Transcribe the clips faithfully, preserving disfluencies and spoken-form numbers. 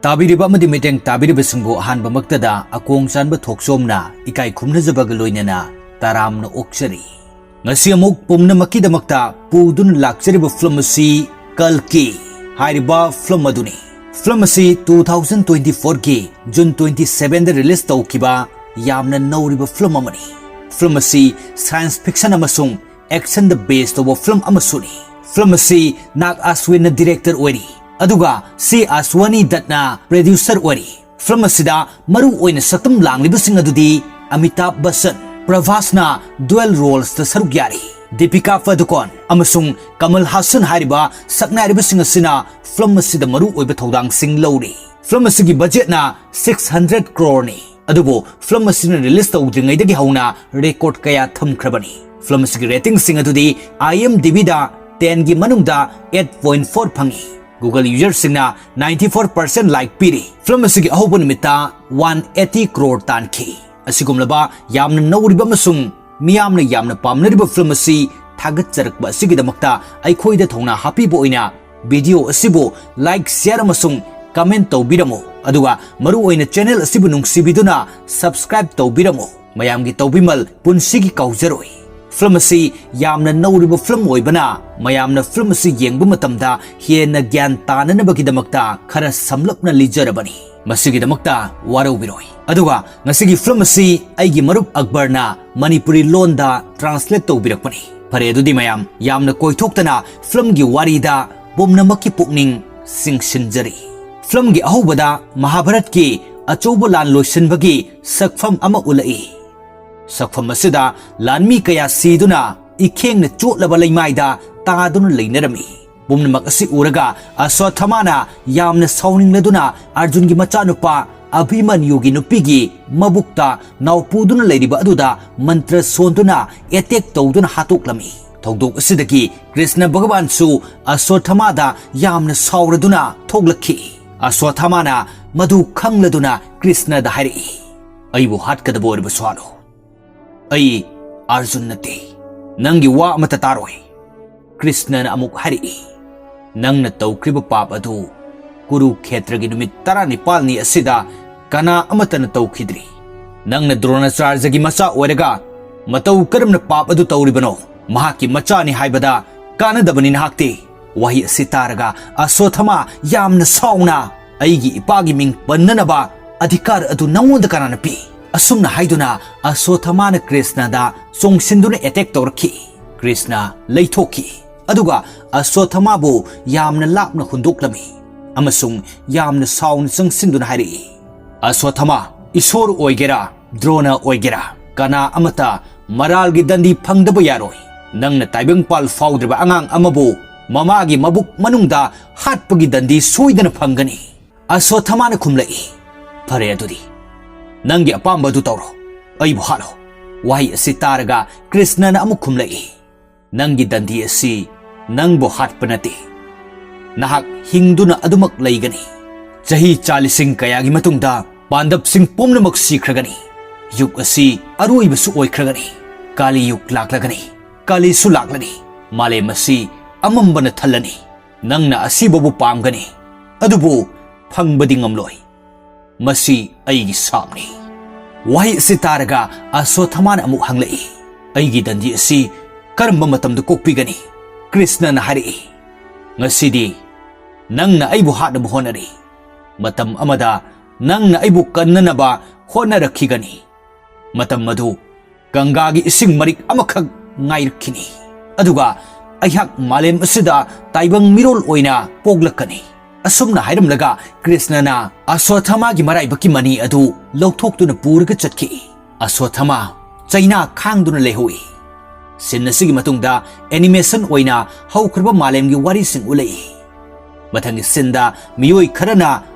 ꯇꯥꯕꯤꯔꯤꯕ ꯑꯃꯗꯤ ꯃꯤꯠꯌꯦꯡ ꯇꯥꯕꯤꯔꯤꯕꯁꯤꯡꯕꯨ ꯑꯍꯥꯟꯕꯃꯛꯇꯗ ꯑꯀꯣꯡ ꯆꯥꯟꯕ ꯊꯣꯛꯆꯣꯝꯅ ꯏꯀꯥꯏ ꯈꯨꯝꯅꯖꯕꯒ ꯂꯣꯏꯅꯅ ꯇꯔꯥꯝꯅ ꯑꯣꯛꯆꯔꯤ꯫ ꯉꯁꯤ ꯑꯃꯨꯛ ꯄꯨꯝꯅꯃꯛꯀꯤꯗꯃꯛꯇ ꯄꯨꯗꯨꯅ ꯂꯥꯛꯆꯔꯤꯕ ꯐꯤꯂꯝ ꯑꯁꯤ ꯀꯜꯀꯤ ꯍꯥꯏꯔꯤꯕ ꯐꯤꯂꯝ ꯑꯗꯨꯅꯤ꯫ ꯐꯤꯂꯝ ꯑꯁꯤ two thousand twenty fourꯒꯤ June twenty sevenꯗ release ꯇꯧꯈꯤꯕ ꯌꯥꯝꯅ ꯅꯧꯔꯤꯕ ꯐꯤꯂꯝ ꯑꯃꯅꯤ꯫ ꯐꯤꯂꯝ ꯑꯁꯤ science fiction ꯑꯃꯁꯨꯡ actionꯗ base ꯇꯧꯕ ꯐꯤꯂꯝ ꯑꯃꯁꯨꯅꯤ꯫ ꯐꯤꯂꯝ ꯑꯁꯤ ꯅꯥꯒ ꯑꯁꯋꯤꯟꯅ director ꯑꯣꯏꯔꯤ, ꯑꯗꯨꯒ ꯁꯤ ꯑꯁꯋꯥꯅꯤ ꯗꯠꯅ producer ꯑꯣꯏꯔꯤ꯫ ꯐꯤꯂꯝ ꯑꯁꯤꯗ ꯃꯔꯨ ꯑꯣꯏꯅ ꯁꯛꯇꯝ ꯂꯥꯡꯂꯤꯕꯁꯤꯡ ꯑꯗꯨꯗꯤ ꯑꯃꯤꯇꯥꯚ ꯕꯆꯟ, ꯄ꯭ꯔꯚꯥꯁꯅ dual rolesꯇ ꯁꯔꯨꯛ ꯌꯥꯔꯤ, ꯗꯤꯄꯤꯀꯥ ꯄꯗꯨꯀꯣꯟ ꯑꯃꯁꯨꯡ ꯀꯃꯜ ꯍꯥꯁꯟ ꯍꯥꯏꯔꯤꯕ ꯁꯛꯅꯥꯏꯔꯤꯕꯁꯤꯡ ꯑꯁꯤꯅ ꯐꯤꯂꯝ ꯑꯁꯤꯗ ꯃꯔꯨ ꯑꯣꯏꯕ ꯊꯧꯗꯥꯡꯁꯤꯡ ꯂꯧꯔꯤ꯫ ꯐꯤꯂꯝ ꯑꯁꯤꯒꯤ budgetꯅ six hundred crore ꯅꯤ꯫ ꯑꯗꯨꯕꯨ ꯐꯤꯂꯝ ꯑꯁꯤꯅ release ꯇꯧꯗ꯭ꯔꯤꯉꯩꯗꯒꯤ ꯍꯧꯅ record ꯀꯌꯥ ꯊꯝꯈ꯭ꯔꯕꯅꯤ꯫ ꯐꯤꯂꯝ ꯑꯁꯤꯒꯤ ratingꯁꯤꯡ ꯑꯗꯨꯗꯤ IMDbꯗ tenꯒꯤ ꯃꯅꯨꯡꯗ eight point four ꯐꯪꯉꯤ꯫ Google userꯁꯤꯡꯅ ninety four percent like ꯄꯤꯔꯤ꯫ ꯐꯤꯂꯝ ꯑꯁꯤꯒꯤ ꯑꯍꯧꯕ ꯅꯨꯃꯤꯠꯇ one eighty crore ꯇꯥꯟꯈꯤ꯫ ꯑꯁꯤꯒꯨꯝꯂꯕ ꯌꯥꯝꯅ ꯅꯧꯔꯤꯕ ꯑꯃꯁꯨꯡ ꯃꯤꯌꯥꯝꯅ ꯌꯥꯝꯅ ꯄꯥꯝꯅꯔꯤꯕ ꯐꯤꯂꯝ ꯑꯁꯤ ꯊꯥꯒꯠꯆꯔꯛꯄ ꯑꯁꯤꯒꯤꯗꯃꯛꯇ ꯑꯩꯈꯣꯏꯗ ꯊꯧꯅꯥ ꯍꯥꯞꯄꯤꯕ ꯑꯣꯏꯅ video ꯑꯁꯤꯕꯨ like, share ꯑꯃꯁꯨꯡ comment ꯇꯧꯕꯤꯔꯝꯃꯨ, ꯑꯗꯨꯒ ꯃꯔꯨꯑꯣꯏꯅ channel ꯑꯁꯤꯕꯨ ꯅꯨꯡꯁꯤꯕꯤꯗꯨꯅ subscribe ꯇꯧꯕꯤꯔꯝꯃꯨ꯫ ꯃꯌꯥꯝꯒꯤ ꯇꯧꯕꯤꯃꯜ ꯄꯨꯟꯁꯤꯒꯤ ꯀꯥꯎꯖꯔꯣꯏ꯫ ꯐꯤꯂꯝ ꯑꯁꯤ ꯌꯥꯝꯅ ꯅꯧꯔꯤꯕ ꯐꯤꯂꯝ ꯑꯣꯏꯕꯅ ꯃꯌꯥꯝꯅ ꯐꯤꯂꯝ ꯑꯁꯤ ꯌꯦꯡꯕ ꯃꯇꯝꯗ ꯍꯦꯟꯅ ꯒ꯭ꯌꯥꯟ ꯇꯥꯅꯅꯕꯒꯤꯗꯃꯛꯇ ꯈꯔ ꯁꯝꯂꯞꯅ ꯂꯤꯖꯔꯕꯅꯤ꯫ ꯃꯁꯤꯒꯤꯗꯃꯛꯇ ꯋꯥꯔꯧꯕꯤꯔꯣꯏ꯫ ꯑꯗꯨꯒ ꯉꯁꯤꯒꯤ ꯐꯤꯂꯝ ꯑꯁꯤ ꯑꯩꯒꯤ ꯃꯔꯨꯞ ꯑꯛꯕꯔꯅ ꯃꯅꯤꯄꯨꯔꯤ ꯂꯣꯟꯗ translate ꯇꯧꯕꯤꯔꯛꯄꯅꯤ꯫ ꯐꯔꯦ, ꯑꯗꯨꯗꯤ ꯃꯌꯥꯝ ꯌꯥꯝꯅ ꯀꯣꯏꯊꯣꯛꯇꯅ ꯐꯤꯂꯝꯒꯤ ꯋꯥꯔꯤꯗ ꯄꯨꯝꯅꯃꯛꯀꯤ ꯄꯨꯛꯅꯤꯡ ꯆꯤꯡꯁꯤꯟꯖꯔꯤ꯫ ꯐꯤꯂꯝꯒꯤ ꯑꯍꯧꯕꯗ ꯃꯍꯥꯚꯥꯔꯠꯀꯤ ꯑꯆꯧꯕ ꯂꯥꯟ ꯂꯣꯏꯁꯤꯟꯕꯒꯤ ꯁꯛꯐꯝ ꯑꯃ ꯎꯠꯂꯛꯏ꯫ ꯁꯛꯐꯝ ꯑꯁꯤꯗ ꯂꯥꯟꯃꯤ ꯀꯌꯥ ꯁꯤꯗꯨꯅ ꯏꯈꯦꯡꯅ ꯆꯣꯠꯂꯕ ꯂꯩꯃꯥꯏꯗ ꯇꯥꯗꯨꯅ ꯂꯩꯅꯔꯝꯃꯤ꯫ ꯄꯨꯝꯅꯃꯛ ꯑꯁꯤ ꯎꯔꯒ ꯑꯁ꯭ꯋꯠꯊꯃꯥꯅ ꯌꯥꯝꯅ ꯁꯥꯎꯅꯤꯡꯂꯗꯨꯅ ꯑꯔꯖꯨꯟꯒꯤ ꯃꯆꯥꯅꯨꯄꯥ ꯑꯚꯤꯃꯟꯌꯨꯒꯤ ꯅꯨꯄꯤꯒꯤ ꯃꯕꯨꯛꯇ ꯅꯥꯎꯄꯨꯗꯨꯅ ꯂꯩꯔꯤꯕ ꯑꯗꯨꯗ ꯃꯟꯇ꯭ꯔ ꯁꯣꯟꯗꯨꯅ attack ꯇꯧꯗꯨꯅ ꯍꯥꯠꯇꯣꯛꯂꯝꯃꯤ꯫ ꯊꯧꯗꯣꯛ ꯑꯁꯤꯗꯒꯤ ꯀ꯭ꯔꯤꯁꯅ ꯚꯒꯋꯥꯟꯁꯨ ꯑꯁ꯭ꯋꯠꯊꯃꯥꯗ ꯌꯥꯝꯅ ꯁꯥꯎꯔꯗꯨꯅ ꯊꯣꯛꯂꯛꯈꯤ꯫ ꯑꯁ꯭ꯋꯠꯊꯃꯥꯅ ꯃꯗꯨ ꯈꯪꯂꯗꯨꯅ ꯀ꯭ꯔꯤꯁꯅꯗ ꯍꯥꯏꯔꯛꯏ, "ꯑꯩꯕꯨ ꯍꯥꯠꯀꯗꯕ ꯑꯣꯏꯔꯕꯁꯨ ꯍꯥꯠꯂꯣ, ꯑꯩ ꯑꯔꯖꯨꯟ ꯅꯠꯇꯦ, ꯅꯪꯒꯤ ꯋꯥ ꯑꯃꯠꯇ ꯇꯥꯔꯣꯏ꯫" ꯀ꯭ꯔꯤꯁꯅꯅ ꯑꯃꯨꯛ ꯍꯥꯏꯔꯛꯏ, "ꯅꯪꯅ ꯇꯧꯈ꯭ꯔꯤꯕ ꯄꯥꯞ ꯑꯗꯨ ꯀꯨꯔꯨꯈꯦꯇ꯭ꯔꯒꯤ ꯅꯨꯃꯤꯠ ꯇꯔꯥꯅꯤꯄꯥꯜꯅꯤ ꯑꯁꯤꯗ ꯀꯅꯥ ꯑꯃꯠꯇꯅ ꯇꯧꯈꯤꯗ꯭ꯔꯤ꯫ ꯅꯪꯅ ꯗ꯭ꯔꯣꯅꯥꯆꯥꯔꯖꯒꯤ ꯃꯆꯥ ꯑꯣꯏꯔꯒ ꯃꯇꯧ ꯀꯔꯝꯅ ꯄꯥꯞ ꯑꯗꯨ ꯇꯧꯔꯤꯕꯅꯣ? ꯃꯍꯥꯛꯀꯤ ꯃꯆꯥꯅꯤ ꯍꯥꯏꯕꯗ ꯀꯥꯟꯅꯗꯕꯅꯤ ꯅꯍꯥꯛꯇꯤ꯫ ꯋꯥꯍꯩ ꯑꯁꯤ ꯇꯥꯔꯒ ꯑꯁꯣꯊꯃꯥ ꯌꯥꯝꯅ ꯁꯥꯎꯅ, "ꯑꯩꯒꯤ ꯏꯄꯥꯒꯤ ꯃꯤꯡ ꯄꯟꯅꯅꯕ ꯑꯙꯤꯀꯥꯔ ꯑꯗꯨ ꯅꯉꯣꯟꯗ ꯀꯅꯥꯅ ꯄꯤ?" ꯑꯁꯨꯝꯅ ꯍꯥꯏꯗꯨꯅ ꯑꯁꯣꯊꯃꯥꯅ ꯀ꯭ꯔꯤꯁꯅꯗ ꯆꯣꯡꯁꯤꯟꯗꯨꯅ ꯑꯦꯇꯦꯛ ꯇꯧꯔꯛꯈꯤ꯫ ꯀ꯭ꯔꯤꯁꯅ ꯂꯩꯊꯣꯛꯈꯤ꯫ ꯑꯗꯨꯒ ꯑꯁꯣꯊꯃꯥꯕꯨ ꯌꯥꯝꯅ ꯂꯥꯞꯅ ꯍꯨꯟꯗꯣꯛꯂꯝꯃꯤ ꯑꯃꯁꯨꯡ ꯌꯥꯝꯅ ꯁꯥꯎꯅ ꯆꯪꯁꯤꯟꯗꯨꯅ ꯍꯥꯏꯔꯛꯏ, "ꯑꯁꯣꯊꯃꯥ, ꯏꯁꯣꯔ ꯑꯣꯏꯒꯦꯔꯥ, ꯗ꯭ꯔꯣꯅ ꯑꯣꯏꯒꯦꯔꯥ, ꯀꯅꯥ ꯑꯃꯠꯇ ꯃꯔꯥꯜꯒꯤ ꯗꯟꯗꯤ ꯐꯪꯗꯕ ꯌꯥꯔꯣꯏ꯫ ꯅꯪꯅ ꯇꯥꯏꯕꯪꯄꯥꯜ ꯐꯥꯎꯗ꯭ꯔꯤꯕ ꯑꯉꯥꯡ ꯑꯃꯕꯨ ꯃꯃꯥꯒꯤ ꯃꯕꯨꯛ ꯃꯅꯨꯡꯗ ꯍꯥꯠꯄꯒꯤ ꯗꯟꯗꯤ ꯁꯣꯏꯗꯅ ꯐꯪꯒꯅꯤ꯫" ꯑꯁꯣꯊꯃꯥꯅ ꯈꯨꯝꯂꯛꯏ, "ꯐꯔꯦ ꯑꯗꯨꯗꯤ, ꯅꯪꯒꯤ ꯑꯄꯥꯝꯕ ꯑꯗꯨ ꯇꯧꯔꯣ, ꯑꯩꯕꯨ ꯍꯥꯠꯂꯣ꯫" ꯋꯥꯍꯩ ꯑꯁꯤ ꯇꯥꯔꯒ ꯀ꯭ꯔꯤꯁꯅꯅ ꯑꯃꯨꯛ ꯈꯨꯝꯂꯛꯏ, "ꯅꯪꯒꯤ ꯗꯟꯗꯤ ꯑꯁꯤ ꯅꯪꯕꯨ ꯍꯥꯠꯄ ꯅꯠꯇꯦ, ꯅꯍꯥꯛ ꯍꯤꯡꯗꯨꯅ ꯑꯗꯨꯃꯛ ꯂꯩꯒꯅꯤ꯫ ꯆꯍꯤ ꯆꯥ ꯂꯤꯁꯤꯡ ꯀꯌꯥꯒꯤ ꯃꯇꯨꯡꯗ ꯄꯥꯟꯗꯕꯁꯤꯡ ꯄꯨꯝꯅꯃꯛ ꯁꯤꯈ꯭ꯔꯒꯅꯤ꯫ ꯌꯨꯒ ꯑꯁꯤ ꯑꯔꯣꯏꯕꯁꯨ ꯑꯣꯏꯈ꯭ꯔꯒꯅꯤ꯫ ꯀꯥꯂꯤ ꯌꯨꯒ ꯂꯥꯛꯂꯒꯅꯤ, ꯀꯥꯂꯤꯁꯨ ꯂꯥꯛꯂꯅꯤ꯫ ꯃꯥꯂꯦꯝ ꯑꯁꯤ ꯑꯃꯝꯕꯅ ꯊꯜꯂꯅꯤ꯫ ꯅꯪꯅ ꯑꯁꯤꯕꯕꯨ ꯄꯥꯝꯒꯅꯤ, ꯑꯗꯨꯕꯨ ꯐꯪꯕꯗꯤ ꯉꯝꯂꯣꯏ꯫ ꯃꯁꯤ ꯑꯩꯒꯤ ꯁꯥꯞꯅꯤ꯫" ꯋꯥꯍꯩ ꯑꯁꯤ ꯇꯥꯔꯒ ꯑꯁꯣꯊꯃꯥꯅ ꯑꯃꯨꯛ ꯍꯪꯂꯛꯏ, "ꯑꯩꯒꯤ ꯗꯟꯗꯤ ꯑꯁꯤ ꯀꯔꯝꯕ ꯃꯇꯝꯗ ꯀꯣꯛꯄꯤꯒꯅꯤ?" ꯀ꯭ꯔꯤꯁꯅꯅ ꯍꯥꯏꯔꯛꯏ, "ꯉꯁꯤꯗꯤ ꯅꯪꯅ ꯑꯩꯕꯨ ꯍꯥꯠꯅꯕ ꯍꯣꯠꯅꯔꯤ꯫ ꯃꯇꯝ ꯑꯃꯗ ꯅꯪꯅ ꯑꯩꯕꯨ ꯀꯟꯅꯅꯕ ꯍꯣꯠꯅꯔꯛꯈꯤꯒꯅꯤ꯫ ꯃꯇꯝ ꯑꯗꯨ ꯒꯪꯒꯥꯒꯤ ꯏꯁꯤꯡ ꯃꯔꯤꯛ ꯑꯃꯈꯛ ꯉꯥꯏꯔꯛꯈꯤꯅꯤ꯫ ꯑꯗꯨꯒ ꯑꯩꯍꯥꯛ ꯃꯥꯂꯦꯝ ꯑꯁꯤꯗ ꯇꯥꯏꯕꯪ ꯃꯤꯔꯣꯜ ꯑꯣꯏꯅ ꯄꯣꯛꯂꯛꯀꯅꯤ꯫" ꯑꯁꯨꯝꯅ ꯍꯥꯏꯔꯝꯂꯒ ꯀ꯭ꯔꯤꯁꯅꯅ ꯑꯁ꯭ꯋꯠꯊꯃꯥꯒꯤ ꯃꯔꯥꯏꯕꯛꯀꯤ ꯃꯅꯤ ꯑꯗꯨ ꯂꯧꯊꯣꯛꯇꯨꯅ ꯄꯨꯔꯒ ꯆꯠꯈꯤ꯫ ꯑꯁ꯭ꯋꯠꯊꯃꯥ ꯆꯩꯅꯥ ꯈꯥꯡꯗꯨꯅ ꯂꯩꯍꯧꯏ꯫ ꯁꯤꯟ ꯑꯁꯤꯒꯤ ꯃꯇꯨꯡꯗ ꯑꯦꯅꯤꯃꯦꯁꯟ ꯑꯣꯏꯅ ꯍꯧꯈ꯭ꯔꯕ ꯃꯥꯂꯦꯝꯒꯤ ꯋꯥꯔꯤꯁꯤꯡ ꯎꯠꯂꯛꯏ꯫ ꯃꯊꯪꯒꯤ ꯁꯤꯟꯗ ꯃꯤꯑꯣꯏ ꯈꯔꯅ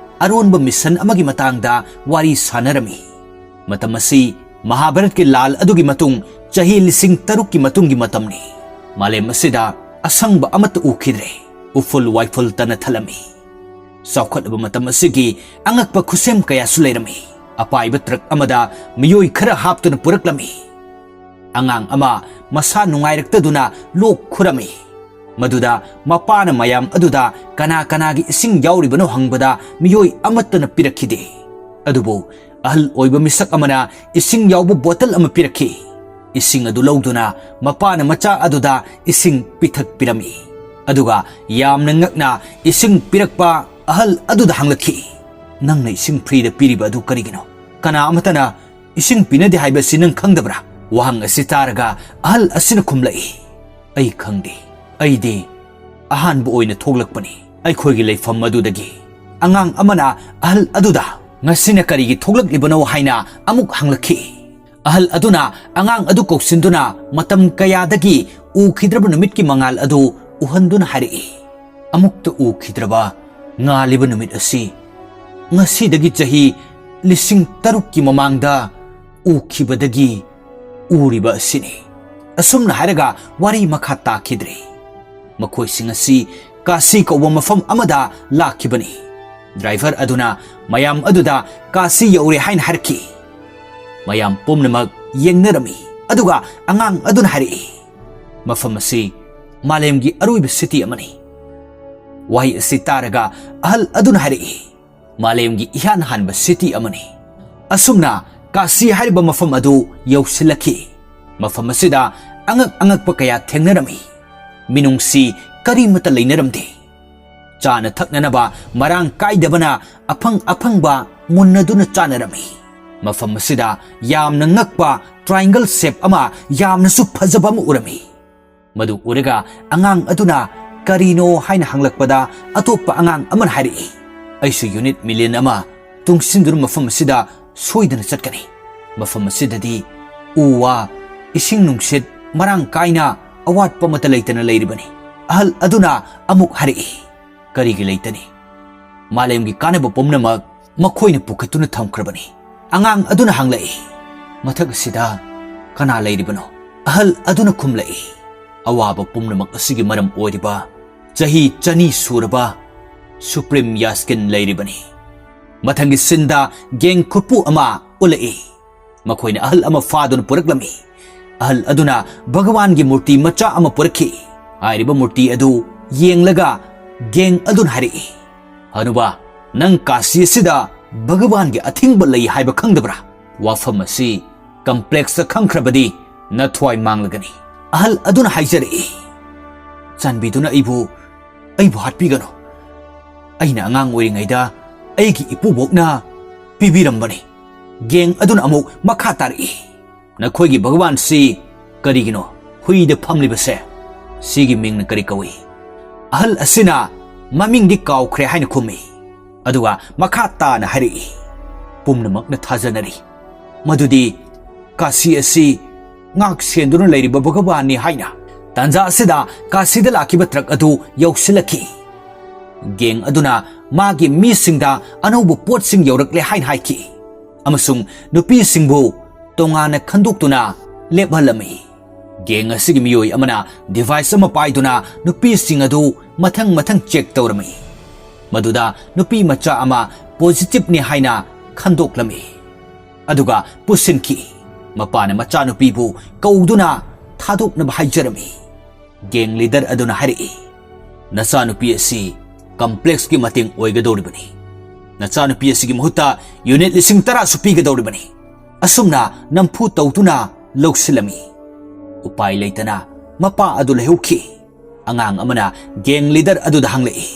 ꯑꯔꯣꯟꯕ ꯃꯤꯁꯟ ꯑꯃꯒꯤ ꯃꯇꯥꯡꯗ ꯋꯥꯔꯤ ꯁꯥꯅꯔꯝꯃꯤ꯫ ꯃꯇꯝ ꯑꯁꯤ ꯃꯍꯥꯚꯥꯔꯠꯀꯤ ꯂꯥꯜ ꯑꯗꯨꯒꯤ ꯃꯇꯨꯡ ꯆꯍꯤ ꯂꯤꯁꯤꯡ ꯇꯔꯨꯛꯀꯤ ꯃꯇꯨꯡꯒꯤ ꯃꯇꯝꯅꯤ꯫ ꯃꯥꯂꯦꯝ ꯑꯁꯤꯗ ꯑꯁꯪꯕ ꯑꯃꯠꯇ ꯎꯈꯤꯗ꯭ꯔꯦ꯫ ꯎꯐꯨꯜ ꯋꯥꯏꯐꯨꯜꯇꯅ ꯊꯜꯂꯝꯃꯤ꯫ ꯆꯥꯎꯈꯠꯂꯕ ꯃꯇꯝ ꯑꯁꯤꯒꯤ ꯑꯉꯛꯄ ꯈꯨꯠꯁꯦꯝ ꯀꯌꯥꯁꯨ ꯂꯩꯔꯝꯃꯤ꯫ ꯑꯄꯥꯏꯕ ꯇ꯭ꯔꯛ ꯑꯃꯗ ꯃꯤꯑꯣꯏ ꯈꯔ ꯍꯥꯞꯇꯨꯅ ꯄꯨꯔꯛꯂꯝꯃꯤ꯫ ꯑꯉꯥꯡ ꯑꯃ ꯃꯁꯥ ꯅꯨꯡꯉꯥꯏꯔꯛꯇꯗꯨꯅ ꯂꯣꯛ ꯈꯨꯔꯝꯃꯤ꯫ ꯃꯗꯨꯗ ꯃꯄꯥꯅ ꯃꯌꯥꯝ ꯑꯗꯨꯗ ꯀꯅꯥ ꯀꯅꯥꯒꯤ ꯏꯁꯤꯡ ꯌꯥꯎꯔꯤꯕꯅꯣ ꯍꯪꯕꯗ ꯃꯤꯑꯣꯏ ꯑꯃꯠꯇꯅ ꯄꯤꯔꯛꯈꯤꯗꯦ꯫ ꯑꯗꯨꯕꯨ ꯑꯍꯜ ꯑꯣꯏꯕ ꯃꯤꯁꯛ ꯑꯃꯅ ꯏꯁꯤꯡ ꯌꯥꯎꯕ ꯕꯣꯇꯜ ꯑꯃ ꯄꯤꯔꯛꯈꯤ꯫ ꯏꯁꯤꯡ ꯑꯗꯨ ꯂꯧꯗꯨꯅ ꯃꯄꯥꯅ ꯃꯆꯥ ꯑꯗꯨꯗ ꯏꯁꯤꯡ ꯄꯤꯊꯛꯄꯤꯔꯝꯃꯤ꯫ ꯑꯗꯨꯒ ꯌꯥꯝꯅ ꯉꯛꯅ ꯏꯁꯤꯡ ꯄꯤꯔꯛꯄ ꯑꯍꯜ ꯑꯗꯨꯗ ꯍꯪꯂꯛꯈꯤ, "ꯅꯪꯅ ꯏꯁꯤꯡ ꯐ꯭ꯔꯤꯗ ꯄꯤꯔꯤꯕ ꯑꯗꯨ ꯀꯔꯤꯒꯤꯅꯣ? ꯀꯅꯥ ꯑꯃꯠꯇꯅ ꯏꯁꯤꯡ ꯄꯤꯅꯗꯦ ꯍꯥꯏꯕꯁꯤ ꯅꯪ ꯈꯪꯗꯕ꯭ꯔꯥ?" ꯋꯥꯍꯪ ꯑꯁꯤ ꯇꯥꯔꯒ ꯑꯍꯜ ꯑꯁꯤꯅ ꯈꯨꯝꯂꯛꯏ, "ꯑꯩ ꯈꯪꯗꯦ꯫ ꯑꯩꯗꯤ ꯑꯍꯥꯟꯕ ꯑꯣꯏꯅ ꯊꯣꯛꯂꯛꯄꯅꯤ꯫" ꯑꯩꯈꯣꯏꯒꯤ ꯂꯩꯐꯝ ꯑꯗꯨꯗꯒꯤ ꯑꯉꯥꯡ ꯑꯃꯅ ꯑꯍꯜ ꯑꯗꯨꯗ, "ꯉꯁꯤꯅ ꯀꯔꯤꯒꯤ ꯊꯣꯛꯂꯛꯂꯤꯕꯅꯣ?" ꯍꯥꯏꯅ ꯑꯃꯨꯛ ꯍꯪꯂꯛꯈꯤ꯫ ꯑꯍꯜ ꯑꯗꯨꯅ ꯑꯉꯥꯡ ꯑꯗꯨ ꯀꯧꯁꯤꯟꯗꯨꯅ ꯃꯇꯝ ꯀꯌꯥꯗꯒꯤ ꯎꯈꯤꯗ꯭ꯔꯕ ꯅꯨꯃꯤꯠꯀꯤ ꯃꯉꯥꯜ ꯑꯗꯨ ꯎꯍꯟꯗꯨꯅ ꯍꯥꯏꯔꯛꯏ, "ꯑꯃꯨꯛꯇ ꯎꯈꯤꯗ꯭ꯔꯕ ꯉꯥꯜꯂꯤꯕ ꯅꯨꯃꯤꯠ ꯑꯁꯤ ꯉꯁꯤꯗꯒꯤ ꯆꯍꯤ ꯂꯤꯁꯤꯡ ꯇꯔꯨꯛꯀꯤ ꯃꯃꯥꯡꯗ ꯎꯈꯤꯕꯗꯒꯤ ꯎꯔꯤꯕ ꯑꯁꯤꯅꯤ꯫" ꯑꯁꯨꯝꯅ ꯍꯥꯏꯔꯒ ꯋꯥꯔꯤ ꯃꯈꯥ ꯇꯥꯈꯤꯗ꯭ꯔꯦ꯫ ꯃꯈꯣꯏꯁꯤꯡ ꯑꯁꯤ ꯀꯥꯁꯤ ꯀꯧꯕ ꯃꯐꯝ ꯑꯃꯗ ꯂꯥꯛꯈꯤꯕꯅꯤ꯫ ꯗ꯭ꯔꯥꯏꯚꯔ ꯑꯗꯨꯅ ꯃꯌꯥꯝ ꯑꯗꯨꯗ ꯀꯥꯁꯤ ꯌꯧꯔꯦ ꯍꯥꯏꯅ ꯍꯥꯏꯔꯛꯈꯤ꯫ ꯃꯌꯥꯝ ꯄꯨꯝꯅꯃꯛ ꯌꯦꯡꯅꯔꯝꯃꯤ꯫ ꯑꯗꯨꯒ ꯑꯉꯥꯡ ꯑꯗꯨꯅ ꯍꯥꯏꯔꯛꯏ, "ꯃꯐꯝ ꯑꯁꯤ ꯃꯥꯂꯦꯝꯒꯤ ꯑꯔꯣꯏꯕ ꯁꯤꯇꯤ ꯑꯃꯅꯤ꯫" ꯋꯥꯍꯩ ꯑꯁꯤ ꯇꯥꯔꯒ ꯑꯍꯜ ꯑꯗꯨꯅ ꯍꯥꯏꯔꯛꯏ, "ꯃꯥꯂꯦꯝꯒꯤ ꯏꯍꯥꯟ ꯍꯥꯟꯕ ꯁꯤꯇꯤ ꯑꯃꯅꯤ꯫" ꯑꯁꯨꯝꯅ ꯀꯥꯁꯤ ꯍꯥꯏꯔꯤꯕ ꯃꯐꯝ ꯑꯗꯨ ꯌꯧꯁꯤꯜꯂꯛꯈꯤ꯫ ꯃꯐꯝ ꯑꯁꯤꯗ ꯑꯉꯛ ꯑꯉꯛꯄ ꯀꯌꯥ ꯊꯦꯡꯅꯔꯝꯃꯤ꯫ ꯃꯤꯅꯨꯡꯁꯤ ꯀꯔꯤꯃꯠꯇ ꯂꯩꯅꯔꯝꯗꯦ꯫ ꯆꯥꯅ ꯊꯛꯅꯅꯕ ꯃꯔꯥꯡ ꯀꯥꯏꯗꯕꯅ ꯑꯐꯪ ꯑꯐꯪꯕ ꯃꯨꯟꯅꯗꯨꯅ ꯆꯥꯅꯔꯝꯃꯤ꯫ ꯃꯐꯝ ꯑꯁꯤꯗ ꯌꯥꯝꯅ ꯉꯛꯄ triangle shape ꯑꯃ, ꯌꯥꯝꯅꯁꯨ ꯐꯖꯕ ꯑꯃ ꯎꯔꯝꯃꯤ꯫ ꯃꯗꯨ ꯎꯔꯒ ꯑꯉꯥꯡ ꯑꯗꯨꯅ "ꯀꯔꯤꯅꯣ?" ꯍꯥꯏꯅ ꯍꯪꯂꯛꯄꯗ, ꯑꯇꯣꯞꯄ ꯑꯉꯥꯡ ꯑꯃꯅ ꯍꯥꯏꯔꯛꯏ, "ꯑꯩꯁꯨ unit million ꯑꯃ ꯇꯨꯡꯁꯤꯟꯗꯨꯅ ꯃꯐꯝ ꯑꯁꯤꯗ ꯁꯣꯏꯗꯅ ꯆꯠꯀꯅꯤ꯫ ꯃꯐꯝ ꯑꯁꯤꯗꯗꯤ ꯎ ꯋꯥ, ꯏꯁꯤꯡ ꯅꯨꯡꯁꯤꯠ ꯃꯔꯥꯡ ꯀꯥꯏꯅ, ꯑꯋꯥꯠꯄ ꯑꯃꯠꯇ ꯂꯩꯇꯅ ꯂꯩꯔꯤꯕꯅꯤ꯫" ꯑꯍꯜ ꯑꯗꯨꯅ ꯑꯃꯨꯛ ꯍꯥꯏꯔꯛꯏ, "ꯀꯔꯤꯒꯤ ꯂꯩꯇꯅꯤ? ꯃꯥꯂꯦꯝꯒꯤ ꯀꯥꯟꯅꯕ ꯄꯨꯝꯅꯃꯛ ꯃꯈꯣꯏꯅ ꯄꯨꯈꯠꯇꯨꯅ ꯊꯝꯈ꯭ꯔꯕꯅꯤ꯫" ꯑꯉꯥꯡ ꯑꯗꯨꯅ ꯍꯪꯂꯛꯏ, "ꯃꯊꯛ ꯑꯁꯤꯗ ꯀꯅꯥ ꯂꯩꯔꯤꯕꯅꯣ?" ꯑꯍꯜ ꯑꯗꯨꯅ ꯈꯨꯝꯂꯛꯏ, "ꯑꯋꯥꯕ ꯄꯨꯝꯅꯃꯛ ꯑꯁꯤꯒꯤ ꯃꯔꯝ ꯑꯣꯏꯔꯤꯕ ꯆꯍꯤ ꯆꯅꯤ ꯁꯨꯔꯕ Supreme Yaskin ꯂꯩꯔꯤꯕꯅꯤ꯫" ꯃꯊꯪꯒꯤ ꯁꯤꯟꯗ ꯒꯦꯡ ꯈꯨꯠꯄꯨ ꯑꯃ ꯎꯠꯂꯛꯏ꯫ ꯃꯈꯣꯏꯅ ꯑꯍꯜ ꯑꯃ ꯐꯥꯗꯨꯅ ꯄꯨꯔꯛꯂꯝꯃꯤ꯫ ꯑꯍꯜ ꯑꯗꯨꯅ ꯚꯒꯋꯥꯟꯒꯤ ꯃꯨꯔꯇꯤ ꯃꯆꯥ ꯑꯃ ꯄꯨꯔꯛꯈꯤ꯫ ꯍꯥꯏꯔꯤꯕ ꯃꯨꯔꯇꯤ ꯑꯗꯨ ꯌꯦꯡꯂꯒ ꯒꯦꯡ ꯑꯗꯨꯅ ꯍꯥꯏꯔꯛꯏ, "ꯍꯅꯨꯕꯥ, ꯅꯪ ꯀꯥꯁꯤ ꯑꯁꯤꯗ ꯚꯒꯕꯥꯟꯒꯤ ꯑꯊꯤꯡꯕ ꯂꯩ ꯍꯥꯏꯕ ꯈꯪꯗꯕ꯭ꯔꯥ? ꯋꯥꯐꯝ ꯑꯁꯤ ꯀꯝꯄ꯭ꯂꯦꯛꯁꯇ ꯈꯪꯈ꯭ꯔꯕꯗꯤ ꯅꯊ꯭ꯋꯥꯏ ꯃꯥꯡꯂꯒꯅꯤ꯫" ꯑꯍꯜ ꯑꯗꯨꯅ ꯍꯥꯏꯖꯔꯛꯏ, "ꯆꯥꯟꯕꯤꯗꯨꯅ ꯑꯩꯕꯨ, ꯑꯩꯕꯨ ꯍꯥꯠꯄꯤꯒꯅꯨ꯫ ꯑꯩꯅ ꯑꯉꯥꯡ ꯑꯣꯏꯔꯤꯉꯩꯗ ꯑꯩꯒꯤ ꯏꯄꯨꯕꯣꯛꯅ ꯄꯤꯕꯤꯔꯝꯕꯅꯤ꯫" ꯒꯦꯡ ꯑꯗꯨꯅ ꯑꯃꯨꯛ ꯃꯈꯥ ꯇꯥꯔꯛꯏ, "ꯅꯈꯣꯏꯒꯤ ꯚꯒꯋꯥꯟꯁꯤ ꯀꯔꯤꯒꯤꯅꯣ ꯍꯨꯏꯗ ꯐꯝꯂꯤꯕꯁꯦ? ꯁꯤꯒꯤ ꯃꯤꯡꯅ ꯀꯔꯤ ꯀꯧꯏ?" ꯑꯍꯜ ꯑꯁꯤꯅ ꯃꯃꯤꯡꯗꯤ ꯀꯥꯎꯈ꯭ꯔꯦ ꯍꯥꯏꯅ ꯈꯨꯝꯃꯤ꯫ ꯑꯗꯨꯒ ꯃꯈꯥ ꯇꯥꯅ ꯍꯥꯏꯔꯛꯏ, "ꯄꯨꯝꯅꯃꯛꯅ ꯊꯥꯖꯅꯔꯤ ꯃꯗꯨꯗꯤ ꯀꯥꯁꯤ ꯑꯁꯤ ꯉꯥꯛ ꯁꯦꯟꯗꯨꯅ ꯂꯩꯔꯤꯕ ꯚꯒꯋꯥꯟꯅꯤ ꯍꯥꯏꯅ꯫" ꯇꯥꯟꯖꯥ ꯑꯁꯤꯗ ꯀꯥꯁꯤꯗ ꯂꯥꯛꯈꯤꯕ ꯇ꯭ꯔꯛ ꯑꯗꯨ ꯌꯧꯁꯤꯜꯂꯛꯈꯤ꯫ ꯒꯦꯡ ꯑꯗꯨꯅ ꯃꯥꯒꯤ ꯃꯤꯁꯤꯡꯗ ꯑꯅꯧꯕ ꯄꯣꯠꯁꯤꯡ ꯌꯧꯔꯛꯂꯦ ꯍꯥꯏꯅ ꯍꯥꯏꯈꯤ ꯑꯃꯁꯨꯡ ꯅꯨꯄꯤꯁꯤꯡꯕꯨ ꯇꯣꯉꯥꯟꯅ ꯈꯟꯗꯣꯛꯇꯨꯅ ꯂꯦꯞꯍꯜꯂꯝꯃꯤ꯫ ꯒꯦꯡ ꯑꯁꯤꯒꯤ ꯃꯤꯑꯣꯏ ꯑꯃꯅ ꯗꯤꯚꯥꯏꯁ ꯑꯃ ꯄꯥꯏꯗꯨꯅ ꯅꯨꯄꯤꯁꯤꯡ ꯑꯗꯨ ꯃꯊꯪ ꯃꯊꯪ ꯆꯦꯛ ꯇꯧꯔꯝꯃꯤ꯫ ꯃꯗꯨꯗ ꯅꯨꯄꯤ ꯃꯆꯥ ꯑꯃ ꯄꯣꯖꯤꯇꯤꯚꯅꯤ ꯍꯥꯏꯅ ꯈꯟꯗꯣꯛꯂꯝꯃꯤ꯫ ꯑꯗꯨꯒ ꯄꯨꯁꯤꯟꯈꯤ꯫ ꯃꯄꯥꯅ ꯃꯆꯥꯅꯨꯄꯤꯕꯨ ꯀꯧꯗꯨꯅ ꯊꯥꯗꯣꯛꯅꯕ ꯍꯥꯏꯖꯔꯝꯃꯤ꯫ ꯒꯦꯡ ꯂꯤꯗꯔ ꯑꯗꯨꯅ ꯍꯥꯏꯔꯛꯏ, "ꯅꯆꯥꯅꯨꯄꯤ ꯑꯁꯤ ꯀꯝꯄ꯭ꯂꯦꯛꯁꯀꯤ ꯃꯇꯦꯡ ꯑꯣꯏꯒꯗꯧꯔꯤꯕꯅꯤ꯫ ꯅꯆꯥꯅꯨꯄꯤ ꯑꯁꯤꯒꯤ ꯃꯍꯨꯠꯇ ꯌꯨꯅꯤꯠ ꯂꯤꯁꯤꯡ ꯇꯔꯥꯁꯨ ꯄꯤꯒꯗꯧꯔꯤꯕꯅꯤ꯫" ꯑꯁꯨꯝꯅ ꯅꯝꯐꯨ ꯇꯧꯗꯨꯅ ꯂꯧꯁꯤꯜꯂꯝꯃꯤ꯫ ꯎꯄꯥꯏ ꯂꯩꯇꯅ ꯃꯄꯥ ꯑꯗꯨ ꯂꯩꯍꯧꯈꯤ꯫ ꯑꯉꯥꯡ ꯑꯃꯅ ꯒꯦꯡ ꯂꯤꯗꯔ ꯑꯗꯨꯗ ꯍꯪꯂꯛꯏ,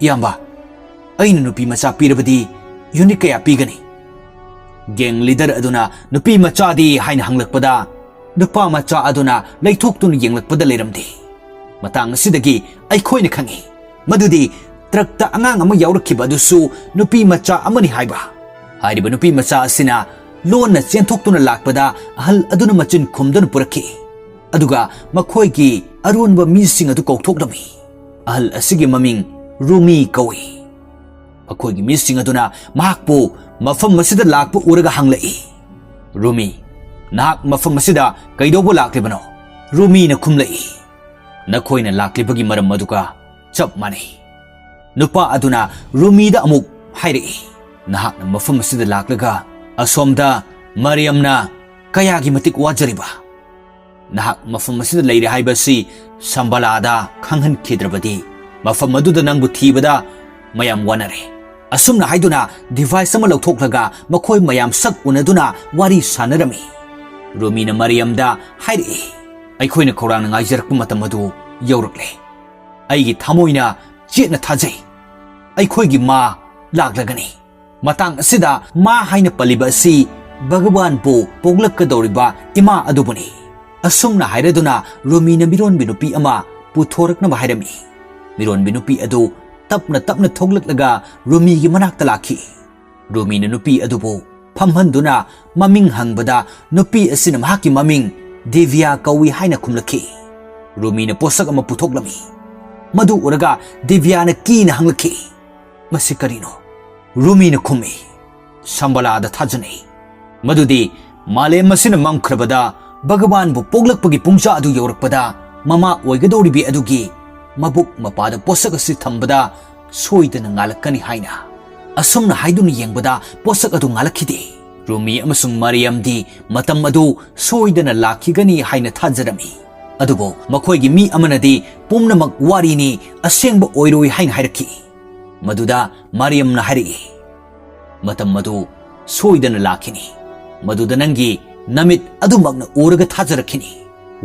"ꯏꯌꯥꯝꯕ, ꯑꯩꯅ ꯅꯨꯄꯤ ꯃꯆꯥ ꯄꯤꯔꯕꯗꯤ ꯌꯨꯅꯤꯠ ꯀꯌꯥ ꯄꯤꯒꯅꯤ?" ꯒꯦꯡ ꯂꯤꯗꯔ ꯑꯗꯨꯅ ꯅꯨꯄꯤ ꯃꯆꯥꯗꯤ ꯍꯥꯏꯅ ꯍꯪꯂꯛꯄꯗ, ꯅꯨꯄꯥ ꯃꯆꯥ ꯑꯗꯨꯅ ꯂꯩꯊꯣꯛꯇꯨꯅ ꯌꯦꯡꯂꯛꯄꯗ ꯂꯩꯔꯝꯗꯦ꯫ ꯃꯇꯥꯡ ꯑꯁꯤꯗꯒꯤ ꯑꯩꯈꯣꯏꯅ ꯈꯪꯏ ꯃꯗꯨꯗꯤ ꯇ꯭ꯔꯛꯇ ꯑꯉꯥꯡ ꯑꯃ ꯌꯥꯎꯔꯛꯈꯤꯕ ꯑꯗꯨꯁꯨ ꯅꯨꯄꯤ ꯃꯆꯥ ꯑꯃꯅꯤ ꯍꯥꯏꯕ꯫ ꯍꯥꯏꯔꯤꯕ ꯅꯨꯄꯤ ꯃꯆꯥ ꯑꯁꯤꯅ ꯂꯣꯟꯅ ꯆꯦꯟꯊꯣꯛꯇꯨꯅ ꯂꯥꯛꯄꯗ ꯑꯍꯜ ꯑꯗꯨꯅ ꯃꯆꯤꯟ ꯈꯨꯝꯗꯨꯅ ꯄꯨꯔꯛꯈꯤ꯫ ꯑꯗꯨꯒ ꯃꯈꯣꯏꯒꯤ ꯑꯔꯣꯟꯕ ꯃꯤꯁꯤꯡ ꯑꯗꯨ ꯀꯧꯊꯣꯛꯂꯝꯃꯤ꯫ ꯑꯍꯜ ꯑꯁꯤꯒꯤ ꯃꯃꯤꯡ ꯔꯨꯃꯤ ꯀꯧꯏ꯫ ꯃꯈꯣꯏꯒꯤ ꯃꯤꯁꯤꯡ ꯑꯗꯨꯅ ꯃꯍꯥꯛꯄꯨ ꯃꯐꯝ ꯑꯁꯤꯗ ꯂꯥꯛꯄ ꯎꯔꯒ ꯍꯪꯂꯛꯏ, "ꯔꯨꯃꯤ, ꯅꯍꯥꯛ ꯃꯐꯝ ꯑꯁꯤꯗ ꯀꯩꯗꯧꯕ ꯂꯥꯛꯂꯤꯕꯅꯣ?" ꯔꯨꯃꯤꯅ ꯈꯨꯝꯂꯛꯏ, "ꯅꯈꯣꯏꯅ ꯂꯥꯛꯂꯤꯕꯒꯤ ꯃꯔꯝ ꯑꯗꯨꯒ ꯆꯞ ꯃꯥꯟꯅꯩ꯫" ꯅꯨꯄꯥ ꯑꯗꯨꯅ ꯔꯨꯃꯤꯗ ꯑꯃꯨꯛ ꯍꯥꯏꯔꯛꯏ, "ꯅꯍꯥꯛꯅ ꯃꯐꯝ ꯑꯁꯤꯗ ꯂꯥꯛꯂꯒ ꯑꯁꯣꯝꯗ ꯃꯔꯤꯌꯝꯅ ꯀꯌꯥꯒꯤ ꯃꯇꯤꯛ ꯋꯥꯖꯔꯤꯕ?" "ꯅꯍꯥꯛ ꯃꯐꯝ ꯑꯁꯤꯗ ꯂꯩꯔꯦ ꯍꯥꯏꯕꯁꯤ ꯁꯝꯕꯂꯥꯗ ꯈꯪꯍꯟꯈꯤꯗ꯭ꯔꯕꯗꯤ ꯃꯐꯝ ꯑꯗꯨꯗ ꯅꯪꯕꯨ ꯊꯤꯕꯗ ꯃꯌꯥꯝ ꯋꯥꯅꯔꯦ"꯫ ꯑꯁꯨꯝꯅ ꯍꯥꯏꯗꯨꯅ device ꯑꯃ ꯂꯧꯊꯣꯛꯂꯒ ꯃꯈꯣꯏ ꯃꯌꯥꯝ ꯁꯛ ꯎꯅꯗꯨꯅ ꯋꯥꯔꯤ ꯁꯥꯟꯅꯔꯝꯃꯤ꯫ ꯔꯨꯃꯤꯅ ꯃꯔꯤꯌꯝꯗ ꯍꯥꯏꯔꯛꯏ, "ꯑꯩꯈꯣꯏꯅ ꯈꯧꯔꯥꯡꯅ ꯉꯥꯏꯖꯔꯛꯄ ꯃꯇꯝ ꯑꯗꯨ ꯌꯧꯔꯛꯂꯦ꯫ ꯑꯩꯒꯤ ꯊꯃꯣꯏꯅ ꯆꯦꯠꯅ ꯊꯥꯖꯩ, ꯑꯩꯈꯣꯏꯒꯤ ꯃꯥ ꯂꯥꯛꯂꯒꯅꯤ꯫ ꯃꯇꯥꯡ ꯑꯁꯤꯗ ꯃꯥ ꯍꯥꯏꯅ ꯄꯜꯂꯤꯕ ꯑꯁꯤ ꯚꯒꯋꯥꯟꯕꯨ ꯄꯣꯛꯂꯛꯀꯗꯧꯔꯤꯕ ꯏꯃꯥ ꯑꯗꯨꯕꯨꯅꯤ"꯫ ꯑꯁꯨꯝꯅ ꯍꯥꯏꯔꯗꯨꯅ ꯔꯨꯃꯤꯅ ꯃꯤꯔꯣꯟꯕꯤ ꯅꯨꯄꯤ ꯑꯃ ꯄꯨꯊꯣꯔꯛꯅꯕ ꯍꯥꯏꯔꯝꯃꯤ꯫ ꯃꯤꯔꯣꯟꯕꯤ ꯅꯨꯄꯤ ꯑꯗꯨ ꯇꯞꯅ ꯇꯞꯅ ꯊꯣꯛꯂꯛꯂꯒ ꯔꯨꯃꯤꯒꯤ ꯃꯅꯥꯛꯇ ꯂꯥꯛꯈꯤ꯫ ꯔꯨꯃꯤꯅ ꯅꯨꯄꯤ ꯑꯗꯨꯕꯨ ꯐꯝꯍꯟꯗꯨꯅ ꯃꯃꯤꯡ ꯍꯪꯕꯗ ꯅꯨꯄꯤ ꯑꯁꯤꯅ ꯃꯍꯥꯛꯀꯤ ꯃꯃꯤꯡ ꯗꯤꯚ꯭ꯌꯥ ꯀꯧꯏ ꯍꯥꯏꯅ ꯈꯨꯝꯂꯛꯈꯤ꯫ ꯔꯨꯃꯤꯅ ꯄꯣꯠꯁꯛ ꯑꯃ ꯄꯨꯊꯣꯛꯂꯝꯃꯤ꯫ ꯃꯗꯨ ꯎꯔꯒ ꯗꯤꯚ꯭ꯌꯥꯅ ꯀꯤꯅ ꯍꯪꯂꯛꯈꯤ, "ꯃꯁꯤ ꯀꯔꯤꯅꯣ?" ꯔꯨꯃꯤꯅ ꯈꯨꯝꯃꯤ, "ꯁꯝꯕꯂꯥꯗ ꯊꯥꯖꯅꯩ꯫ ꯃꯗꯨꯗꯤ ꯃꯥꯂꯦꯝ ꯑꯁꯤꯅ ꯃꯝꯈ꯭ꯔꯕꯗ ꯚꯒꯋꯥꯟꯕꯨ ꯄꯣꯛꯂꯛꯄꯒꯤ ꯄꯨꯡꯖꯥ ꯑꯗꯨ ꯌꯧꯔꯛꯄꯗ ꯃꯃꯥ ꯑꯣꯏꯒꯗꯧꯔꯤꯕꯤ ꯑꯗꯨꯒꯤ ꯃꯕꯨꯛ ꯃꯄꯥꯗ ꯄꯣꯠꯁꯛ ꯑꯁꯤ ꯊꯝꯕꯗ ꯁꯣꯏꯗꯅ ꯉꯥꯜꯂꯛꯀꯅꯤ" ꯍꯥꯏꯅ꯫ ꯑꯁꯨꯝꯅ ꯍꯥꯏꯗꯨꯅ ꯌꯦꯡꯕꯗ ꯄꯣꯠꯁꯛ ꯑꯗꯨ ꯉꯥꯜꯂꯛꯈꯤꯗꯦ꯫ ꯔꯨꯃꯤ ꯑꯃꯁꯨꯡ ꯃꯔꯤꯌꯝꯗꯤ ꯃꯇꯝ ꯑꯗꯨ ꯁꯣꯏꯗꯅ ꯂꯥꯛꯈꯤꯒꯅꯤ ꯍꯥꯏꯅ ꯊꯥꯖꯔꯝꯃꯤ꯫ ꯑꯗꯨꯕꯨ ꯃꯈꯣꯏꯒꯤ ꯃꯤ ꯑꯃꯅꯗꯤ ꯄꯨꯝꯅꯃꯛ ꯋꯥꯔꯤꯅꯤ, ꯑꯁꯦꯡꯕ ꯑꯣꯏꯔꯣꯏ ꯍꯥꯏꯅ ꯍꯥꯏꯔꯛꯈꯤ꯫ ꯃꯗꯨꯗ ꯃꯔꯤꯌꯝꯅ ꯍꯥꯏꯔꯛꯏ, "ꯃꯇꯝ ꯑꯗꯨ ꯁꯣꯏꯗꯅ ꯂꯥꯛꯈꯤꯅꯤ꯫ ꯃꯗꯨꯗ ꯅꯪꯒꯤ ꯅꯃꯤꯠ ꯑꯗꯨꯃꯛꯅ ꯎꯔꯒ ꯊꯥꯖꯔꯛꯈꯤꯅꯤ꯫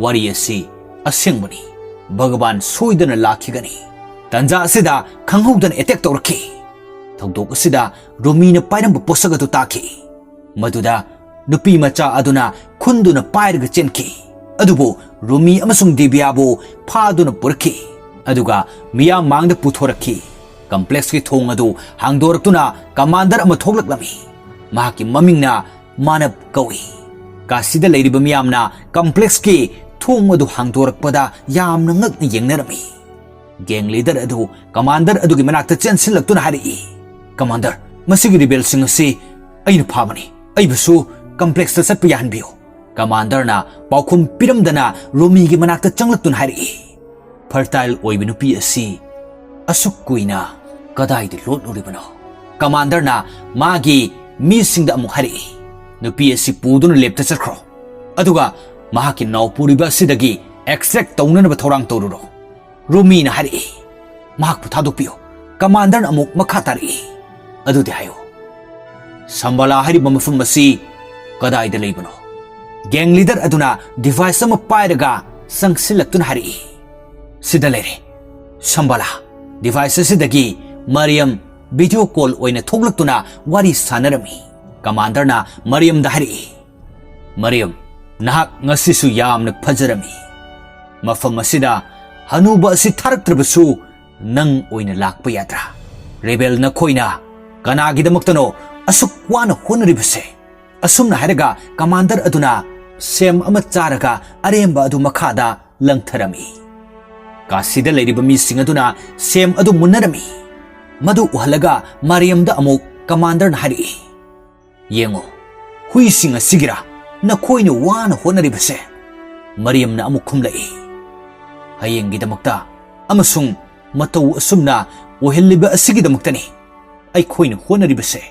ꯋꯥꯔꯤ ꯑꯁꯤ ꯑꯁꯦꯡꯕꯅꯤ꯫ ꯚꯒꯋꯥꯟ ꯁꯣꯏꯗꯅ ꯂꯥꯛꯈꯤꯒꯅꯤ"꯫ ꯇꯥꯟꯖꯥ ꯑꯁꯤꯗ ꯈꯪꯍꯧꯗꯅ attack ꯇꯧꯔꯛꯈꯤ꯫ ꯊꯧꯗꯣꯛ ꯑꯁꯤꯗ ꯔꯨꯃꯤꯅ ꯄꯥꯏꯔꯝꯕ ꯄꯣꯠꯁꯛ ꯑꯗꯨ ꯇꯥꯈꯤ꯫ ꯃꯗꯨꯗ ꯅꯨꯄꯤ ꯃꯆꯥ ꯑꯗꯨꯅ ꯈꯨꯟꯗꯨꯅ ꯄꯥꯏꯔꯒ ꯆꯦꯟꯈꯤ꯫ ꯑꯗꯨꯕꯨ ꯔꯨꯃꯤ ꯑꯃꯁꯨꯡ ꯗꯤꯕꯤꯌꯥꯕꯨ ꯐꯥꯗꯨꯅ ꯄꯨꯔꯛꯈꯤ꯫ ꯑꯗꯨꯒ ꯃꯤꯌꯥꯝ ꯃꯥꯡꯗ ꯄꯨꯊꯣꯔꯛꯈꯤ꯫ Complexꯀꯤ ꯊꯣꯡ ꯑꯗꯨ ꯍꯥꯡꯗꯣꯔꯛꯇꯨꯅ commander ꯑꯃ ꯊꯣꯛꯂꯛꯂꯝꯃꯤ꯫ ꯃꯍꯥꯛꯀꯤ ꯃꯃꯤꯡꯅ ꯃꯥꯅꯕ ꯀꯧꯏ꯫ ꯀꯥꯁꯤꯗ ꯂꯩꯔꯤꯕ ꯃꯤꯌꯥꯝꯅ Complexꯀꯤ ꯊꯣꯡ ꯑꯗꯨ ꯍꯥꯡꯗꯣꯔꯛꯄꯗ ꯌꯥꯝꯅ ꯉꯛꯅ ꯌꯦꯡꯅꯔꯝꯃꯤ꯫ Gang leader ꯑꯗꯨ commander ꯑꯗꯨꯒꯤ ꯃꯅꯥꯛꯇ ꯆꯦꯟꯁꯤꯜꯂꯛꯇꯨꯅ ꯍꯥꯏꯔꯛꯏ, "Commander, ꯃꯁꯤꯒꯤ rebelꯁꯤꯡ ꯑꯁꯤ ꯑꯩꯅ ꯐꯥꯕꯅꯤ꯫ ꯑꯩꯕꯨꯁꯨ Complexꯇ ꯆꯠꯄ ꯌꯥꯍꯟꯕꯤꯌꯨ"꯫ Commanderꯅ ꯄꯥꯎꯈꯨꯝ ꯄꯤꯔꯝꯗꯅ ꯔꯨꯃꯤꯒꯤ ꯃꯅꯥꯛꯇ ꯆꯪꯂꯛꯇꯨꯅ ꯍꯥꯏꯔꯛꯏ, "Fertile ꯑꯣꯏꯕ ꯅꯨꯄꯤ ꯑꯁꯤ ꯑꯁꯨꯛ ꯀꯨꯏꯅ ꯀꯗꯥꯏꯗ ꯂꯣꯠꯂꯨꯔꯤꯕꯅꯣ?" Commanderꯅ ꯃꯥꯒꯤ ꯃꯤꯁꯤꯡꯗ ꯑꯃꯨꯛ ꯍꯥꯏꯔꯛꯏ, "ꯅꯨꯄꯤ ꯑꯁꯤ ꯄꯨꯗꯨꯅ labꯇ ꯆꯠꯈ꯭ꯔꯣ꯫ ꯑꯗꯨꯒ ꯃꯍꯥꯛꯀꯤ ꯅꯥꯎ ꯄꯨꯔꯤꯕ ꯑꯁꯤꯗꯒꯤ ꯑꯦꯛꯁꯇ꯭ꯔꯦꯛ ꯇꯧꯅꯅꯕ ꯊꯧꯔꯥꯡ ꯇꯧꯔꯨꯔꯣ꯫ ꯔꯣꯃꯤꯅ ꯍꯥꯏꯔꯛꯏ꯫ ꯃꯍꯥꯛꯄꯨ ꯊꯥꯗꯣꯛꯄꯤꯌꯨ꯫ ꯀꯃꯥꯟꯗꯔꯅ ꯑꯃꯨꯛ ꯃꯈꯥ ꯇꯥꯔꯛꯏ꯫ ꯑꯗꯨꯗꯤ ꯍꯥꯏꯌꯨ, ꯁꯝꯕꯥꯂꯥ ꯍꯥꯏꯔꯤꯕ ꯃꯐꯝ ꯑꯁꯤ ꯀꯗꯥꯏꯗ ꯂꯩꯕꯅꯣ? ꯒꯦꯡ ꯂꯤꯗꯔ ꯑꯗꯨꯅ ꯗꯤꯚꯥꯏꯁ ꯑꯃ ꯄꯥꯏꯔꯒ ꯆꯪꯁꯤꯜꯂꯛꯇꯨꯅ ꯍꯥꯏꯔꯛꯏ꯫ ꯁꯤꯗ ꯂꯩꯔꯦ꯫ ꯁꯝꯕꯥꯂꯥ꯫ ꯗꯤꯚꯥꯏꯁ ꯑꯁꯤꯗꯒꯤ ꯃꯔꯤꯌꯝ ꯚꯤꯗꯤꯑꯣ ꯀꯣꯜ ꯑꯣꯏꯅ ꯊꯣꯛꯂꯛꯇꯨꯅ ꯋꯥꯔꯤ ꯁꯥꯟꯅꯔꯝꯃꯤ꯫ ꯀꯃꯥꯟꯗꯔꯅ ꯃꯔꯤꯌꯝꯗ ꯍꯥꯏꯔꯛꯏ, ꯃꯔꯤꯌꯝ, ꯅꯍꯥꯛ ꯉꯁꯤꯁꯨ ꯌꯥꯝꯅ ꯐꯖꯔꯝꯃꯤ꯫ ꯃꯐꯝ ꯑꯁꯤꯗ ꯍꯅꯨꯕ ꯑꯁꯤ ꯊꯥꯔꯛꯇ꯭ꯔꯕꯁꯨ ꯅꯪ ꯑꯣꯏꯅ ꯂꯥꯛꯄ ꯌꯥꯗ꯭ꯔꯥ? ꯔꯦꯕꯦꯜ ꯅꯈꯣꯏꯅ ꯀꯅꯥꯒꯤꯗꯃꯛꯇꯅꯣ ꯑꯁꯨꯛ ꯋꯥꯅ ꯍꯣꯠꯅꯔꯤꯕꯁꯦ? ꯑꯁꯨꯝꯅ ꯍꯥꯏꯔꯒ ꯀꯃꯥꯟꯗꯔ ꯑꯗꯨꯅ ꯁꯦꯝ ꯑꯃ ꯆꯥꯔꯒ ꯑꯔꯦꯝꯕ ꯑꯗꯨ ꯃꯈꯥꯗ ꯂꯪꯊꯔꯝꯃꯤ꯫ ꯀꯥꯁꯤꯗ ꯂꯩꯔꯤꯕ ꯃꯤꯁꯤꯡ ꯑꯗꯨꯅ ꯁꯦꯝ ꯑꯗꯨ ꯃꯨꯟꯅꯔꯝꯃꯤ꯫ ꯃꯗꯨ ꯎꯍꯜꯂꯒ ꯃꯔꯤꯌꯝꯗ ꯑꯃꯨꯛ ꯀꯃꯥꯟꯗꯔꯅ ꯍꯥꯏꯔꯛꯏ, ꯌꯦꯡꯉꯨ, ꯍꯨꯏꯁꯤꯡ ꯑꯁꯤꯒꯤꯔꯥ ꯅꯈꯣꯏꯅ ꯋꯥꯅ ꯍꯣꯠꯅꯔꯤꯕꯁꯦ? ꯃꯔꯤꯌꯝꯅ ꯑꯃꯨꯛ ꯈꯨꯝꯂꯛꯏ, ꯍꯌꯦꯡꯒꯤꯗꯃꯛꯇ ꯑꯃꯁꯨꯡ ꯃꯇꯧ ꯑꯁꯨꯝꯅ ꯑꯣꯏꯍꯜꯂꯤꯕ ꯑꯁꯤꯒꯤꯗꯃꯛꯇꯅꯤ ꯑꯩꯈꯣꯏꯅ ꯍꯣꯠꯅꯔꯤꯕꯁꯦ꯫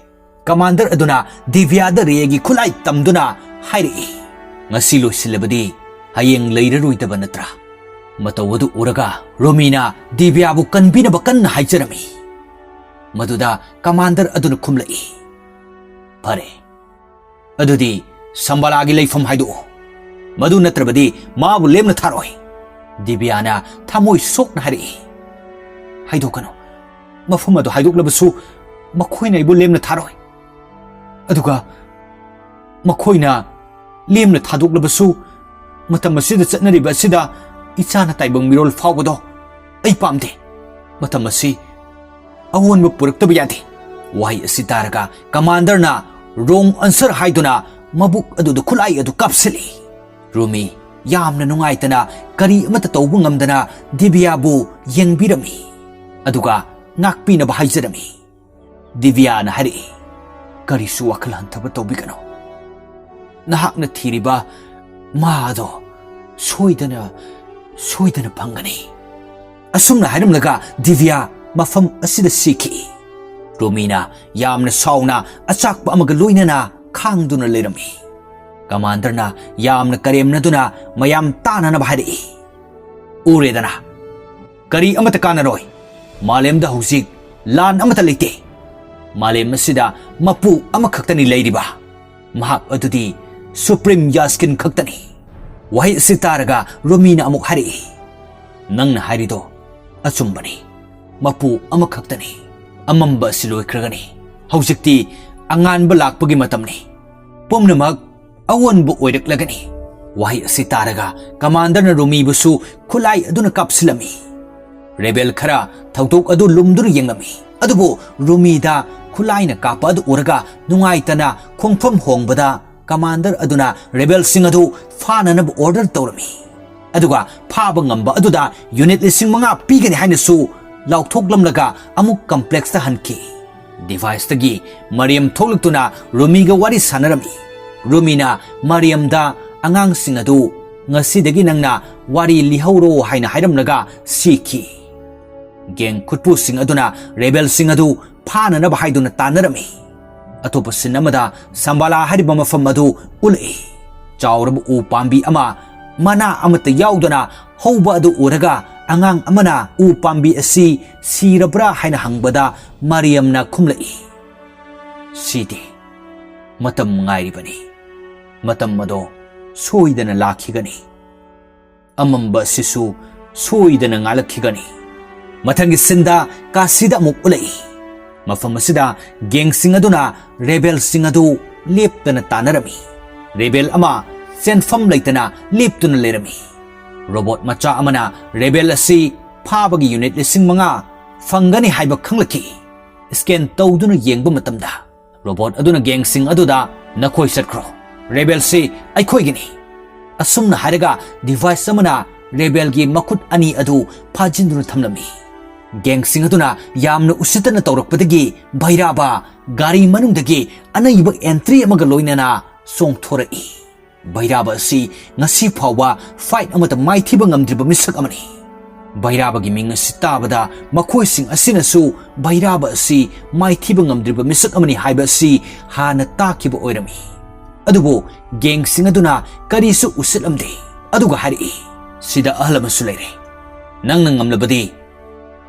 ꯀꯃꯥꯟꯗꯔ ꯑꯗꯨꯅ ꯗꯤꯕ꯭ꯌꯥꯗ ꯔꯦꯒꯤ ꯈꯨꯠꯂꯥꯏ ꯇꯝꯗꯨꯅ ꯍꯥꯏꯔꯛꯏ, ꯉꯁꯤ ꯂꯣꯏꯁꯤꯜꯂꯕꯗꯤ ꯍꯌꯦꯡ ꯂꯩꯔꯔꯣꯏꯗꯕ ꯅꯠꯇ꯭ꯔꯥ? ꯃꯇꯧ ꯑꯗꯨ ꯎꯔꯒ ꯔꯣꯃꯤꯅ ꯗꯤꯕ꯭ꯌꯥꯕꯨ ꯀꯟꯕꯤꯅꯕ ꯀꯟꯅ ꯍꯥꯏꯖꯔꯝꯃꯤ꯫ ꯃꯗꯨꯗ ꯀꯃꯥꯟꯗꯔ ꯑꯗꯨꯅ ꯈꯨꯝꯂꯛꯏ, ꯐꯔꯦ, ꯑꯗꯨꯗꯤ ꯁꯝꯕꯥꯂꯥꯒꯤ ꯂꯩꯐꯝ ꯍꯥꯏꯗꯣꯛꯎ꯫ ꯃꯗꯨ ꯅꯠꯇ꯭ꯔꯕꯗꯤ ꯃꯥꯕꯨ ꯂꯦꯝꯅ ꯊꯥꯔꯣꯏ꯫ ꯗꯤꯕ꯭ꯌꯥꯅ ꯊꯃꯣꯏ ꯁꯣꯛꯅ ꯍꯥꯏꯔꯛꯏ, ꯍꯥꯏꯗꯣꯛꯀꯅꯨ꯫ ꯃꯐꯝ ꯑꯗꯨ ꯍꯥꯏꯗꯣꯛꯂꯕꯁꯨ ꯃꯈꯣꯏꯅ ꯑꯩꯕꯨ ꯂꯦꯝꯅ ꯊꯥꯔꯣꯏ꯫ ꯑꯗꯨꯒ ꯃꯈꯣꯏꯅ ꯂꯦꯝꯅ ꯊꯥꯗꯣꯛꯂꯕꯁꯨ ꯃꯇꯝ ꯑꯁꯤꯗ ꯆꯠꯅꯔꯤꯕ ꯑꯁꯤꯗ ꯏꯆꯥꯅ ꯇꯥꯏꯕꯪ ꯃꯤꯔꯣꯜ ꯐꯥꯎꯕꯗꯣ ꯑꯩ ꯄꯥꯝꯗꯦ꯫ ꯃꯇꯝ ꯑꯁꯤ ꯑꯑꯣꯟꯕ ꯄꯨꯔꯛꯇꯕ ꯌꯥꯗꯦ꯫ ꯋꯥꯍꯩ ꯑꯁꯤ ꯇꯥꯔꯒ ꯀꯃꯥꯟꯗꯔꯅ ꯔꯣꯡ ꯑꯟꯁꯔ ꯍꯥꯏꯗꯨꯅ ꯃꯕꯨꯛ ꯑꯗꯨꯗ ꯈꯨꯠꯂꯥꯏ ꯑꯗꯨ ꯀꯥꯞꯁꯤꯜꯂꯤ꯫ ꯔꯨꯃꯤ ꯌꯥꯝꯅ ꯅꯨꯡꯉꯥꯏꯇꯅ ꯀꯔꯤ ꯑꯃꯠꯇ ꯇꯧꯕ ꯉꯝꯗꯅ ꯗꯤꯕꯤꯌꯥꯕꯨ ꯌꯦꯡꯕꯤꯔꯝꯃꯤ꯫ ꯑꯗꯨꯒ ꯉꯥꯛꯄꯤꯅꯕ ꯍꯥꯏꯖꯔꯝꯃꯤ꯫ ꯗꯤꯕꯤꯌꯥꯅ ꯍꯥꯏꯔꯛꯏ, "ꯀꯔꯤꯁꯨ ꯋꯥꯈꯜ ꯍꯟꯊꯕ ꯇꯧꯕꯤꯒꯅꯨ꯫ ꯅꯍꯥꯛꯅ ꯊꯤꯔꯤꯕ ꯃꯥ ꯑꯗꯣ ꯁꯣꯏꯗꯅ, ꯁꯣꯏꯗꯅ ꯐꯪꯒꯅꯤ꯫" ꯑꯁꯨꯝꯅ ꯍꯥꯏꯔꯝꯂꯒ ꯗꯤꯕꯤꯌꯥ ꯃꯐꯝ ꯑꯁꯤꯗ ꯁꯤꯈꯤ꯫ ꯔꯣꯃꯤꯅ ꯌꯥꯝꯅ ꯁꯥꯎꯅ ꯑꯆꯥꯛꯄ ꯑꯃꯒ ꯂꯣꯏꯅꯅ ꯈꯥꯡꯗꯨꯅ ꯂꯩꯔꯝꯃꯤ꯫ ꯀꯃꯥꯟꯗꯔꯅ ꯌꯥꯝꯅ ꯀꯔꯦꯝꯅꯗꯨꯅ ꯃꯌꯥꯝ ꯇꯥꯅꯅꯕ ꯍꯥꯏꯔꯛꯏ꯫ "ꯎꯔꯦꯗꯅ, ꯀꯔꯤ ꯑꯃꯠꯇ ꯀꯥꯟꯅꯔꯣꯏ꯫ ꯃꯥꯂꯦꯝꯗ ꯍꯧꯖꯤꯛ ꯂꯥꯟ ꯑꯃꯠꯇ ꯂꯩꯇꯦ꯫ ꯃꯥꯂꯦꯝ ꯑꯁꯤꯗ ꯃꯄꯨ ꯑꯃꯈꯛꯇꯅꯤ ꯂꯩꯔꯤꯕ꯫ ꯃꯍꯥꯛ ꯑꯗꯨꯗꯤ ꯁꯨꯄ꯭ꯔꯤꯝ ꯌꯥꯁꯀꯤꯟ ꯈꯛꯇꯅꯤ꯫" ꯋꯥꯍꯩ ꯑꯁꯤ ꯇꯥꯔꯒ ꯔꯣꯃꯤꯅ ꯑꯃꯨꯛ ꯍꯥꯏꯔꯛꯏ, "ꯅꯪꯅ ꯍꯥꯏꯔꯤꯗꯣ ꯑꯆꯨꯝꯕꯅꯤ꯫ ꯃꯄꯨ ꯑꯃꯈꯛꯇꯅꯤ꯫ ꯑꯃꯝꯕ ꯑꯁꯤ ꯂꯣꯏꯈ꯭ꯔꯒꯅꯤ꯫ ꯍꯧꯖꯤꯛꯇꯤ ꯑꯉꯥꯟꯕ ꯂꯥꯛꯄꯒꯤ ꯃꯇꯝꯅꯤ꯫ ꯄꯨꯝꯅꯃꯛ ꯑꯑꯣꯟꯕ ꯑꯣꯏꯔꯛꯂꯒꯅꯤ꯫" ꯋꯥꯍꯩ ꯑꯁꯤ ꯇꯥꯔꯒ ꯀꯃꯥꯟꯗꯔꯅ ꯔꯣꯃꯤꯕꯨꯁꯨ ꯈꯨꯠꯂꯥꯏ ꯑꯗꯨꯅ ꯀꯥꯞꯁꯤꯜꯂꯝꯃꯤ꯫ ꯔꯦꯕꯦꯜ ꯈꯔ ꯊꯧꯗꯣꯛ ꯑꯗꯨ ꯂꯨꯝꯗꯨꯅ ꯌꯦꯡꯂꯝꯃꯤ꯫ ꯑꯗꯨꯕꯨ ꯔꯣꯃꯤꯗ ꯈꯨꯠꯂꯥꯏꯅ ꯀꯥꯞꯄ ꯑꯗꯨ ꯎꯔꯒ ꯅꯨꯡꯉꯥꯏꯇꯅ ꯈꯣꯡꯐꯝ ꯍꯣꯡꯕꯗ ꯀꯃꯥꯟꯗꯔ ꯑꯗꯨꯅ ꯔꯦꯕꯦꯜꯁꯤꯡ ꯑꯗꯨ ꯐꯥꯅꯅꯕ ꯑꯣꯔꯗꯔ ꯇꯧꯔꯝꯃꯤ꯫ ꯑꯗꯨꯒ ꯐꯥꯕ ꯉꯝꯕ ꯑꯗꯨꯗ ꯌꯨꯅꯤꯠ ꯂꯤꯁꯤꯡ ꯃꯉꯥ ꯄꯤꯒꯅꯤ ꯍꯥꯏꯅꯁꯨ ꯂꯥꯎꯊꯣꯛꯂꯝꯂꯒ ꯑꯃꯨꯛ ꯀꯝꯄ꯭ꯂꯦꯛꯁꯇ ꯍꯟꯈꯤ꯫ ꯗꯤꯚꯥꯏꯁꯇꯒꯤ ꯃꯔꯤꯌꯝ ꯊꯣꯛꯂꯛꯇꯨꯅ ꯔꯣꯃꯤꯒ ꯋꯥꯔꯤ ꯁꯥꯟꯅꯔꯝꯃꯤ꯫ ꯔꯣꯃꯤꯅ ꯃꯔꯤꯌꯝꯗ ꯑꯉꯥꯡꯁꯤꯡ ꯑꯗꯨ "ꯉꯁꯤꯗꯒꯤ ꯅꯪꯅ ꯋꯥꯔꯤ ꯂꯤꯍꯧꯔꯣ" ꯍꯥꯏꯅ ꯍꯥꯏꯔꯝꯂꯒ ꯁꯤꯈꯤ꯫ ꯒꯦꯡ ꯈꯨꯠꯄꯨꯁꯤꯡ ꯑꯗꯨꯅ ꯔꯦꯕꯦꯜꯁꯤꯡ ꯑꯗꯨ ꯐꯥꯅꯅꯕ ꯍꯥꯏꯗꯨꯅ ꯇꯥꯟꯅꯔꯝꯃꯤ꯫ ꯑꯇꯣꯞꯄ ꯁꯤꯟ ꯑꯃꯗ ꯁꯝꯕꯥꯂꯥ ꯍꯥꯏꯔꯤꯕ ꯃꯐꯝ ꯑꯗꯨ ꯎꯠꯂꯛꯏ꯫ ꯆꯥꯎꯔꯕ ꯎ ꯄꯥꯝꯕꯤ ꯑꯃ ꯃꯅꯥ ꯑꯃꯠꯇ ꯌꯥꯎꯗꯅ ꯍꯧꯕ ꯑꯗꯨ ꯎꯔꯒ ꯑꯉꯥꯡ ꯑꯃꯅ ꯎ ꯄꯥꯝꯕꯤ ꯑꯁꯤ ꯁꯤꯔꯕ꯭ꯔꯥ ꯍꯥꯏꯅ ꯍꯪꯕꯗ ꯃꯔꯤꯌꯝꯅ ꯈꯨꯝꯂꯛꯏ, "ꯁꯤꯗꯦ꯫ ꯃꯇꯝ ꯉꯥꯏꯔꯤꯕꯅꯤ꯫ ꯃꯇꯝ ꯑꯗꯣ ꯁꯣꯏꯗꯅ ꯂꯥꯛꯈꯤꯒꯅꯤ꯫ ꯑꯃꯝꯕ ꯑꯁꯤꯁꯨ ꯁꯣꯏꯗꯅ ꯉꯥꯜꯂꯛꯈꯤꯒꯅꯤ꯫" ꯃꯊꯪꯒꯤ ꯁꯤꯟꯗ ꯀꯥꯁꯤꯗ ꯑꯃꯨꯛ ꯎꯠꯂꯛꯏ꯫ ꯃꯐꯝ ꯑꯁꯤꯗ ꯒꯦꯡꯁꯤꯡ ꯑꯗꯨꯅ ꯔꯦꯕꯦꯜꯁꯤꯡ ꯑꯗꯨ ꯂꯦꯞꯇꯅ ꯇꯥꯟꯅꯔꯝꯃꯤ꯫ ꯔꯦꯕꯦꯜ ꯑꯃ ꯆꯦꯟꯐꯝ ꯂꯩꯇꯅ ꯂꯦꯞꯇꯨꯅ ꯂꯩꯔꯝꯃꯤ꯫ ꯔꯣꯕꯣꯠ ꯃꯆꯥ ꯑꯃꯅ ꯔꯦꯕꯦꯜ ꯑꯁꯤ ꯐꯥꯕꯒꯤ ꯌꯨꯅꯤꯠ ꯂꯤꯁꯤꯡ ꯃꯉꯥ ꯐꯪꯒꯅꯤ ꯍꯥꯏꯕ ꯈꯪꯂꯛꯈꯤ꯫ ꯁ꯭ꯀꯦꯟ ꯇꯧꯗꯨꯅ ꯌꯦꯡꯕ ꯃꯇꯝꯗ ꯔꯣꯕꯣꯠ ꯑꯗꯨꯅ ꯒꯦꯡꯁꯤꯡ ꯑꯗꯨꯗ, "ꯅꯈꯣꯏ ꯆꯠꯈ꯭ꯔꯣ꯫ ꯔꯦꯕꯦꯜꯁꯤ ꯑꯩꯈꯣꯏꯒꯤꯅꯤ꯫" ꯑꯁꯨꯝꯅ ꯍꯥꯏꯔꯒ ꯗꯤꯚꯥꯏꯁ ꯑꯃꯅ ꯔꯦꯕꯦꯜꯒꯤ ꯃꯈꯨꯠ ꯑꯅꯤ ꯑꯗꯨ ꯐꯥꯖꯤꯟꯗꯨꯅ ꯊꯝꯂꯝꯃꯤ꯫ ꯒꯦꯡꯁꯤꯡ ꯑꯗꯨꯅ ꯌꯥꯝꯅ ꯎꯁꯤꯠꯇꯅ ꯇꯧꯔꯛꯄꯗꯒꯤ ꯚꯩꯔꯥꯕ ꯒꯥꯔꯤ ꯃꯅꯨꯡꯗꯒꯤ ꯑꯅꯩꯕ ꯑꯦꯟꯇ꯭ꯔꯤ ꯑꯃꯒ ꯂꯣꯏꯅꯅ ꯆꯣꯡꯊꯣꯔꯛꯏ꯫ ꯚꯩꯔꯥꯕ ꯑꯁꯤ ꯉꯁꯤ ꯐꯥꯎꯕ ꯐꯥꯏꯠ ꯑꯃꯗ ꯃꯥꯏꯊꯤꯕ ꯉꯝꯗ꯭ꯔꯤꯕ ꯃꯤꯁꯛ ꯑꯃꯅꯤ꯫ ꯚꯩꯔꯥꯕꯒꯤ ꯃꯤꯡ ꯑꯁꯤ ꯇꯥꯕꯗ ꯃꯈꯣꯏꯁꯤꯡ ꯑꯁꯤꯅꯁꯨ ꯚꯩꯔꯥꯕ ꯑꯁꯤ ꯃꯥꯏꯊꯤꯕ ꯉꯝꯗ꯭ꯔꯤꯕ ꯃꯤꯁꯛ ꯑꯃꯅꯤ ꯍꯥꯏꯕ ꯑꯁꯤ ꯍꯥꯟꯅ ꯇꯥꯈꯤꯕ ꯑꯣꯏꯔꯝꯃꯤ꯫ ꯑꯗꯨꯕꯨ ꯒꯦꯡꯁꯤꯡ ꯑꯗꯨꯅ ꯀꯔꯤꯁꯨ ꯎꯁꯤꯠꯂꯝꯗꯦ꯫ ꯑꯗꯨꯒ ꯍꯥꯏꯔꯛꯏ, "ꯁꯤꯗ ꯑꯍꯜ ꯑꯃꯁꯨ ꯂꯩꯔꯦ꯫ ꯅꯪꯅ ꯉꯝꯂꯕꯗꯤ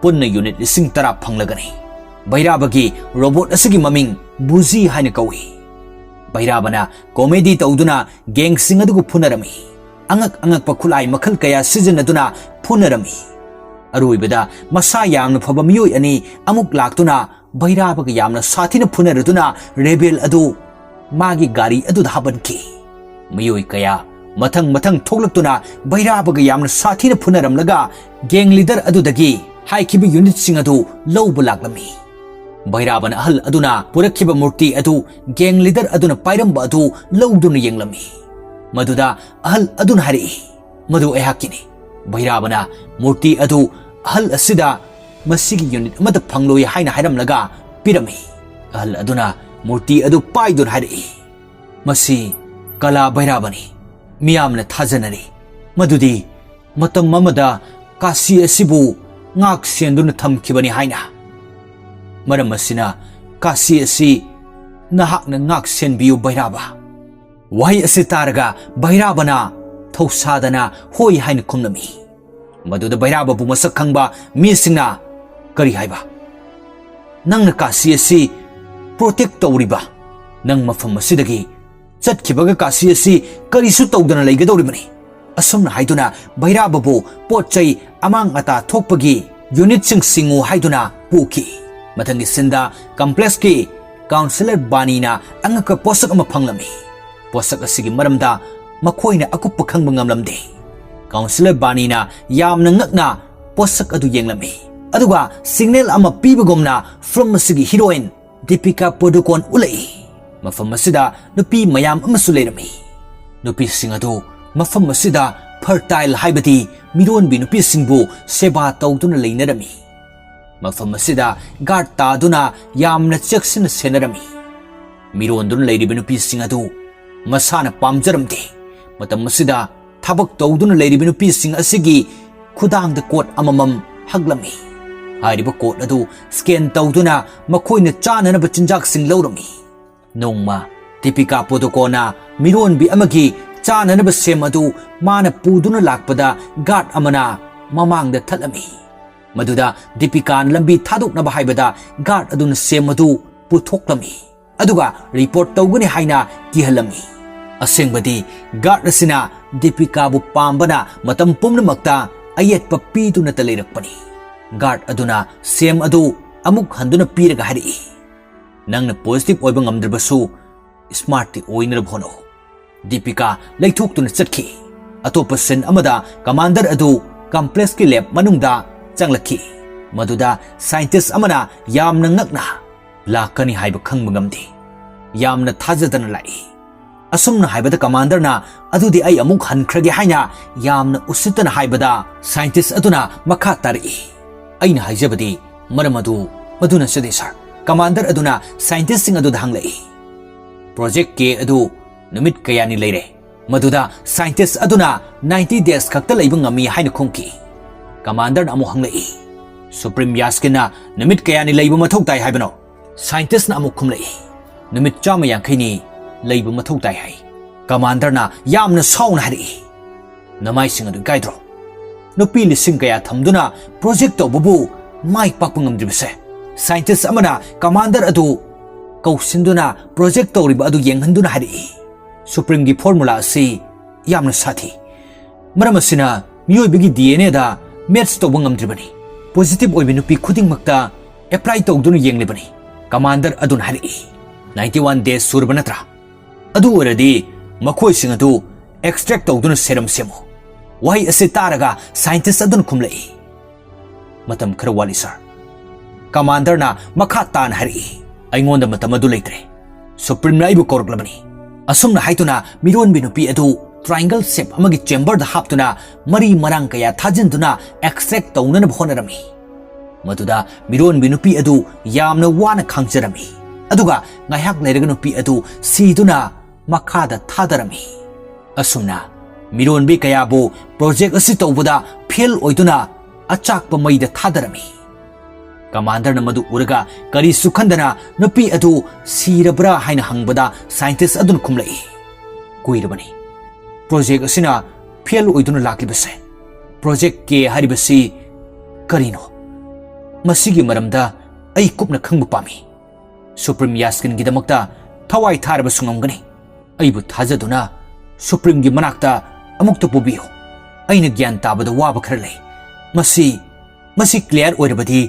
ꯄꯨꯟꯅ ꯌꯨꯅꯤꯠ ꯂꯤꯁꯤꯡ ꯇꯔꯥ ꯐꯪꯂꯒꯅꯤ꯫" ꯚꯩꯔꯥꯕꯒꯤ ꯔꯣꯕꯣꯠ ꯑꯁꯤꯒꯤ ꯃꯃꯤꯡ ꯕꯨꯖꯤ ꯍꯥꯏꯅ ꯀꯧꯏ꯫ ꯚꯩꯔꯥꯕꯅ ꯀꯣꯃꯦꯗꯤ ꯇꯧꯗꯨꯅ ꯒꯦꯡꯁꯤꯡ ꯑꯗꯨꯒ ꯐꯨꯅꯔꯝꯃꯤ꯫ ꯑꯉꯛ ꯑꯉꯛꯄ ꯈꯨꯠꯂꯥꯏ ꯃꯈꯜ ꯀꯌꯥ ꯁꯤꯖꯤꯟꯅꯗꯨꯅ ꯐꯨꯅꯔꯝꯃꯤ꯫ ꯑꯔꯣꯏꯕꯗ ꯃꯁꯥ ꯌꯥꯝꯅ ꯐꯕ ꯃꯤꯑꯣꯏ ꯑꯅꯤ ꯑꯃꯨꯛ ꯂꯥꯛꯇꯨꯅ ꯚꯩꯔꯥꯕꯒ ꯌꯥꯝꯅ ꯁꯥꯊꯤꯅ ꯐꯨꯅꯔꯗꯨꯅ ꯔꯦꯕꯦꯜ ꯑꯗꯨ ꯃꯥꯒꯤ ꯒꯥꯔꯤ ꯑꯗꯨꯗ ꯍꯥꯞꯍꯟꯈꯤ꯫ ꯃꯤꯑꯣꯏ ꯀꯌꯥ ꯃꯊꯪ ꯃꯊꯪ ꯊꯣꯛꯂꯛꯇꯨꯅ ꯚꯩꯔꯥꯕꯒ ꯌꯥꯝꯅ ꯁꯥꯊꯤꯅ ꯐꯨꯅꯔꯝꯂꯒ ꯒꯦꯡ ꯂꯤꯗꯔ ꯑꯗꯨꯗꯒꯤ ꯍꯥꯏꯈꯤꯕ ꯌꯨꯅꯤꯠꯁꯤꯡ ꯑꯗꯨ ꯂꯧꯕ ꯂꯥꯛꯂꯝꯃꯤ꯫ ꯚꯩꯔꯥꯕꯅ ꯑꯍꯜ ꯑꯗꯨꯅ ꯄꯨꯔꯛꯈꯤꯕ ꯃꯨꯔꯇꯤ ꯑꯗꯨ ꯒꯦꯡ ꯂꯤꯗꯔ ꯑꯗꯨꯅ ꯄꯥꯏꯔꯝꯕ ꯑꯗꯨ ꯂꯧꯗꯨꯅ ꯌꯦꯡꯂꯝꯃꯤ꯫ ꯃꯗꯨꯗ ꯑꯍꯜ ꯑꯗꯨꯅ ꯍꯥꯏꯔꯛꯏ, "ꯃꯗꯨ ꯑꯩꯍꯥꯛꯀꯤꯅꯤ꯫" ꯚꯩꯔꯥꯕꯅ ꯃꯨꯔꯇꯤ ꯑꯗꯨ ꯑꯍꯜ ꯑꯁꯤꯗ ꯃꯁꯤꯒꯤ ꯌꯨꯅꯤꯠ ꯑꯃꯠꯇ ꯐꯪꯂꯣꯏ ꯍꯥꯏꯅ ꯍꯥꯏꯔꯝꯂꯒ ꯄꯤꯔꯝꯃꯤ꯫ ꯑꯍꯜ ꯑꯗꯨꯅ ꯃꯨꯔꯇꯤ ꯑꯗꯨ ꯄꯥꯏꯗꯨꯅ ꯍꯥꯏꯔꯛꯏ, "ꯃꯁꯤ ꯀꯂꯥ ꯚꯩꯔꯥꯕꯅꯤ꯫ ꯃꯤꯌꯥꯝꯅ ꯊꯥꯖꯅꯔꯤ ꯃꯗꯨꯗꯤ ꯃꯇꯝ ꯑꯃꯗ ꯀꯥꯁꯤ ꯑꯁꯤꯕꯨ ꯉꯥꯛ ꯁꯦꯟꯗꯨꯅ ꯊꯝꯈꯤꯕꯅꯤ ꯍꯥꯏꯅ꯫ ꯃꯔꯝ ꯑꯁꯤꯅ ꯀꯥꯁꯤ ꯑꯁꯤ ꯅꯍꯥꯛꯅ ꯉꯥꯛ ꯁꯦꯟꯕꯤꯌꯨ ꯚꯩꯔꯥꯕ꯫" ꯋꯥꯍꯩ ꯑꯁꯤ ꯇꯥꯔꯒ ꯚꯩꯔꯥꯕꯅ ꯊꯧꯁꯥꯗꯅ ꯍꯣꯏ ꯍꯥꯏꯅ ꯈꯨꯝꯂꯝꯃꯤ꯫ ꯃꯗꯨꯗ ꯚꯩꯔꯥꯕꯕꯨ ꯃꯁꯛ ꯈꯪꯕ ꯃꯤꯁꯤꯡꯅ, "ꯀꯔꯤ ꯍꯥꯏꯕ? ꯅꯪꯅ ꯀꯥꯁꯤ ꯑꯁꯤ ꯄ꯭ꯔꯣꯇꯦꯛ ꯇꯧꯔꯤꯕ? ꯅꯪ ꯃꯐꯝ ꯑꯁꯤꯗꯒꯤ ꯆꯠꯈꯤꯕꯒ ꯀꯥꯁꯤ ꯑꯁꯤ ꯀꯔꯤꯁꯨ ꯇꯧꯗꯅ ꯂꯩꯒꯗꯧꯔꯤꯕꯅꯤ꯫" ꯑꯁꯨꯝꯅ ꯍꯥꯏꯗꯨꯅ ꯚꯩꯔꯥꯕꯕꯨ ꯄꯣꯠ ꯆꯩ ꯑꯃꯥꯡ ꯑꯇꯥ ꯊꯣꯛꯄꯒꯤ ꯌꯨꯅꯤꯠꯁꯤꯡ ꯁꯤꯡꯉꯨ ꯍꯥꯏꯗꯨꯅ ꯄꯨꯈꯤ꯫ ꯃꯊꯪꯒꯤ ꯁꯤꯟꯗ ꯀꯝꯄ꯭ꯂꯦꯛꯁꯀꯤ ꯀꯥꯎꯟꯁꯤꯂꯔ ꯕꯥꯅꯤꯅ ꯑꯉꯛꯄ ꯄꯣꯠꯁꯛ ꯑꯃ ꯐꯪꯂꯝꯃꯤ꯫ ꯄꯣꯠꯁꯛ ꯑꯁꯤꯒꯤ ꯃꯔꯝꯗ ꯃꯈꯣꯏꯅ ꯑꯀꯨꯞꯄ ꯈꯪꯕ ꯉꯝꯂꯝꯗꯦ꯫ ꯀꯥꯎꯟꯁꯤꯂꯔ ꯕꯥꯅꯤꯅ ꯌꯥꯝꯅ ꯉꯛꯅ ꯄꯣꯠꯁꯛ ꯑꯗꯨ ꯌꯦꯡꯂꯝꯃꯤ꯫ ꯑꯗꯨꯒ ꯁꯤꯒꯅꯦꯜ ꯑꯃ ꯄꯤꯕꯒꯨꯝꯅ ꯐꯤꯂꯝ ꯑꯁꯤꯒꯤ ꯍꯤꯔꯣꯏꯟ ꯗꯤꯄꯤꯀꯥ ꯄꯗꯨꯀꯣꯟ ꯎꯠꯂꯛꯏ꯫ ꯃꯐꯝ ꯑꯁꯤꯗ ꯅꯨꯄꯤ ꯃꯌꯥꯝ ꯑꯃꯁꯨ ꯂꯩꯔꯝꯃꯤ꯫ ꯅꯨꯄꯤꯁꯤꯡ ꯑꯗꯨ ꯃꯐꯝ ꯑꯁꯤꯗ ꯐꯔꯇꯥꯏꯜ, ꯍꯥꯏꯕꯗꯤ ꯃꯤꯔꯣꯟꯕꯤ ꯅꯨꯄꯤꯁꯤꯡꯕꯨ ꯁꯦꯕꯥ ꯇꯧꯗꯨꯅ ꯂꯩꯅꯔꯝꯃꯤ꯫ ꯃꯐꯝ ꯑꯁꯤꯗ ꯒꯥꯔꯗ ꯇꯥꯗꯨꯅ ꯌꯥꯝꯅ ꯆꯦꯛꯁꯤꯟꯅ ꯁꯦꯟꯅꯔꯝꯃꯤ꯫ ꯃꯤꯔꯣꯟꯗꯨꯅ ꯂꯩꯔꯤꯕ ꯅꯨꯄꯤꯁꯤꯡ ꯑꯗꯨ ꯃꯁꯥꯅ ꯄꯥꯝꯖꯔꯝꯗꯦ꯫ ꯃꯇꯝ ꯑꯁꯤꯗ ꯊꯕꯛ ꯇꯧꯗꯨꯅ ꯂꯩꯔꯤꯕ ꯅꯨꯄꯤꯁꯤꯡ ꯑꯁꯤꯒꯤ ꯈꯨꯗꯥꯡꯗ ꯀꯣꯠ ꯑꯃꯃꯝ ꯍꯛꯂꯝꯃꯤ꯫ ꯍꯥꯏꯔꯤꯕ ꯀꯣꯠ ꯑꯗꯨ ꯁ꯭ꯀꯦꯟ ꯇꯧꯗꯨꯅ ꯃꯈꯣꯏꯅ ꯆꯥꯅꯅꯕ ꯆꯤꯟꯖꯥꯛꯁꯤꯡ ꯂꯧꯔꯝꯃꯤ꯫ ꯅꯣꯡꯃ ꯗꯤꯄꯤꯀꯥ ꯄꯣꯗꯨꯀꯣꯟꯅ ꯃꯤꯔꯣꯟꯕꯤ ꯑꯃꯒꯤ ꯆꯥꯅꯅꯕ ꯁꯦꯝ ꯑꯗꯨ ꯃꯥꯅ ꯄꯨꯗꯨꯅ ꯂꯥꯛꯄꯗ ꯒꯥꯔꯗ ꯑꯃꯅ ꯃꯃꯥꯡꯗ ꯊꯠꯂꯝꯃꯤ꯫ ꯃꯗꯨꯗ ꯗꯤꯄꯤꯀꯥꯅ ꯂꯝꯕꯤ ꯊꯥꯗꯣꯛꯅꯕ ꯍꯥꯏꯕꯗ ꯒꯥꯔꯗ ꯑꯗꯨꯅ ꯁꯦꯝ ꯑꯗꯨ ꯄꯨꯊꯣꯛꯂꯝꯃꯤ꯫ ꯑꯗꯨꯒ ꯔꯤꯄꯣꯔꯠ ꯇꯧꯒꯅꯤ ꯍꯥꯏꯅ ꯀꯤꯍꯜꯂꯝꯃꯤ꯫ ꯑꯁꯦꯡꯕꯗꯤ ꯒꯥꯔꯗ ꯑꯁꯤꯅ ꯗꯤꯄꯤꯀꯥꯕꯨ ꯄꯥꯝꯕꯅ ꯃꯇꯝ ꯄꯨꯝꯅꯃꯛꯇ ꯑꯌꯦꯠꯄ ꯄꯤꯗꯨꯅꯇ ꯂꯩꯔꯛꯄꯅꯤ꯫ ꯒꯥꯔꯗ ꯑꯗꯨꯅ ꯁꯦꯝ ꯑꯗꯨ ꯑꯃꯨꯛ ꯍꯟꯗꯨꯅ ꯄꯤꯔꯒ ꯍꯥꯏꯔꯛꯏ, "ꯅꯪꯅ ꯄꯣꯖꯤꯇꯤꯚ ꯑꯣꯏꯕ ꯉꯝꯗ꯭ꯔꯕꯁꯨ ꯁ꯭ꯃꯥꯔꯠꯇꯤ ꯑꯣꯏꯅꯅꯕ ꯍꯣꯠꯅꯧ"꯫ ꯗꯤꯄꯤꯀꯥ ꯂꯩꯊꯣꯛꯇꯨꯅ ꯆꯠꯈꯤ꯫ ꯑꯇꯣꯞꯄ ꯁꯤꯟ ꯑꯃꯗ ꯀꯃꯥꯟꯗꯔ ꯑꯗꯨ ꯀꯝꯄ꯭ꯂꯦꯛꯁꯀꯤ ꯂꯦꯕ ꯃꯅꯨꯡꯗ ꯆꯪꯂꯛꯈꯤ꯫ ꯃꯗꯨꯗ ꯁꯥꯏꯟꯇꯤꯁ ꯑꯃꯅ ꯌꯥꯝꯅ ꯉꯛꯅ, "ꯂꯥꯛꯀꯅꯤ ꯍꯥꯏꯕ ꯈꯪꯕ ꯉꯝꯗꯦ꯫ ꯌꯥꯝꯅ ꯊꯥꯖꯗꯅ ꯂꯥꯛꯏ"꯫ ꯑꯁꯨꯝꯅ ꯍꯥꯏꯕꯗ ꯀꯃꯥꯟꯗꯔꯅ, "ꯑꯗꯨꯗꯤ ꯑꯩ ꯑꯃꯨꯛ ꯍꯟꯈ꯭ꯔꯒꯦ" ꯍꯥꯏꯅ ꯌꯥꯝꯅ ꯎꯁꯤꯠꯇꯅ ꯍꯥꯏꯕꯗ ꯁꯥꯏꯟꯇꯤꯁ ꯑꯗꯨꯅ ꯃꯈꯥ ꯇꯥꯔꯛꯏ, "ꯑꯩꯅ ꯍꯥꯏꯖꯕꯗꯤ ꯃꯔꯝ ꯑꯗꯨ ꯃꯗꯨ ꯅꯠꯆꯗꯦ, ꯁꯥꯔ"꯫ ꯀꯃꯥꯟꯗꯔ ꯑꯗꯨꯅ ꯁꯥꯏꯟꯇꯤꯁꯁꯤꯡ ꯑꯗꯨꯗ ꯍꯪꯂꯛꯏ, "ꯄ꯭ꯔꯣꯖꯦꯛ ꯀꯦ ꯑꯗꯨ ꯅꯨꯃꯤꯠ ꯀꯌꯥꯅꯤ ꯂꯩꯔꯦ?" ꯃꯗꯨꯗ ꯁꯥꯏꯟꯇꯤꯁ ꯑꯗꯨꯅ, "ꯅꯥꯏꯟꯇꯤ ꯗꯦꯖ ꯈꯛꯇ ꯂꯩꯕ ꯉꯝꯃꯤ" ꯍꯥꯏꯅ ꯈꯨꯝꯈꯤ꯫ ꯀꯃꯥꯟꯗꯔꯅ ꯑꯃꯨꯛ ꯍꯪꯂꯛꯏ, "ꯁꯨꯄ꯭ꯔꯤꯝ ꯌꯥꯁꯀꯤꯟꯅ ꯅꯨꯃꯤꯠ ꯀꯌꯥꯅꯤ ꯂꯩꯕ ꯃꯊꯧ ꯇꯥꯏ ꯍꯥꯏꯕꯅꯣ?" ꯁꯥꯏꯟꯇꯤꯁ꯭ꯠꯅ ꯑꯃꯨꯛ ꯈꯨꯝꯂꯛꯏ, "ꯅꯨꯃꯤꯠ ꯆꯥꯝꯃ ꯌꯥꯡꯈꯩꯅꯤ ꯂꯩꯕ ꯃꯊꯧ ꯇꯥꯏ" ꯍꯥꯏ꯫ ꯀꯃꯥꯟꯗꯔꯅ ꯌꯥꯝꯅ ꯁꯥꯎꯅ ꯍꯥꯏꯔꯛꯏ, "ꯅꯃꯥꯏꯁꯤꯡ ꯑꯗꯨ ꯏꯀꯥꯏꯗ꯭ꯔꯣ? ꯅꯨꯄꯤ ꯂꯤꯁꯤꯡ ꯀꯌꯥ ꯊꯝꯗꯨꯅ ꯄ꯭ꯔꯣꯖꯦꯛ ꯇꯧꯕꯕꯨ ꯃꯥꯏ ꯄꯥꯛꯄ ꯉꯝꯗ꯭ꯔꯤꯕꯁꯦ?" ꯁꯥꯏꯟꯇꯤꯁ꯭ꯠ ꯑꯃꯅ ꯀꯃꯥꯟꯗꯔ ꯑꯗꯨ ꯀꯧꯁꯤꯟꯗꯨꯅ ꯄ꯭ꯔꯣꯖꯦꯛ ꯇꯧꯔꯤꯕ ꯑꯗꯨ ꯌꯦꯡꯍꯟꯗꯨꯅ ꯍꯥꯏꯔꯛꯏ, "ꯁꯨꯄ꯭ꯔꯤꯝꯒꯤ ꯐꯣꯔꯃꯨꯂꯥ ꯑꯁꯤ ꯌꯥꯝꯅ ꯁꯥꯊꯤ꯫ ꯃꯔꯝ ꯑꯁꯤꯅ ꯃꯤꯑꯣꯏꯕꯒꯤ ꯗꯤ ꯑꯦꯟ ꯑꯦꯗ ꯃꯦꯠꯆ ꯇꯧꯕ ꯉꯝꯗ꯭ꯔꯤꯕꯅꯤ꯫ ꯄꯣꯖꯤꯇꯤꯚ ꯑꯣꯏꯕ ꯅꯨꯄꯤ ꯈꯨꯗꯤꯡꯃꯛꯇ ꯑꯦꯄ꯭ꯂꯥꯏ ꯇꯧꯗꯨꯅ ꯌꯦꯡꯂꯤꯕꯅꯤ"꯫ ꯀꯃꯥꯟꯗꯔ ꯑꯗꯨꯅ ꯍꯥꯏꯔꯛꯏ, "ꯅꯥꯏꯟꯇꯤ ꯋꯥꯟ ꯗꯦꯖ ꯁꯨꯔꯕ ꯅꯠꯇ꯭ꯔꯥ? ꯑꯗꯨ ꯑꯣꯏꯔꯗꯤ ꯃꯈꯣꯏꯁꯤꯡ ꯑꯗꯨ ꯑꯦꯛꯁꯇ꯭ꯔꯦꯛ ꯇꯧꯗꯨꯅ ꯁꯦꯔꯝ ꯁꯦꯝꯃꯨ"꯫ ꯋꯥꯍꯩ ꯑꯁꯤ ꯇꯥꯔꯒ ꯁꯥꯏꯟꯇꯤꯁ꯭ꯠ ꯑꯗꯨꯅ ꯈꯨꯝꯂꯛꯏ, "ꯃꯇꯝ ꯈꯔ ꯋꯥꯠꯂꯤ, ꯁꯥꯔ"꯫ ꯀꯃꯥꯟꯗꯔꯅ ꯃꯈꯥ ꯇꯥꯅ ꯍꯥꯏꯔꯛꯏ, "ꯑꯩꯉꯣꯟꯗ ꯃꯇꯝ ꯑꯗꯨ ꯂꯩꯇ꯭ꯔꯦ꯫ ꯁꯨꯄ꯭ꯔꯤꯝꯅ ꯑꯩꯕꯨ ꯀꯧꯔꯛꯂꯕꯅꯤ"꯫ ꯑꯁꯨꯝꯅ ꯍꯥꯏꯗꯨꯅ ꯃꯤꯔꯣꯟꯕꯤ ꯅꯨꯄꯤ ꯑꯗꯨ ꯇ꯭ꯔꯥꯏꯡꯒꯜ ꯁꯦꯞ ꯑꯃꯒꯤ ꯆꯦꯝꯕꯔꯗ ꯍꯥꯞꯇꯨꯅ ꯃꯔꯤ ꯃꯔꯥꯡ ꯀꯌꯥ ꯊꯥꯖꯤꯟꯗꯨꯅ ꯑꯦꯛꯁꯇ꯭ꯔꯦꯛ ꯇꯧꯅꯅꯕ ꯍꯣꯠꯅꯔꯝꯃꯤ꯫ ꯃꯗꯨꯗ ꯃꯤꯔꯣꯟꯕꯤ ꯅꯨꯄꯤ ꯑꯗꯨ ꯌꯥꯝꯅ ꯋꯥꯅ ꯈꯥꯡꯖꯔꯝꯃꯤ꯫ ꯑꯗꯨꯒ ꯉꯥꯏꯍꯥꯛ ꯂꯩꯔꯒ ꯅꯨꯄꯤ ꯑꯗꯨ ꯁꯤꯗꯨꯅ ꯃꯈꯥꯗ ꯊꯥꯗꯔꯝꯃꯤ꯫ ꯑꯁꯨꯝꯅ ꯃꯤꯔꯣꯟꯕꯤ ꯀꯌꯥꯕꯨ ꯄ꯭ꯔꯣꯖꯦꯛ ꯑꯁꯤ ꯇꯧꯕꯗ ꯐꯦꯜ ꯑꯣꯏꯗꯨꯅ ꯑꯆꯥꯛꯄ ꯃꯩꯗ ꯊꯥꯗꯔꯝꯃꯤ꯫ ꯀꯃꯥꯟꯗꯔꯅ ꯃꯗꯨ ꯎꯔꯒ ꯀꯔꯤꯁꯨ ꯈꯟꯗꯅ ꯅꯨꯄꯤ ꯑꯗꯨ ꯁꯤꯔꯕ꯭ꯔꯥ ꯍꯥꯏꯅ ꯍꯪꯕꯗ ꯁꯥꯏꯟꯇꯤꯁ ꯑꯗꯨꯅ ꯈꯨꯝꯂꯛꯏ, "ꯀꯨꯏꯔꯕꯅꯤ꯫ ꯄ꯭ꯔꯣꯖꯦꯛ ꯑꯁꯤꯅ ꯐꯦꯜ ꯑꯣꯏꯗꯨꯅ ꯂꯥꯛꯂꯤꯕꯁꯦ꯫ ꯄ꯭ꯔꯣꯖꯦꯛ ꯀꯦ ꯍꯥꯏꯔꯤꯕꯁꯤ ꯀꯔꯤꯅꯣ? ꯃꯁꯤꯒꯤ ꯃꯔꯝꯗ ꯑꯩ ꯀꯨꯞꯅ ꯈꯪꯕ ꯄꯥꯝꯃꯤ꯫ ꯁꯨꯄ꯭ꯔꯤꯝ ꯌꯥꯁꯀꯤꯟꯒꯤꯗꯃꯛꯇ ꯊꯋꯥꯏ ꯊꯥꯔꯕꯁꯨ ꯉꯝꯒꯅꯤ꯫ ꯑꯩꯕꯨ ꯊꯥꯖꯗꯨꯅ ꯁꯨꯄ꯭ꯔꯤꯝꯒꯤ ꯃꯅꯥꯛꯇ ꯑꯃꯨꯛꯇ ꯄꯨꯕꯤꯌꯨ꯫ ꯑꯩꯅ ꯒ꯭ꯌꯥꯟ ꯇꯥꯕꯗ ꯋꯥꯕ ꯈꯔ ꯂꯩ꯫ ꯃꯁꯤ, ꯃꯁꯤ ꯀ꯭ꯂꯤꯌꯥꯔ ꯑꯣꯏꯔꯕꯗꯤ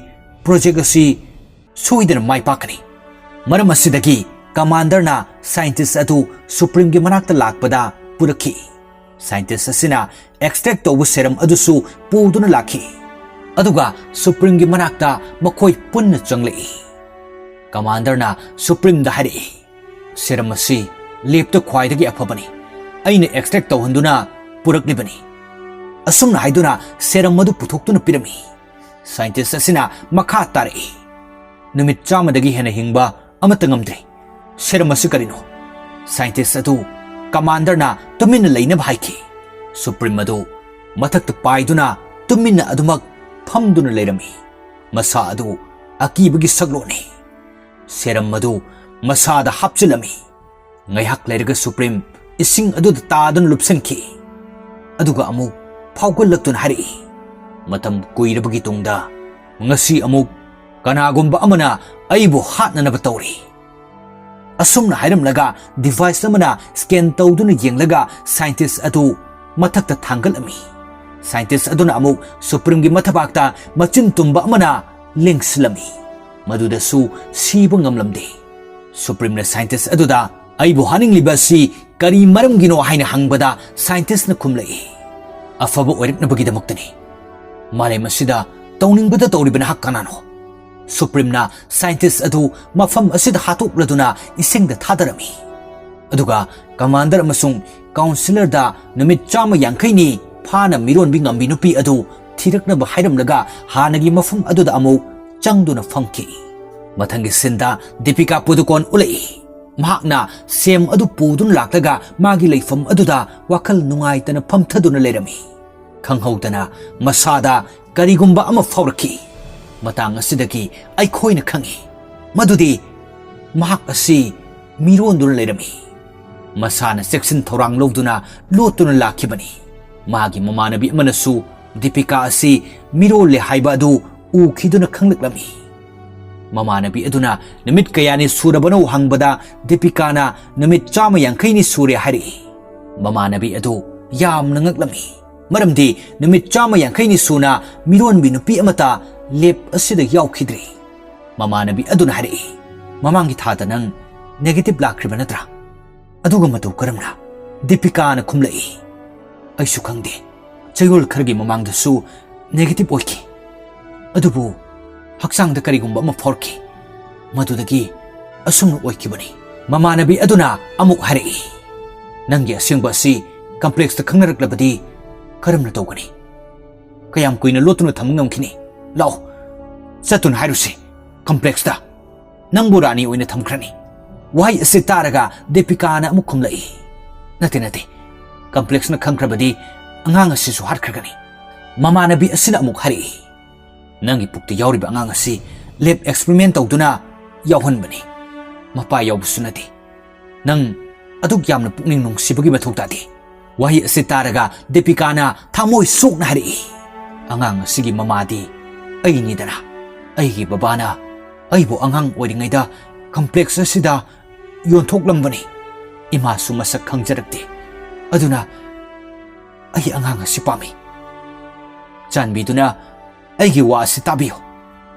ꯄ꯭ꯔꯣꯖꯦꯛ ꯑꯁꯤ ꯁꯣꯏꯗꯅ ꯃꯥꯏ ꯄꯥꯛꯀꯅꯤ꯫" ꯃꯔꯝ ꯑꯁꯤꯗꯒꯤ ꯀꯃꯥꯟꯗꯔꯅ ꯁꯥꯏꯟꯇꯤꯁ ꯑꯗꯨ ꯁꯨꯄ꯭ꯔꯤꯝꯒꯤ ꯃꯅꯥꯛꯇ ꯂꯥꯛꯄꯗ ꯄꯨꯔꯛꯈꯤ꯫ ꯁꯥꯏꯟꯇꯤꯁ ꯑꯁꯤꯅ ꯑꯦꯛꯁꯇ꯭ꯔꯦꯛ ꯇꯧꯕ ꯁꯦꯔꯝ ꯑꯗꯨꯁꯨ ꯄꯨꯗꯨꯅ ꯂꯥꯛꯈꯤ꯫ ꯑꯗꯨꯒ ꯁꯨꯄ꯭ꯔꯤꯝꯒꯤ ꯃꯅꯥꯛꯇ ꯃꯈꯣꯏ ꯄꯨꯟꯅ ꯆꯪꯂꯛꯏ꯫ ꯀꯃꯥꯟꯗꯔꯅ ꯁꯨꯄ꯭ꯔꯤꯝꯗ ꯍꯥꯏꯔꯛꯏ, "ꯁꯦꯔꯝ ꯑꯁꯤ ꯂꯦꯞꯇ ꯈ꯭ꯋꯥꯏꯗꯒꯤ ꯑꯐꯕꯅꯤ꯫ ꯑꯩꯅ ꯑꯦꯛꯁꯇ꯭ꯔꯦꯛ ꯇꯧꯍꯟꯗꯨꯅ ꯄꯨꯔꯛꯂꯤꯕꯅꯤ꯫" ꯑꯁꯨꯝꯅ ꯍꯥꯏꯗꯨꯅ ꯁꯦꯔꯝ ꯑꯗꯨ ꯄꯨꯊꯣꯛꯇꯨꯅ ꯄꯤꯔꯝꯃꯤ꯫ ꯁꯥꯏꯟꯇꯤꯁ ꯑꯁꯤꯅ ꯃꯈꯥ ꯇꯥꯔꯛꯏ, "ꯅꯨꯃꯤꯠ ꯆꯥꯝꯃꯗꯒꯤ ꯍꯦꯟꯅ ꯍꯤꯡꯕ ꯑꯃꯠꯇ ꯉꯝꯗ꯭ꯔꯤ꯫ ꯁꯦꯔꯝ ꯑꯁꯤ ꯀꯔꯤꯅꯣ?" ꯁꯥꯏꯟꯇꯤꯁ ꯑꯗꯨ ꯀꯃꯥꯟꯗꯔꯅ ꯇꯨꯃꯤꯟꯅ ꯂꯩꯅꯕ ꯍꯥꯏꯈꯤ꯫ ꯁꯨꯄ꯭ꯔꯤꯝ ꯑꯗꯨ ꯃꯊꯛꯇ ꯄꯥꯏꯗꯨꯅ ꯇꯨꯃꯤꯟꯅ ꯑꯗꯨꯃꯛ ꯐꯝꯗꯨꯅ ꯂꯩꯔꯝꯃꯤ꯫ ꯃꯁꯥ ꯑꯗꯨ ꯑꯀꯤꯕꯒꯤ ꯁꯛꯂꯣꯟꯅꯤ꯫ ꯁꯦꯔꯝ ꯑꯗꯨ ꯃꯁꯥꯗ ꯍꯥꯞꯆꯤꯜꯂꯝꯃꯤ꯫ ꯉꯥꯏꯍꯥꯛ ꯂꯩꯔꯒ ꯁꯨꯄ꯭ꯔꯤꯝ ꯏꯁꯤꯡ ꯑꯗꯨꯗ ꯇꯥꯗꯨꯅ ꯂꯨꯞꯁꯤꯟꯈꯤ꯫ ꯑꯗꯨꯒ ꯑꯃꯨꯛ ꯐꯥꯎꯒꯠꯂꯛꯇꯨꯅ ꯍꯥꯏꯔꯛꯏ, "ꯃꯇꯝ ꯀꯨꯏꯔꯕꯒꯤ ꯇꯨꯡꯗ ꯉꯁꯤ ꯑꯃꯨꯛ ꯀꯅꯥꯒꯨꯝꯕ ꯑꯃꯅ ꯑꯩꯕꯨ ꯍꯥꯠꯅꯅꯕ ꯇꯧꯔꯤ꯫" ꯑꯁꯨꯝꯅ ꯍꯥꯏꯔꯝꯂꯒ ꯗꯤꯚꯥꯏꯁ ꯑꯃꯅ ꯁ꯭ꯀꯦꯟ ꯇꯧꯗꯨꯅ ꯌꯦꯡꯂꯒ ꯁꯥꯏꯟꯇꯤꯁ ꯑꯗꯨ ꯃꯊꯛꯇ ꯊꯥꯡꯒꯠꯂꯝꯃꯤ꯫ ꯁꯥꯏꯟꯇꯤꯁ ꯑꯗꯨꯅ ꯑꯃꯨꯛ ꯁꯨꯄ꯭ꯔꯤꯝꯒꯤ ꯃꯊꯕꯥꯛꯇ ꯃꯆꯤꯟ ꯇꯨꯝꯕ ꯑꯃꯅ ꯂꯦꯡꯁꯤꯜꯂꯝꯃꯤ꯫ ꯃꯗꯨꯗꯁꯨ ꯁꯤꯕ ꯉꯝꯂꯝꯗꯦ꯫ ꯁꯨꯄ꯭ꯔꯤꯝꯅ ꯁꯥꯏꯟꯇꯤꯁ ꯑꯗꯨꯗ, "ꯑꯩꯕꯨ ꯍꯥꯠꯅꯤꯡꯂꯤꯕ ꯑꯁꯤ ꯀꯔꯤ ꯃꯔꯝꯒꯤꯅꯣ?" ꯍꯥꯏꯅ ꯍꯪꯕꯗ ꯁꯥꯏꯟꯇꯤꯁꯅ ꯈꯨꯝꯂꯛꯏ, "ꯑꯐꯕ ꯑꯣꯏꯔꯛꯅꯕꯒꯤꯗꯃꯛꯇꯅꯤ꯫ ꯃꯥꯂꯦꯝ ꯑꯁꯤꯗ ꯇꯧꯅꯤꯡꯕꯗ ꯇꯧꯔꯤꯕ ꯅꯍꯥꯛ ꯀꯅꯥꯅꯣ?" ꯁꯨꯄ꯭ꯔꯤꯝꯅ ꯁꯥꯏꯟꯇꯤꯁ ꯑꯗꯨ ꯃꯐꯝ ꯑꯁꯤꯗ ꯍꯥꯠꯇꯣꯛꯂꯗꯨꯅ ꯏꯁꯤꯡꯗ ꯊꯥꯗꯔꯝꯃꯤ꯫ ꯑꯗꯨꯒ ꯀꯃꯥꯟꯗꯔ ꯑꯃꯁꯨꯡ ꯀꯥꯎꯟꯁꯤꯂꯔꯗ ꯅꯨꯃꯤꯠ ꯆꯥꯝꯃ ꯌꯥꯡꯈꯩꯅꯤ ꯐꯥꯅ ꯃꯤꯔꯣꯟꯕꯤ ꯉꯝꯕꯤ ꯅꯨꯄꯤ ꯑꯗꯨ ꯊꯤꯔꯛꯅꯕ ꯍꯥꯏꯔꯝꯂꯒ ꯍꯥꯟꯅꯒꯤ ꯃꯐꯝ ꯑꯗꯨꯗ ꯑꯃꯨꯛ ꯆꯪꯗꯨꯅ ꯐꯝꯈꯤ꯫ ꯃꯊꯪꯒꯤ ꯁꯤꯟꯗ ꯗꯤꯄꯤꯀꯥ ꯄꯨꯗꯨꯀꯣꯟ ꯎꯠꯂꯛꯏ꯫ ꯃꯍꯥꯛꯅ ꯁꯦꯝ ꯑꯗꯨ ꯄꯨꯗꯨꯅ ꯂꯥꯛꯂꯒ ꯃꯥꯒꯤ ꯂꯩꯐꯝ ꯑꯗꯨꯗ ꯋꯥꯈꯜ ꯅꯨꯡꯉꯥꯏꯇꯅ ꯐꯝꯊꯗꯨꯅ ꯂꯩꯔꯝꯃꯤ꯫ ꯈꯪꯍꯧꯗꯅ ꯃꯁꯥꯗ ꯀꯔꯤꯒꯨꯝꯕ ꯑꯃ ꯐꯥꯎꯔꯛꯈꯤ꯫ ꯃꯇꯥꯡ ꯑꯁꯤꯗꯒꯤ ꯑꯩꯈꯣꯏꯅ ꯈꯪꯏ ꯃꯗꯨꯗꯤ ꯃꯍꯥꯛ ꯑꯁꯤ ꯃꯤꯔꯣꯟꯗꯨꯅ ꯂꯩꯔꯝꯃꯤ꯫ ꯃꯁꯥꯅ ꯆꯦꯛꯁꯤꯟ ꯊꯧꯔꯥꯡ ꯂꯧꯗꯨꯅ ꯂꯣꯠꯇꯨꯅ ꯂꯥꯛꯈꯤꯕꯅꯤ꯫ ꯃꯥꯒꯤ ꯃꯃꯥꯟꯅꯕꯤ ꯑꯃꯅꯁꯨ ꯗꯤꯄꯤꯀꯥ ꯑꯁꯤ ꯃꯤꯔꯣꯜꯂꯦ ꯍꯥꯏꯕ ꯑꯗꯨ ꯎꯈꯤꯗꯨꯅ ꯈꯪꯂꯛꯂꯝꯃꯤ꯫ ꯃꯃꯥꯟꯅꯕꯤ ꯑꯗꯨꯅ ꯅꯨꯃꯤꯠ ꯀꯌꯥꯅꯤ ꯁꯨꯔꯕꯅꯣ ꯍꯪꯕꯗ ꯗꯤꯄꯤꯀꯥꯅ ꯅꯨꯃꯤꯠ ꯆꯥꯝꯃ ꯌꯥꯡꯈꯩꯅꯤ ꯁꯨꯔꯦ ꯍꯥꯏꯔꯛꯏ꯫ ꯃꯃꯥꯟꯅꯕꯤ ꯑꯗꯨ ꯌꯥꯝꯅ ꯉꯛꯂꯝꯃꯤ꯫ ꯃꯔꯝꯗꯤ ꯅꯨꯃꯤꯠ ꯆꯥꯝꯃ ꯌꯥꯡꯈꯩꯅꯤ ꯁꯨꯅ ꯃꯤꯔꯣꯟꯕꯤ ꯅꯨꯄꯤ ꯑꯃꯠꯇ ꯂꯦꯞ ꯑꯁꯤꯗ ꯌꯥꯎꯈꯤꯗ꯭ꯔꯤ꯫ ꯃꯃꯥꯟꯅꯕꯤ ꯑꯗꯨꯅ ꯍꯥꯏꯔꯛꯏ, "ꯃꯃꯥꯡꯒꯤ ꯊꯥꯗ ꯅꯪ ꯅꯦꯒꯦꯇꯤꯚ ꯂꯥꯛꯈ꯭ꯔꯤꯕ ꯅꯠꯇ꯭ꯔꯥ? ꯑꯗꯨꯒ ꯃꯇꯧ ꯀꯔꯝꯅ?" ꯗꯤꯄꯤꯀꯥꯅ ꯈꯨꯝꯂꯛꯏ, "ꯑꯩꯁꯨ ꯈꯪꯗꯦ꯫ ꯆꯌꯣꯜ ꯈꯔꯒꯤ ꯃꯃꯥꯡꯗꯁꯨ ꯅꯦꯒꯦꯇꯤꯚ ꯑꯣꯏꯈꯤ꯫ ꯑꯗꯨꯕꯨ ꯍꯛꯆꯥꯡꯗ ꯀꯔꯤꯒꯨꯝꯕ ꯑꯃ ꯐꯥꯎꯔꯛꯈꯤ꯫ ꯃꯗꯨꯗꯒꯤ ꯑꯁꯨꯝꯅ ꯑꯣꯏꯈꯤꯕꯅꯤ꯫" ꯃꯃꯥꯟꯅꯕꯤ ꯑꯗꯨꯅ ꯑꯃꯨꯛ ꯍꯥꯏꯔꯛꯏ, "ꯅꯪꯒꯤ ꯑꯁꯦꯡꯕ ꯑꯁꯤ ꯀꯝꯄ꯭ꯂꯦꯛꯁꯇ ꯈꯪꯅꯔꯛꯂꯕꯗꯤ ꯀꯔꯝꯅ ꯇꯧꯒꯅꯤ? ꯀꯌꯥꯝ ꯀꯨꯏꯅ ꯂꯣꯠꯇꯨꯅ ꯊꯝꯕ ꯉꯝꯈꯤꯅꯤ? ꯂꯥꯛꯑꯣ, ꯆꯠꯇꯨꯅ ꯍꯥꯏꯔꯨꯁꯤ ꯀꯝꯄ꯭ꯂꯦꯛꯁꯇ꯫ ꯅꯪꯕꯨ ꯔꯥꯅꯤ ꯑꯣꯏꯅ ꯊꯝꯈ꯭ꯔꯅꯤ꯫" ꯋꯥꯍꯩ ꯑꯁꯤ ꯇꯥꯔꯒ ꯗꯤꯄꯤꯀꯥꯅ ꯑꯃꯨꯛ ꯈꯨꯝꯂꯛꯏ, "ꯅꯠꯇꯦ, ꯅꯠꯇꯦ, ꯀꯝꯄ꯭ꯂꯦꯛꯁꯅ ꯈꯪꯈ꯭ꯔꯕꯗꯤ ꯑꯉꯥꯡ ꯑꯁꯤꯁꯨ ꯍꯥꯠꯈ꯭ꯔꯒꯅꯤ꯫" ꯃꯃꯥꯟꯅꯕꯤ ꯑꯁꯤꯅ ꯑꯃꯨꯛ ꯍꯥꯏꯔꯛꯏ, "ꯅꯪꯒꯤ ꯄꯨꯛꯇ ꯌꯥꯎꯔꯤꯕ ꯑꯉꯥꯡ ꯑꯁꯤ ꯂꯦꯕ ꯑꯦꯛꯁꯄꯦꯔꯤꯃꯦꯟ ꯇꯧꯗꯨꯅ ꯌꯥꯎꯍꯟꯕꯅꯤ꯫ ꯃꯄꯥ ꯌꯥꯎꯕꯁꯨ ꯅꯠꯇꯦ꯫ ꯅꯪ ꯑꯗꯨꯛ ꯌꯥꯝꯅ ꯄꯨꯛꯅꯤꯡ ꯅꯨꯡꯁꯤꯕꯒꯤ ꯃꯊꯧ ꯇꯥꯗꯦ꯫" ꯋꯥꯍꯩ ꯑꯁꯤ ꯇꯥꯔꯒ ꯗꯤꯄꯤꯀꯥꯅ ꯊꯃꯣꯏ ꯁꯣꯛꯅ ꯍꯥꯏꯔꯛꯏ, "ꯑꯉꯥꯡ ꯑꯁꯤꯒꯤ ꯃꯃꯥꯗꯤ ꯑꯩꯅꯤꯗꯅ꯫ ꯑꯩꯒꯤ ꯕꯕꯥꯅ ꯑꯩꯕꯨ ꯑꯉꯥꯡ ꯑꯣꯏꯔꯤꯉꯩꯗ ꯀꯝꯄ꯭ꯂꯦꯛꯁ ꯑꯁꯤꯗ ꯌꯣꯟꯊꯣꯛꯂꯝꯕꯅꯤ꯫ ꯏꯃꯥꯁꯨ ꯃꯁꯛ ꯈꯪꯖꯔꯛꯇꯦ꯫ ꯑꯗꯨꯅ ꯑꯩ ꯑꯉꯥꯡ ꯑꯁꯤ ꯄꯥꯝꯃꯤ꯫ ꯆꯥꯟꯕꯤꯗꯨꯅ ꯑꯩꯒꯤ ꯋꯥ ꯑꯁꯤ ꯇꯥꯕꯤꯌꯨ꯫"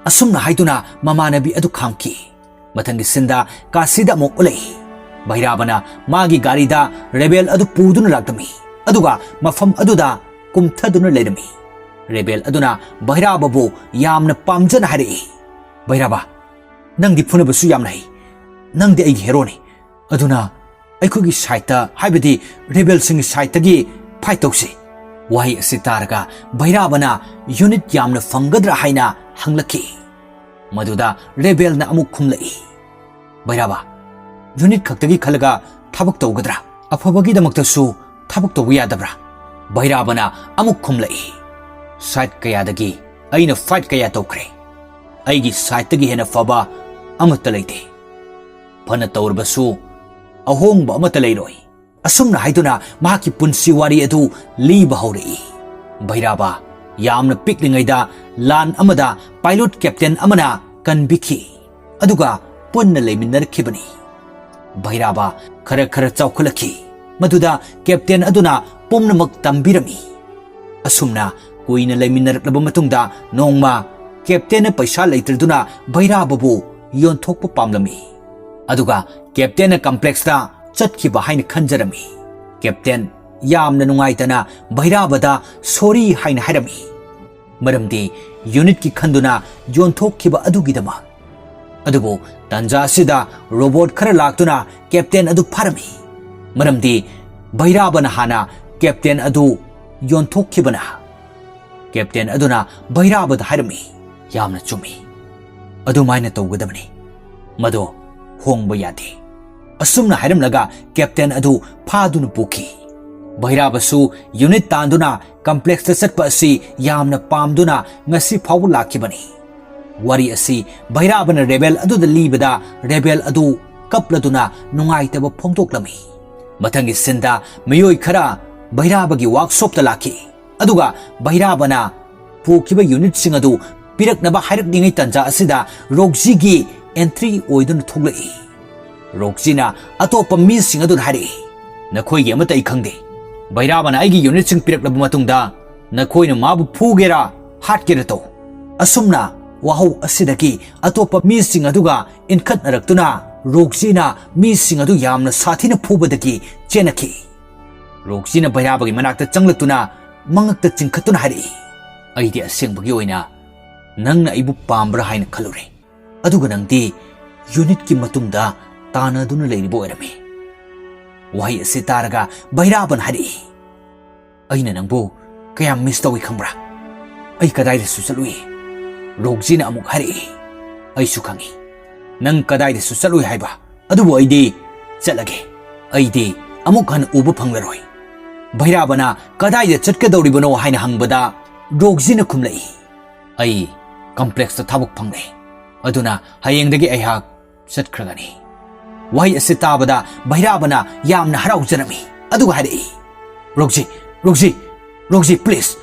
ꯑꯁꯨꯝꯅ ꯍꯥꯏꯗꯨꯅ ꯃꯃꯥꯟꯅꯕꯤ ꯑꯗꯨ ꯈꯥꯝꯈꯤ꯫ ꯃꯊꯪꯒꯤ ꯁꯤꯟꯗ ꯀꯥꯁꯤꯗ ꯑꯃꯨꯛ ꯎꯠꯂꯛꯏ꯫ ꯚꯩꯔꯥꯕꯅ ꯃꯥꯒꯤ ꯒꯥꯔꯤꯗ ꯔꯦꯕꯦꯜ ꯑꯗꯨ ꯄꯨꯗꯨꯅ ꯂꯥꯛꯂꯝꯃꯤ, ꯑꯗꯨꯒ ꯃꯐꯝ ꯑꯗꯨꯗ ꯀꯨꯝꯊꯗꯨꯅ ꯂꯩꯔꯝꯃꯤ꯫ ꯔꯦꯕꯦꯜ ꯑꯗꯨꯅ ꯚꯩꯔꯥꯕꯕꯨ ꯌꯥꯝꯅ ꯄꯥꯝꯖꯅ ꯍꯥꯏꯔꯛꯏ, "ꯚꯩꯔꯥꯕ, ꯅꯪꯗꯤ ꯐꯨꯅꯕꯁꯨ ꯌꯥꯝꯅ ꯍꯩ꯫ ꯅꯪꯗꯤ ꯑꯩꯒꯤ ꯍꯦꯔꯣꯅꯤ꯫ ꯑꯗꯨꯅ ꯑꯩꯈꯣꯏꯒꯤ ꯁꯥꯏꯠꯇ, ꯍꯥꯏꯕꯗꯤ ꯔꯦꯕꯦꯜꯁꯤꯡꯒꯤ ꯁꯥꯏꯠꯇꯒꯤ ꯐꯥꯏꯠ ꯇꯧꯁꯤ꯫" ꯋꯥꯍꯩ ꯑꯁꯤ ꯇꯥꯔꯒ ꯚꯩꯔꯥꯕꯅ ꯌꯨꯅꯤꯠ ꯌꯥꯝꯅ ꯐꯪꯒꯗ꯭ꯔꯥ ꯍꯥꯏꯅ ꯍꯪꯂꯛꯈꯤ꯫ ꯃꯗꯨꯗ ꯔꯦꯕꯦꯜꯅ ꯑꯃꯨꯛ ꯈꯨꯝꯂꯛꯏ, "ꯚꯩꯔꯥꯕ, ꯌꯨꯅꯤꯠ ꯈꯛꯇꯒꯤ ꯈꯜꯂꯒ ꯊꯕꯛ ꯇꯧꯒꯗ꯭ꯔꯥ? ꯑꯐꯕꯒꯤꯗꯃꯛꯇꯁꯨ ꯊꯕꯛ ꯇꯧꯕ ꯌꯥꯗꯕ꯭ꯔꯥ?" ꯚꯩꯔꯥꯕꯅ ꯑꯃꯨꯛ ꯈꯨꯝꯂꯛꯏ, "ꯁꯥꯏꯠ ꯀꯌꯥꯗꯒꯤ ꯑꯩꯅ ꯐꯥꯏꯠ ꯀꯌꯥ ꯇꯧꯈ꯭ꯔꯦ꯫ ꯑꯩꯒꯤ ꯁꯥꯏꯠꯇꯒꯤ ꯍꯦꯟꯅ ꯐꯕ ꯑꯃꯠꯇ ꯂꯩꯇꯦ꯫ ꯐꯅ ꯇꯧꯔꯕꯁꯨ ꯑꯍꯣꯡꯕ ꯑꯃꯠꯇ ꯂꯩꯔꯣꯏ꯫ ꯑꯁꯨꯝꯅ ꯍꯥꯏꯗꯨꯅ ꯃꯍꯥꯛꯀꯤ ꯄꯨꯟꯁꯤ ꯋꯥꯔꯤ ꯑꯗꯨ ꯂꯤꯕ ꯍꯧꯔꯛꯏ꯫ ꯚꯩꯔꯥꯕ ꯌꯥꯝꯅ ꯄꯤꯛꯂꯤꯉꯩꯗ ꯂꯥꯟ ꯑꯃꯗ ꯄꯥꯏꯂꯣꯠ ꯀꯦꯞꯇꯦꯟ ꯑꯃꯅ ꯀꯟꯕꯤꯈꯤ, ꯑꯗꯨꯒ ꯄꯨꯟꯅ ꯂꯩꯃꯤꯟꯅꯔꯛꯈꯤꯕꯅꯤ꯫ ꯚꯩꯔꯥꯕ ꯈꯔ ꯈꯔ ꯆꯥꯎꯈꯠꯂꯛꯈꯤ, ꯃꯗꯨꯗ ꯀꯦꯞꯇꯦꯟ ꯑꯗꯨꯅ ꯄꯨꯝꯅꯃꯛ ꯇꯝꯕꯤꯔꯝꯃꯤ꯫ ꯑꯁꯨꯝꯅ ꯀꯨꯏꯅ ꯂꯩꯃꯤꯟꯅꯔꯛꯂꯕ ꯃꯇꯨꯡꯗ ꯅꯣꯡꯃ ꯀꯦꯞꯇꯦꯟꯅ ꯄꯩꯁꯥ ꯂꯩꯇ꯭ꯔꯗꯨꯅ ꯚꯩꯔꯥꯕꯕꯨ ꯌꯣꯟꯊꯣꯛꯄ ꯄꯥꯝꯂꯝꯃꯤ꯫ ꯑꯗꯨꯒ ꯀꯦꯞꯇꯦꯟꯅ ꯀꯝꯄ꯭ꯂꯦꯛꯁꯇ ꯆꯠꯈꯤꯕ ꯍꯥꯏꯅ ꯈꯟꯖꯔꯝꯃꯤ꯫ ꯀꯦꯞꯇꯦꯟ ꯌꯥꯝꯅ ꯅꯨꯡꯉꯥꯏꯇꯅ ꯚꯩꯔꯥꯕꯗ ꯁꯣꯔꯤ ꯍꯥꯏꯅ ꯍꯥꯏꯔꯝꯃꯤ, ꯃꯔꯝꯗꯤ ꯌꯨꯅꯤꯠꯀꯤ ꯈꯟꯗꯨꯅ ꯌꯣꯟꯊꯣꯛꯈꯤꯕ ꯑꯗꯨꯒꯤꯗꯃꯛ꯫ ꯑꯗꯨꯕꯨ ꯇꯥꯟꯖꯥ ꯑꯁꯤꯗ ꯔꯣꯕꯣꯠ ꯈꯔ ꯂꯥꯛꯇꯨꯅ ꯀꯦꯞꯇꯦꯟ ꯑꯗꯨ ꯐꯥꯔꯝꯃꯤ, ꯃꯔꯝꯗꯤ ꯚꯩꯔꯥꯕꯅ ꯍꯥꯟꯅ ꯀꯦꯞꯇꯦꯟ ꯑꯗꯨ ꯌꯣꯟꯊꯣꯛꯈꯤꯕꯅ꯫ ꯀꯦꯞꯇꯦꯟ ꯑꯗꯨꯅ ꯚꯩꯔꯥꯕꯗ ꯍꯥꯏꯔꯝꯃꯤ, "ꯌꯥꯝꯅ ꯆꯨꯝꯃꯤ, ꯑꯗꯨꯃꯥꯏꯅ ꯇꯧꯒꯗꯕꯅꯤ, ꯃꯗꯣ ꯍꯣꯡꯕ ꯌꯥꯗꯦ"꯫ ꯑꯁꯨꯝꯅ ꯍꯥꯏꯔꯝꯂꯒ ꯀꯦꯞꯇꯦꯟ ꯑꯗꯨ ꯐꯥꯗꯨꯅ ꯄꯨꯈꯤ꯫ ꯚꯩꯔꯥꯕꯁꯨ ꯌꯨꯅꯤꯠ ꯇꯥꯟꯗꯨꯅ ꯀꯝꯄ꯭ꯂꯦꯛꯁꯇ ꯆꯠꯄ ꯑꯁꯤ ꯌꯥꯝꯅ ꯄꯥꯝꯗꯨꯅ ꯉꯁꯤ ꯐꯥꯎꯕ ꯂꯥꯛꯈꯤꯕꯅꯤ꯫ ꯋꯥꯔꯤ ꯑꯁꯤ ꯚꯩꯔꯥꯕꯅ ꯔꯦꯕꯦꯜ ꯑꯗꯨꯗ ꯂꯤꯕꯗ ꯔꯦꯕꯦꯜ ꯑꯗꯨ ꯀꯞꯂꯗꯨꯅ ꯅꯨꯡꯉꯥꯏꯇꯕ ꯐꯣꯡꯗꯣꯛꯂꯝꯃꯤ꯫ ꯃꯊꯪꯒꯤ ꯁꯤꯟꯗ ꯃꯤꯑꯣꯏ ꯈꯔ ꯚꯩꯔꯥꯕꯒꯤ ꯋꯥꯔꯛꯁꯣꯞꯇ ꯂꯥꯛꯈꯤ, ꯑꯗꯨꯒ ꯚꯩꯔꯥꯕꯅ ꯄꯨꯈꯤꯕ ꯌꯨꯅꯤꯠꯁꯤꯡ ꯑꯗꯨ ꯄꯤꯔꯛꯅꯕ ꯍꯥꯏꯔꯛꯂꯤꯉꯩ ꯇꯥꯟꯖꯥ ꯑꯁꯤꯗ ꯔꯣꯛꯖꯤꯒꯤ ꯑꯦꯟꯇ꯭ꯔꯤ ꯑꯣꯏꯗꯨꯅ ꯊꯣꯛꯂꯛꯏ꯫ ꯔꯣꯛꯖꯤꯅ ꯑꯇꯣꯞꯄ ꯃꯤꯁꯤꯡ ꯑꯗꯨꯗ ꯍꯥꯏꯔꯛꯏ, "ꯅꯈꯣꯏꯒꯤ ꯑꯃꯠꯇ ꯑꯩ ꯈꯪꯗꯦ꯫ ꯚꯩꯔꯥꯕꯅ ꯑꯩꯒꯤ ꯌꯨꯅꯤꯠꯁꯤꯡ ꯄꯤꯔꯛꯂꯕ ꯃꯇꯨꯡꯗ ꯅꯈꯣꯏꯅ ꯃꯥꯕꯨ ꯐꯨꯒꯦꯔꯥ ꯍꯥꯠꯀꯦꯔꯥ ꯇꯧ"꯫ ꯑꯁꯨꯝꯅ ꯋꯥꯍꯧ ꯑꯁꯤꯗꯒꯤ ꯑꯇꯣꯞꯄ ꯃꯤꯁꯤꯡ ꯑꯗꯨꯒ ꯏꯟꯈꯠꯅꯔꯛꯇꯨꯅ ꯔꯣꯛꯖꯤꯅ ꯃꯤꯁꯤꯡ ꯑꯗꯨ ꯌꯥꯝꯅ ꯁꯥꯊꯤꯅ ꯐꯨꯕꯗꯒꯤ ꯆꯦꯟꯅꯈꯤ꯫ ꯔꯣꯛꯖꯤꯅ ꯚꯩꯔꯥꯕꯒꯤ ꯃꯅꯥꯛꯇ ꯆꯪꯂꯛꯇꯨꯅ ꯃꯉꯛꯇ ꯆꯤꯡꯈꯠꯇꯨꯅ ꯍꯥꯏꯔꯛꯏ, "ꯑꯩꯗꯤ ꯑꯁꯦꯡꯕꯒꯤ ꯑꯣꯏꯅ ꯅꯪꯅ ꯑꯩꯕꯨ ꯄꯥꯝꯕ꯭ꯔꯥ ꯍꯥꯏꯅ ꯈꯜꯂꯨꯔꯦ, ꯑꯗꯨꯒ ꯅꯪꯗꯤ ꯌꯨꯅꯤꯠꯀꯤ ꯃꯇꯨꯡꯗ ꯇꯥꯟꯅꯗꯨꯅ ꯂꯩꯔꯤꯕ ꯑꯣꯏꯔꯝꯃꯤ"꯫ ꯋꯥꯍꯩ ꯑꯁꯤ ꯇꯥꯔꯒ ꯚꯩꯔꯥꯕꯅ ꯍꯥꯏꯔꯛꯏ, "ꯑꯩꯅ ꯅꯪꯕꯨ ꯀꯌꯥꯝ ꯃꯤꯁ ꯇꯧꯏ ꯈꯪꯕ꯭ꯔꯥ? ꯑꯩ ꯀꯗꯥꯏꯗꯁꯨ ꯆꯠꯂꯨꯏ"꯫ ꯔꯣꯛꯖꯤꯅ ꯑꯃꯨꯛ ꯍꯥꯏꯔꯛꯏ, "ꯑꯩꯁꯨ ꯈꯪꯏ ꯅꯪ ꯀꯗꯥꯏꯗꯁꯨ ꯆꯠꯂꯨꯏ ꯍꯥꯏꯕ, ꯑꯗꯨꯕꯨ ꯑꯩꯗꯤ ꯆꯠꯂꯒꯦ꯫ ꯑꯩꯗꯤ ꯑꯃꯨꯛ ꯍꯟꯅ ꯎꯕ ꯐꯪꯂꯔꯣꯏ"꯫ ꯚꯩꯔꯥꯕꯅ ꯀꯗꯥꯏꯗ ꯆꯠꯀꯗꯧꯔꯤꯕꯅꯣ ꯍꯥꯏꯅ ꯍꯪꯕꯗ ꯔꯣꯛꯖꯤꯅ ꯈꯨꯝꯂꯛꯏ, "ꯑꯩ ꯀꯝꯄ꯭ꯂꯦꯛꯁꯇ ꯊꯕꯛ ꯐꯪꯂꯦ꯫ ꯑꯗꯨꯅ ꯍꯌꯦꯡꯗꯒꯤ ꯑꯩꯍꯥꯛ ꯆꯠꯈ꯭ꯔꯒꯅꯤ꯫ ꯋꯥꯍꯩ ꯑꯁꯤ ꯇꯥꯕꯗ ꯚꯩꯔꯥꯕꯅ ꯌꯥꯝꯅ ꯍꯔꯥꯎꯖꯔꯝꯃꯤ꯫ ꯑꯗꯨꯒ ꯍꯥꯏꯔꯛꯏ, "ꯔꯣꯛꯖꯤ, ꯔꯣꯛꯖꯤ, ꯔꯣꯛꯖꯤ, please!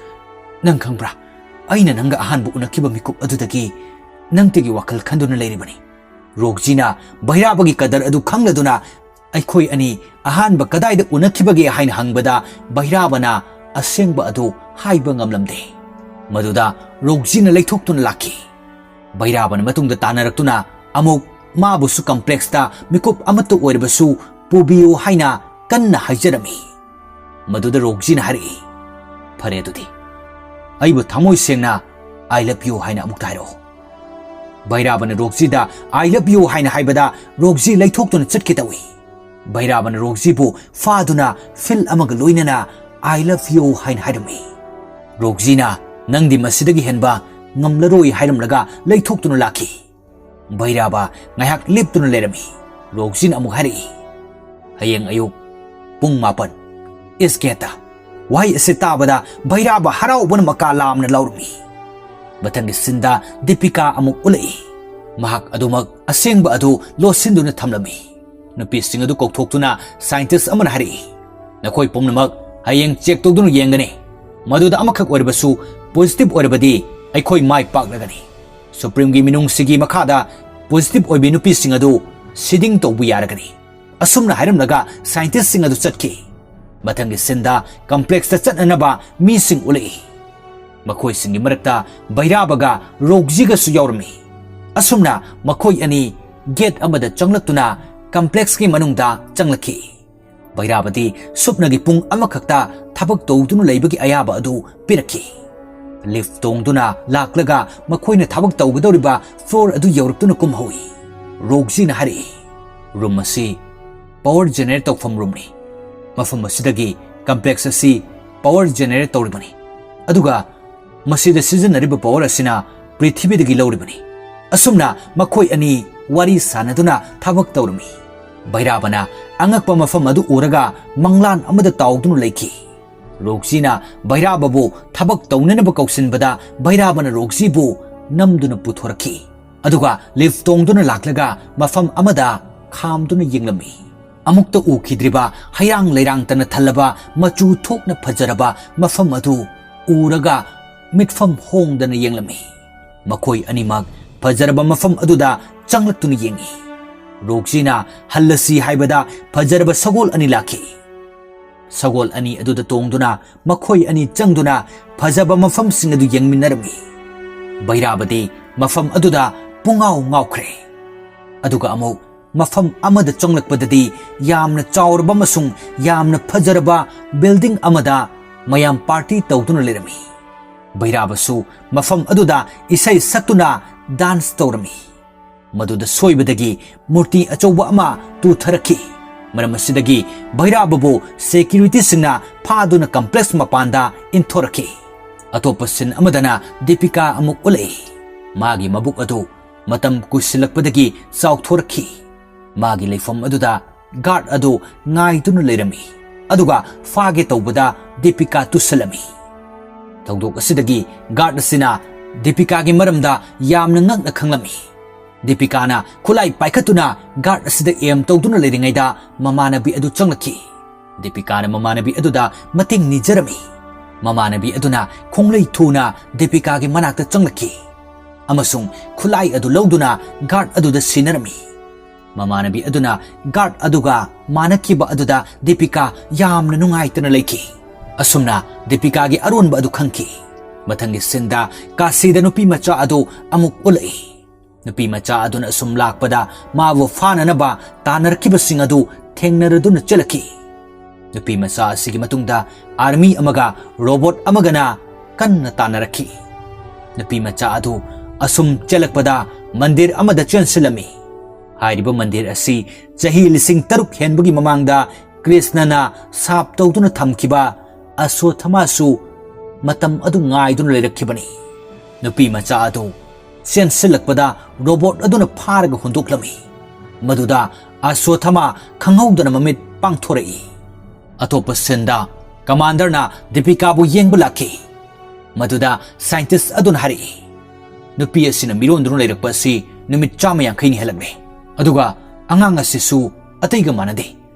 ꯅꯪ ꯈꯪꯕ꯭ꯔꯥ, ꯑꯩꯅ ꯅꯪꯒ ꯑꯍꯥꯟꯕ ꯎꯅꯈꯤꯕ ꯃꯤꯀꯨꯞ ꯑꯗꯨꯗꯒꯤ ꯅꯪꯇꯒꯤ ꯋꯥꯈꯜ ꯈꯟꯗꯨꯅ ꯂꯩꯔꯤꯕꯅꯤ꯫" ꯔꯣꯛꯖꯤꯅ ꯚꯩꯔꯥꯕꯒꯤ ꯀꯗꯔ ꯑꯗꯨ ꯈꯪꯂꯗꯨꯅ, "ꯑꯩꯈꯣꯏ ꯑꯅꯤ ꯑꯍꯥꯟꯕ ꯀꯗꯥꯏꯗ ꯎꯅꯈꯤꯕꯒꯦ?" ꯍꯥꯏꯅ ꯍꯪꯕꯗ, ꯚꯩꯔꯥꯕꯅ ꯑꯁꯦꯡꯕ ꯑꯗꯨ ꯍꯥꯏꯕ ꯉꯝꯂꯝꯗꯦ꯫ ꯃꯗꯨꯗ ꯔꯣꯛꯖꯤꯅ ꯂꯩꯊꯣꯛꯇꯨꯅ ꯂꯥꯛꯈꯤ꯫ ꯚꯩꯔꯥꯕꯅ ꯃꯇꯨꯡꯗ ꯇꯥꯟꯅꯔꯛꯇꯨꯅ ꯑꯃꯨꯛ ꯃꯥꯕꯨꯁꯨ ꯀꯝꯄ꯭ꯂꯦꯛꯁꯇ ꯃꯤꯀꯨꯞ ꯑꯃꯠꯇ ꯑꯣꯏꯔꯕꯁꯨ ꯄꯨꯕꯤꯌꯨ ꯍꯥꯏꯅ ꯀꯟꯅ ꯍꯥꯏꯖꯔꯝꯃꯤ꯫ ꯃꯗꯨꯗ ꯔꯣꯛꯖꯤꯅ ꯍꯥꯏꯔꯛꯏ, "ꯐꯔꯦ ꯑꯗꯨꯗꯤ, ꯑꯩꯕꯨ ꯊꯃꯣꯏ ꯁꯦꯡꯅ 'I love you' ꯍꯥꯏꯅ ꯑꯃꯨꯛꯇ ꯍꯥꯏꯔꯛꯑꯣ꯫" ꯚꯩꯔꯥꯕꯅ ꯔꯣꯛꯖꯤꯗ "I love you" ꯍꯥꯏꯅ ꯍꯥꯏꯕꯗ ꯔꯣꯛꯖꯤ ꯂꯩꯊꯣꯛꯇꯨꯅ ꯆꯠꯀꯦ ꯇꯧꯏ꯫ ꯚꯩꯔꯥꯕꯅ ꯔꯣꯛꯖꯤꯕꯨ ꯐꯥꯗꯨꯅ ꯐꯤꯜ ꯑꯃꯒ ꯂꯣꯏꯅꯅ "I love you" ꯍꯥꯏꯅ ꯍꯥꯏꯔꯝꯃꯤ꯫ ꯔꯣꯛꯖꯤꯅ "ꯅꯪꯗꯤ ꯃꯁꯤꯗꯒꯤ ꯍꯦꯟꯕ ꯉꯝꯂꯔꯣꯏ" ꯍꯥꯏꯔꯝꯂꯒ ꯂꯩꯊꯣꯛꯇꯨꯅ ꯂꯥꯛꯈꯤ꯫ ꯚꯩꯔꯥꯕ ꯉꯥꯏꯍꯥꯛ ꯂꯦꯞꯇꯨꯅ ꯂꯩꯔꯝꯃꯤ꯫ ꯔꯣꯛꯖꯤꯅ ꯑꯃꯨꯛ ꯍꯥꯏꯔꯛꯏ, "ꯍꯌꯦꯡ ꯑꯌꯨꯛ ꯄꯨꯡ ꯃꯥꯄꯟ, ꯏꯁ ꯒꯦꯠꯇ ꯋꯥꯍꯩ ꯑꯁꯤ ꯇꯥꯕꯗ ꯚꯩꯔꯥꯕ ꯍꯔꯥꯎꯕꯅ ꯃꯀꯥ ꯂꯥꯝꯅ ꯂꯥꯎꯔꯝꯃꯤ꯫ ꯃꯊꯪꯒꯤ ꯁꯤꯟꯗ ꯗꯤꯄꯤꯀꯥ ꯑꯃꯨꯛ ꯎꯠꯂꯛꯏ꯫ ꯃꯍꯥꯛ ꯑꯗꯨꯃꯛ ꯑꯁꯦꯡꯕ ꯑꯗꯨ ꯂꯣꯠꯁꯤꯟꯗꯨꯅ ꯊꯝꯂꯝꯃꯤ꯫ ꯅꯨꯄꯤꯁꯤꯡ ꯑꯗꯨ ꯀꯧꯊꯣꯛꯇꯨꯅ ꯁꯥꯏꯟꯇꯤꯁ ꯑꯃꯅ ꯍꯥꯏꯔꯛꯏ, "ꯅꯈꯣꯏ ꯄꯨꯝꯅꯃꯛ ꯍꯌꯦꯡ ꯆꯦꯛ ꯇꯧꯗꯨꯅ ꯌꯦꯡꯒꯅꯤ꯫ ꯃꯗꯨꯗ ꯑꯃꯈꯛ ꯑꯣꯏꯔꯕꯁꯨ ꯄꯣꯖꯤꯇꯤꯚ ꯑꯣꯏꯔꯕꯗꯤ ꯑꯩꯈꯣꯏ ꯃꯥꯏ ꯄꯥꯛꯂꯒꯅꯤ꯫ ꯁꯨꯄ꯭ꯔꯤꯝꯒꯤ ꯃꯤꯅꯨꯡꯁꯤꯒꯤ ꯃꯈꯥꯗ ꯄꯣꯖꯤꯇꯤꯚ ꯑꯣꯏꯕꯤ ꯅꯨꯄꯤꯁꯤꯡ ꯑꯗꯨ ꯁꯤꯗꯤꯡ ꯇꯧꯕ ꯌꯥꯔꯒꯅꯤ꯫" ꯑꯁꯨꯝꯅ ꯍꯥꯏꯔꯝꯂꯒ ꯁꯥꯏꯟꯇꯤꯁꯁꯤꯡ ꯑꯗꯨ ꯆꯠꯈꯤ꯫ ꯃꯊꯪꯒꯤ ꯁꯤꯟꯗ ꯀꯝꯄ꯭ꯂꯦꯛꯁꯇ ꯆꯠꯅꯅꯕ ꯃꯤꯁꯤꯡ ꯎꯠꯂꯛꯏ꯫ ꯃꯈꯣꯏꯁꯤꯡꯒꯤ ꯃꯔꯛꯇ ꯚꯩꯔꯥꯕꯒ ꯔꯣꯛꯖꯤꯒꯁꯨ ꯌꯥꯎꯔꯝꯃꯤ꯫ ꯑꯁꯨꯝꯅ ꯃꯈꯣꯏ ꯑꯅꯤ ꯒꯦꯠ ꯑꯃꯗ ꯆꯪꯂꯛꯇꯨꯅ ꯀꯝꯄ꯭ꯂꯦꯛꯁꯀꯤ ꯃꯅꯨꯡꯗ ꯆꯪꯂꯛꯈꯤ꯫ ꯚꯩꯔꯥꯕꯗꯤ ꯁꯨꯞꯅꯒꯤ ꯄꯨꯡ ꯑꯃꯈꯛꯇ ꯊꯕꯛ ꯇꯧꯗꯨꯅ ꯂꯩꯕꯒꯤ ꯑꯌꯥꯕ ꯑꯗꯨ ꯄꯤꯔꯛꯈꯤ꯫ ꯂꯤꯐ ꯇꯣꯡꯗꯨꯅ ꯂꯥꯛꯂꯒ ꯃꯈꯣꯏꯅ ꯊꯕꯛ ꯇꯧꯒꯗꯧꯔꯤꯕ ꯐ꯭ꯂꯣꯔ ꯑꯗꯨ ꯌꯧꯔꯛꯇꯨꯅ ꯀꯨꯝꯍꯧꯏ꯫ ꯔꯣꯛꯖꯤꯅ ꯍꯥꯏꯔꯛꯏ, "ꯔꯨꯝ ꯑꯁꯤ ꯄꯥꯋꯔ ꯖꯦꯅꯦꯔꯦꯠ ꯇꯧꯐꯝ ꯔꯨꯝꯅꯤ꯫ ꯃꯐꯝ ꯑꯁꯤꯗꯒꯤ ꯀꯝꯄ꯭ꯂꯦꯛꯁ ꯑꯁꯤ ꯄꯥꯋꯔ ꯖꯦꯅꯦꯔꯦꯠ ꯇꯧꯔꯤꯕꯅꯤ꯫ ꯑꯗꯨꯒ ꯃꯁꯤꯗ ꯁꯤꯖꯤꯟꯅꯔꯤꯕ ꯄꯥꯋꯔ ꯑꯁꯤꯅ ꯄ꯭ꯔꯤꯊꯤꯕꯤꯗꯒꯤ ꯂꯧꯔꯤꯕꯅꯤ꯫" ꯑꯁꯨꯝꯅ ꯃꯈꯣꯏ ꯑꯅꯤ ꯋꯥꯔꯤ ꯁꯥꯟꯅꯗꯨꯅ ꯊꯕꯛ ꯇꯧꯔꯝꯃꯤ꯫ ꯚꯩꯔꯥꯕꯅ ꯑꯉꯛꯄ ꯃꯐꯝ ꯑꯗꯨ ꯎꯔꯒ ꯃꯪꯂꯥꯟ ꯑꯃꯗ ꯇꯥꯎꯗꯨꯅ ꯂꯩꯈꯤ꯫ ꯔꯣꯛꯖꯤꯅ ꯚꯩꯔꯥꯕꯕꯨ ꯊꯕꯛ ꯇꯧꯅꯅꯕ ꯀꯧꯁꯤꯟꯕꯗ ꯚꯩꯔꯥꯕꯅ ꯔꯣꯛꯖꯤꯕꯨ ꯅꯝꯗꯨꯅ ꯄꯨꯊꯣꯔꯛꯈꯤ꯫ ꯑꯗꯨꯒ ꯂꯤꯐ ꯇꯣꯡꯗꯨꯅ ꯂꯥꯛꯂꯒ ꯃꯐꯝ ꯑꯃꯗ ꯈꯥꯝꯗꯨꯅ ꯌꯦꯡꯂꯝꯃꯤ꯫ ꯑꯃꯨꯛꯇ ꯎꯈꯤꯗ꯭ꯔꯤꯕ ꯍꯩꯔꯥꯡ ꯂꯩꯔꯥꯡꯇꯅ ꯊꯜꯂꯕ ꯃꯆꯨ ꯊꯣꯛꯅ ꯐꯖꯔꯕ ꯃꯐꯝ ꯑꯗꯨ ꯎꯔꯒ ꯃꯤꯠꯐꯝ ꯍꯣꯡꯗꯅ ꯌꯦꯡꯂꯝꯃꯤ꯫ ꯃꯈꯣꯏ ꯑꯅꯤꯃꯛ ꯐꯖꯔꯕ ꯃꯐꯝ ꯑꯗꯨꯗ ꯆꯪꯂꯛꯇꯨꯅ ꯌꯦꯡꯉꯤ꯫ ꯔꯣꯛꯖꯤꯅ "ꯍꯜꯂꯁꯤ" ꯍꯥꯏꯕꯗ ꯐꯖꯔꯕ ꯁꯒꯣꯜ ꯑꯅꯤ ꯂꯥꯛꯈꯤ꯫ ꯁꯒꯣꯜ ꯑꯅꯤ ꯑꯗꯨꯗ ꯇꯣꯡꯗꯨꯅ ꯃꯈꯣꯏ ꯑꯅꯤ ꯆꯪꯗꯨꯅ ꯐꯖꯕ ꯃꯐꯝꯁꯤꯡ ꯑꯗꯨ ꯌꯦꯡꯃꯤꯟꯅꯔꯝꯃꯤ꯫ ꯕꯩꯔꯥꯕꯗꯤ ꯃꯐꯝ ꯑꯗꯨꯗ ꯄꯨꯡꯉꯥꯎ ꯉꯥꯎꯈ꯭ꯔꯦ꯫ ꯑꯗꯨꯒ ꯑꯃꯨꯛ ꯃꯐꯝ ꯑꯃꯗ ꯆꯪꯂꯛꯄꯗꯗꯤ ꯌꯥꯝꯅ ꯆꯥꯎꯔꯕ ꯑꯃꯁꯨꯡ ꯌꯥꯝꯅ ꯐꯖꯔꯕ ꯕꯤꯜꯗꯤꯡ ꯑꯃꯗ ꯃꯌꯥꯝ ꯄꯥꯔꯇꯤ ꯇꯧꯗꯨꯅ ꯂꯩꯔꯝꯃꯤ꯫ ꯕꯩꯔꯥꯕꯁꯨ ꯃꯐꯝ ꯑꯗꯨꯗ ꯏꯁꯩ ꯁꯛꯇꯨꯅ ꯗꯥꯟꯁ ꯇꯧꯔꯝꯃꯤ꯫ ꯃꯗꯨꯗ ꯁꯣꯏꯕꯗꯒꯤ ꯃꯨꯔꯇꯤ ꯑꯆꯧꯕ ꯑꯃ ꯇꯨꯊꯔꯛꯈꯤ꯫ ꯃꯔꯝ ꯑꯁꯤꯗꯒꯤ ꯕꯩꯔꯥꯕꯕꯨ ꯁꯦꯀ꯭ꯌꯨꯔꯤꯇꯤꯁꯤꯡꯅ ꯐꯥꯗꯨꯅ ꯀꯝꯄ꯭ꯂꯦꯛꯁ ꯃꯄꯥꯟꯗ ꯏꯟꯊꯣꯔꯛꯈꯤ꯫ ꯑꯇꯣꯞꯄ ꯁꯤꯟ ꯑꯃꯗꯅ ꯗꯤꯄꯤꯀꯥ ꯑꯃꯨꯛ ꯎꯠꯂꯛꯏ꯫ ꯃꯥꯒꯤ ꯃꯕꯨꯛ ꯑꯗꯨ ꯃꯇꯝ ꯀꯨꯏꯁꯤꯜꯂꯛꯄꯗꯒꯤ ꯆꯥꯎꯊꯣꯔꯛꯈꯤ꯫ ꯃꯥꯒꯤ ꯂꯩꯐꯝ ꯑꯗꯨꯗ ꯒꯥꯔꯗ ꯑꯗꯨ ꯉꯥꯏꯗꯨꯅ ꯂꯩꯔꯝꯃꯤ꯫ ꯑꯗꯨꯒ ꯐꯥꯒꯦ ꯇꯧꯕꯗ ꯗꯤꯄꯤꯀꯥ ꯇꯨꯁꯜꯂꯝꯃꯤ꯫ ꯊꯧꯗꯣꯛ ꯑꯁꯤꯗꯒꯤ ꯒꯥꯔꯗ ꯑꯁꯤꯅ ꯗꯤꯄꯤꯀꯥꯒꯤ ꯃꯔꯝꯗ ꯌꯥꯝꯅ ꯉꯛꯅ ꯈꯪꯂꯝꯃꯤ꯫ ꯗꯤꯄꯤꯀꯥꯅ ꯈꯨꯠꯂꯥꯏ ꯄꯥꯏꯈꯠꯇꯨꯅ ꯒꯥꯔꯗ ꯑꯁꯤꯗ ꯑꯦꯝ ꯇꯧꯗꯨꯅ ꯂꯩꯔꯤꯉꯩꯗ ꯃꯃꯥꯟꯅꯕꯤ ꯑꯗꯨ ꯆꯪꯂꯛꯈꯤ꯫ ꯗꯤꯄꯤꯀꯥꯅ ꯃꯃꯥꯟꯅꯕꯤ ꯑꯗꯨꯗ ꯃꯇꯦꯡ ꯅꯤꯖꯔꯝꯃꯤ꯫ ꯃꯃꯥꯟꯅꯕꯤ ꯑꯗꯨꯅ ꯈꯣꯡꯂꯩ ꯊꯨꯅ ꯗꯤꯄꯤꯀꯥꯒꯤ ꯃꯅꯥꯛꯇ ꯆꯪꯂꯛꯈꯤ ꯑꯃꯁꯨꯡ ꯈꯨꯠꯂꯥꯏ ꯑꯗꯨ ꯂꯧꯗꯨꯅ ꯒꯥꯔꯗ ꯑꯗꯨꯗ ꯁꯤꯟꯅꯔꯝꯃꯤ꯫ ꯃꯃꯥꯟꯅꯕꯤ ꯑꯗꯨꯅ ꯒꯥꯔꯗ ꯑꯗꯨꯒ ꯃꯥꯟꯅꯈꯤꯕ ꯑꯗꯨꯗ ꯗꯤꯄꯤꯀꯥ ꯌꯥꯝꯅ ꯅꯨꯡꯉꯥꯏꯇꯅ ꯂꯩꯈꯤ꯫ ꯑꯁꯨꯝꯅ ꯗꯤꯄꯤꯀꯥꯒꯤ ꯑꯔꯣꯟꯕ ꯑꯗꯨ ꯈꯪꯈꯤ꯫ ꯃꯊꯪꯒꯤ ꯁꯤꯟꯗ ꯀꯥꯁꯤꯗ ꯅꯨꯄꯤ ꯃꯆꯥ ꯑꯗꯨ ꯑꯃꯨꯛ ꯎꯠꯂꯛꯏ꯫ ꯅꯨꯄꯤ ꯃꯆꯥ ꯑꯗꯨꯅ ꯑꯁꯨꯝ ꯂꯥꯛꯄꯗ ꯃꯥꯕꯨ ꯐꯥꯅꯅꯕ ꯇꯥꯟꯅꯔꯛꯈꯤꯕꯁꯤꯡ ꯑꯗꯨ ꯊꯦꯡꯅꯔꯗꯨꯅ ꯆꯦꯜꯂꯛꯈꯤ꯫ ꯅꯨꯄꯤ ꯃꯆꯥ ꯑꯁꯤꯒꯤ ꯃꯇꯨꯡꯗ ꯑꯥꯔꯃꯤ ꯑꯃꯒ ꯔꯣꯕꯣꯠ ꯑꯃꯒꯅ ꯀꯟꯅ ꯇꯥꯟꯅꯔꯛꯈꯤ꯫ ꯅꯨꯄꯤ ꯃꯆꯥ ꯑꯗꯨ ꯑꯁꯨꯝ ꯆꯦꯜꯂꯛꯄꯗ ꯃꯟꯗꯤꯔ ꯑꯃꯗ ꯆꯦꯟꯁꯤꯜꯂꯝꯃꯤ꯫ ꯍꯥꯏꯔꯤꯕ ꯃꯟꯗꯤꯔ ꯑꯁꯤ ꯆꯍꯤ ꯂꯤꯁꯤꯡ ꯇꯔꯨꯛ ꯍꯦꯟꯕꯒꯤ ꯃꯃꯥꯡꯗ ꯀ꯭ꯔꯤꯁꯅꯅ ꯁꯥꯞ ꯇꯧꯗꯨꯅ ꯊꯝꯈꯤꯕ ꯑꯁ꯭ꯋꯠꯊꯃꯥꯁꯨ ꯃꯇꯝ ꯑꯗꯨ ꯉꯥꯏꯗꯨꯅ ꯂꯩꯔꯛꯈꯤꯕꯅꯤ꯫ ꯅꯨꯄꯤ ꯃꯆꯥ ꯑꯗꯨ ꯆꯦꯟꯁꯤꯜꯂꯛꯄꯗ ꯔꯣꯕꯣꯠ ꯑꯗꯨꯅ ꯐꯥꯔꯒ ꯍꯨꯟꯗꯣꯛꯂꯝꯃꯤ꯫ ꯃꯗꯨꯗ ꯑꯁ꯭ꯋꯠꯊꯃꯥ ꯈꯪꯍꯧꯗꯅ ꯃꯃꯤꯠ ꯄꯥꯡꯊꯣꯔꯛꯏ꯫ ꯑꯇꯣꯞꯄ ꯁꯤꯟꯗ ꯀꯃꯥꯟꯗꯔꯅ ꯗꯤꯄꯤꯀꯥꯕꯨ ꯌꯦꯡꯕ ꯂꯥꯛꯈꯤ꯫ ꯃꯗꯨꯗ ꯁꯥꯏꯟꯇꯤꯁ ꯑꯗꯨꯅ ꯍꯥꯏꯔꯛꯏ, ꯅꯨꯄꯤ ꯑꯁꯤꯅ ꯃꯤꯔꯣꯟꯗꯨꯅ ꯂꯩꯔꯛꯄ ꯑꯁꯤ ꯅꯨꯃꯤꯠ ꯆꯥꯝꯃ ꯌꯥꯡꯈꯩꯅꯤ ꯍꯦꯜꯂꯛꯂꯦ꯫ ꯑꯗꯨꯒ ꯑꯉꯥꯡ ꯑꯁꯤꯁꯨ ꯑꯇꯩꯒ ꯃꯥꯟꯅꯗꯦ,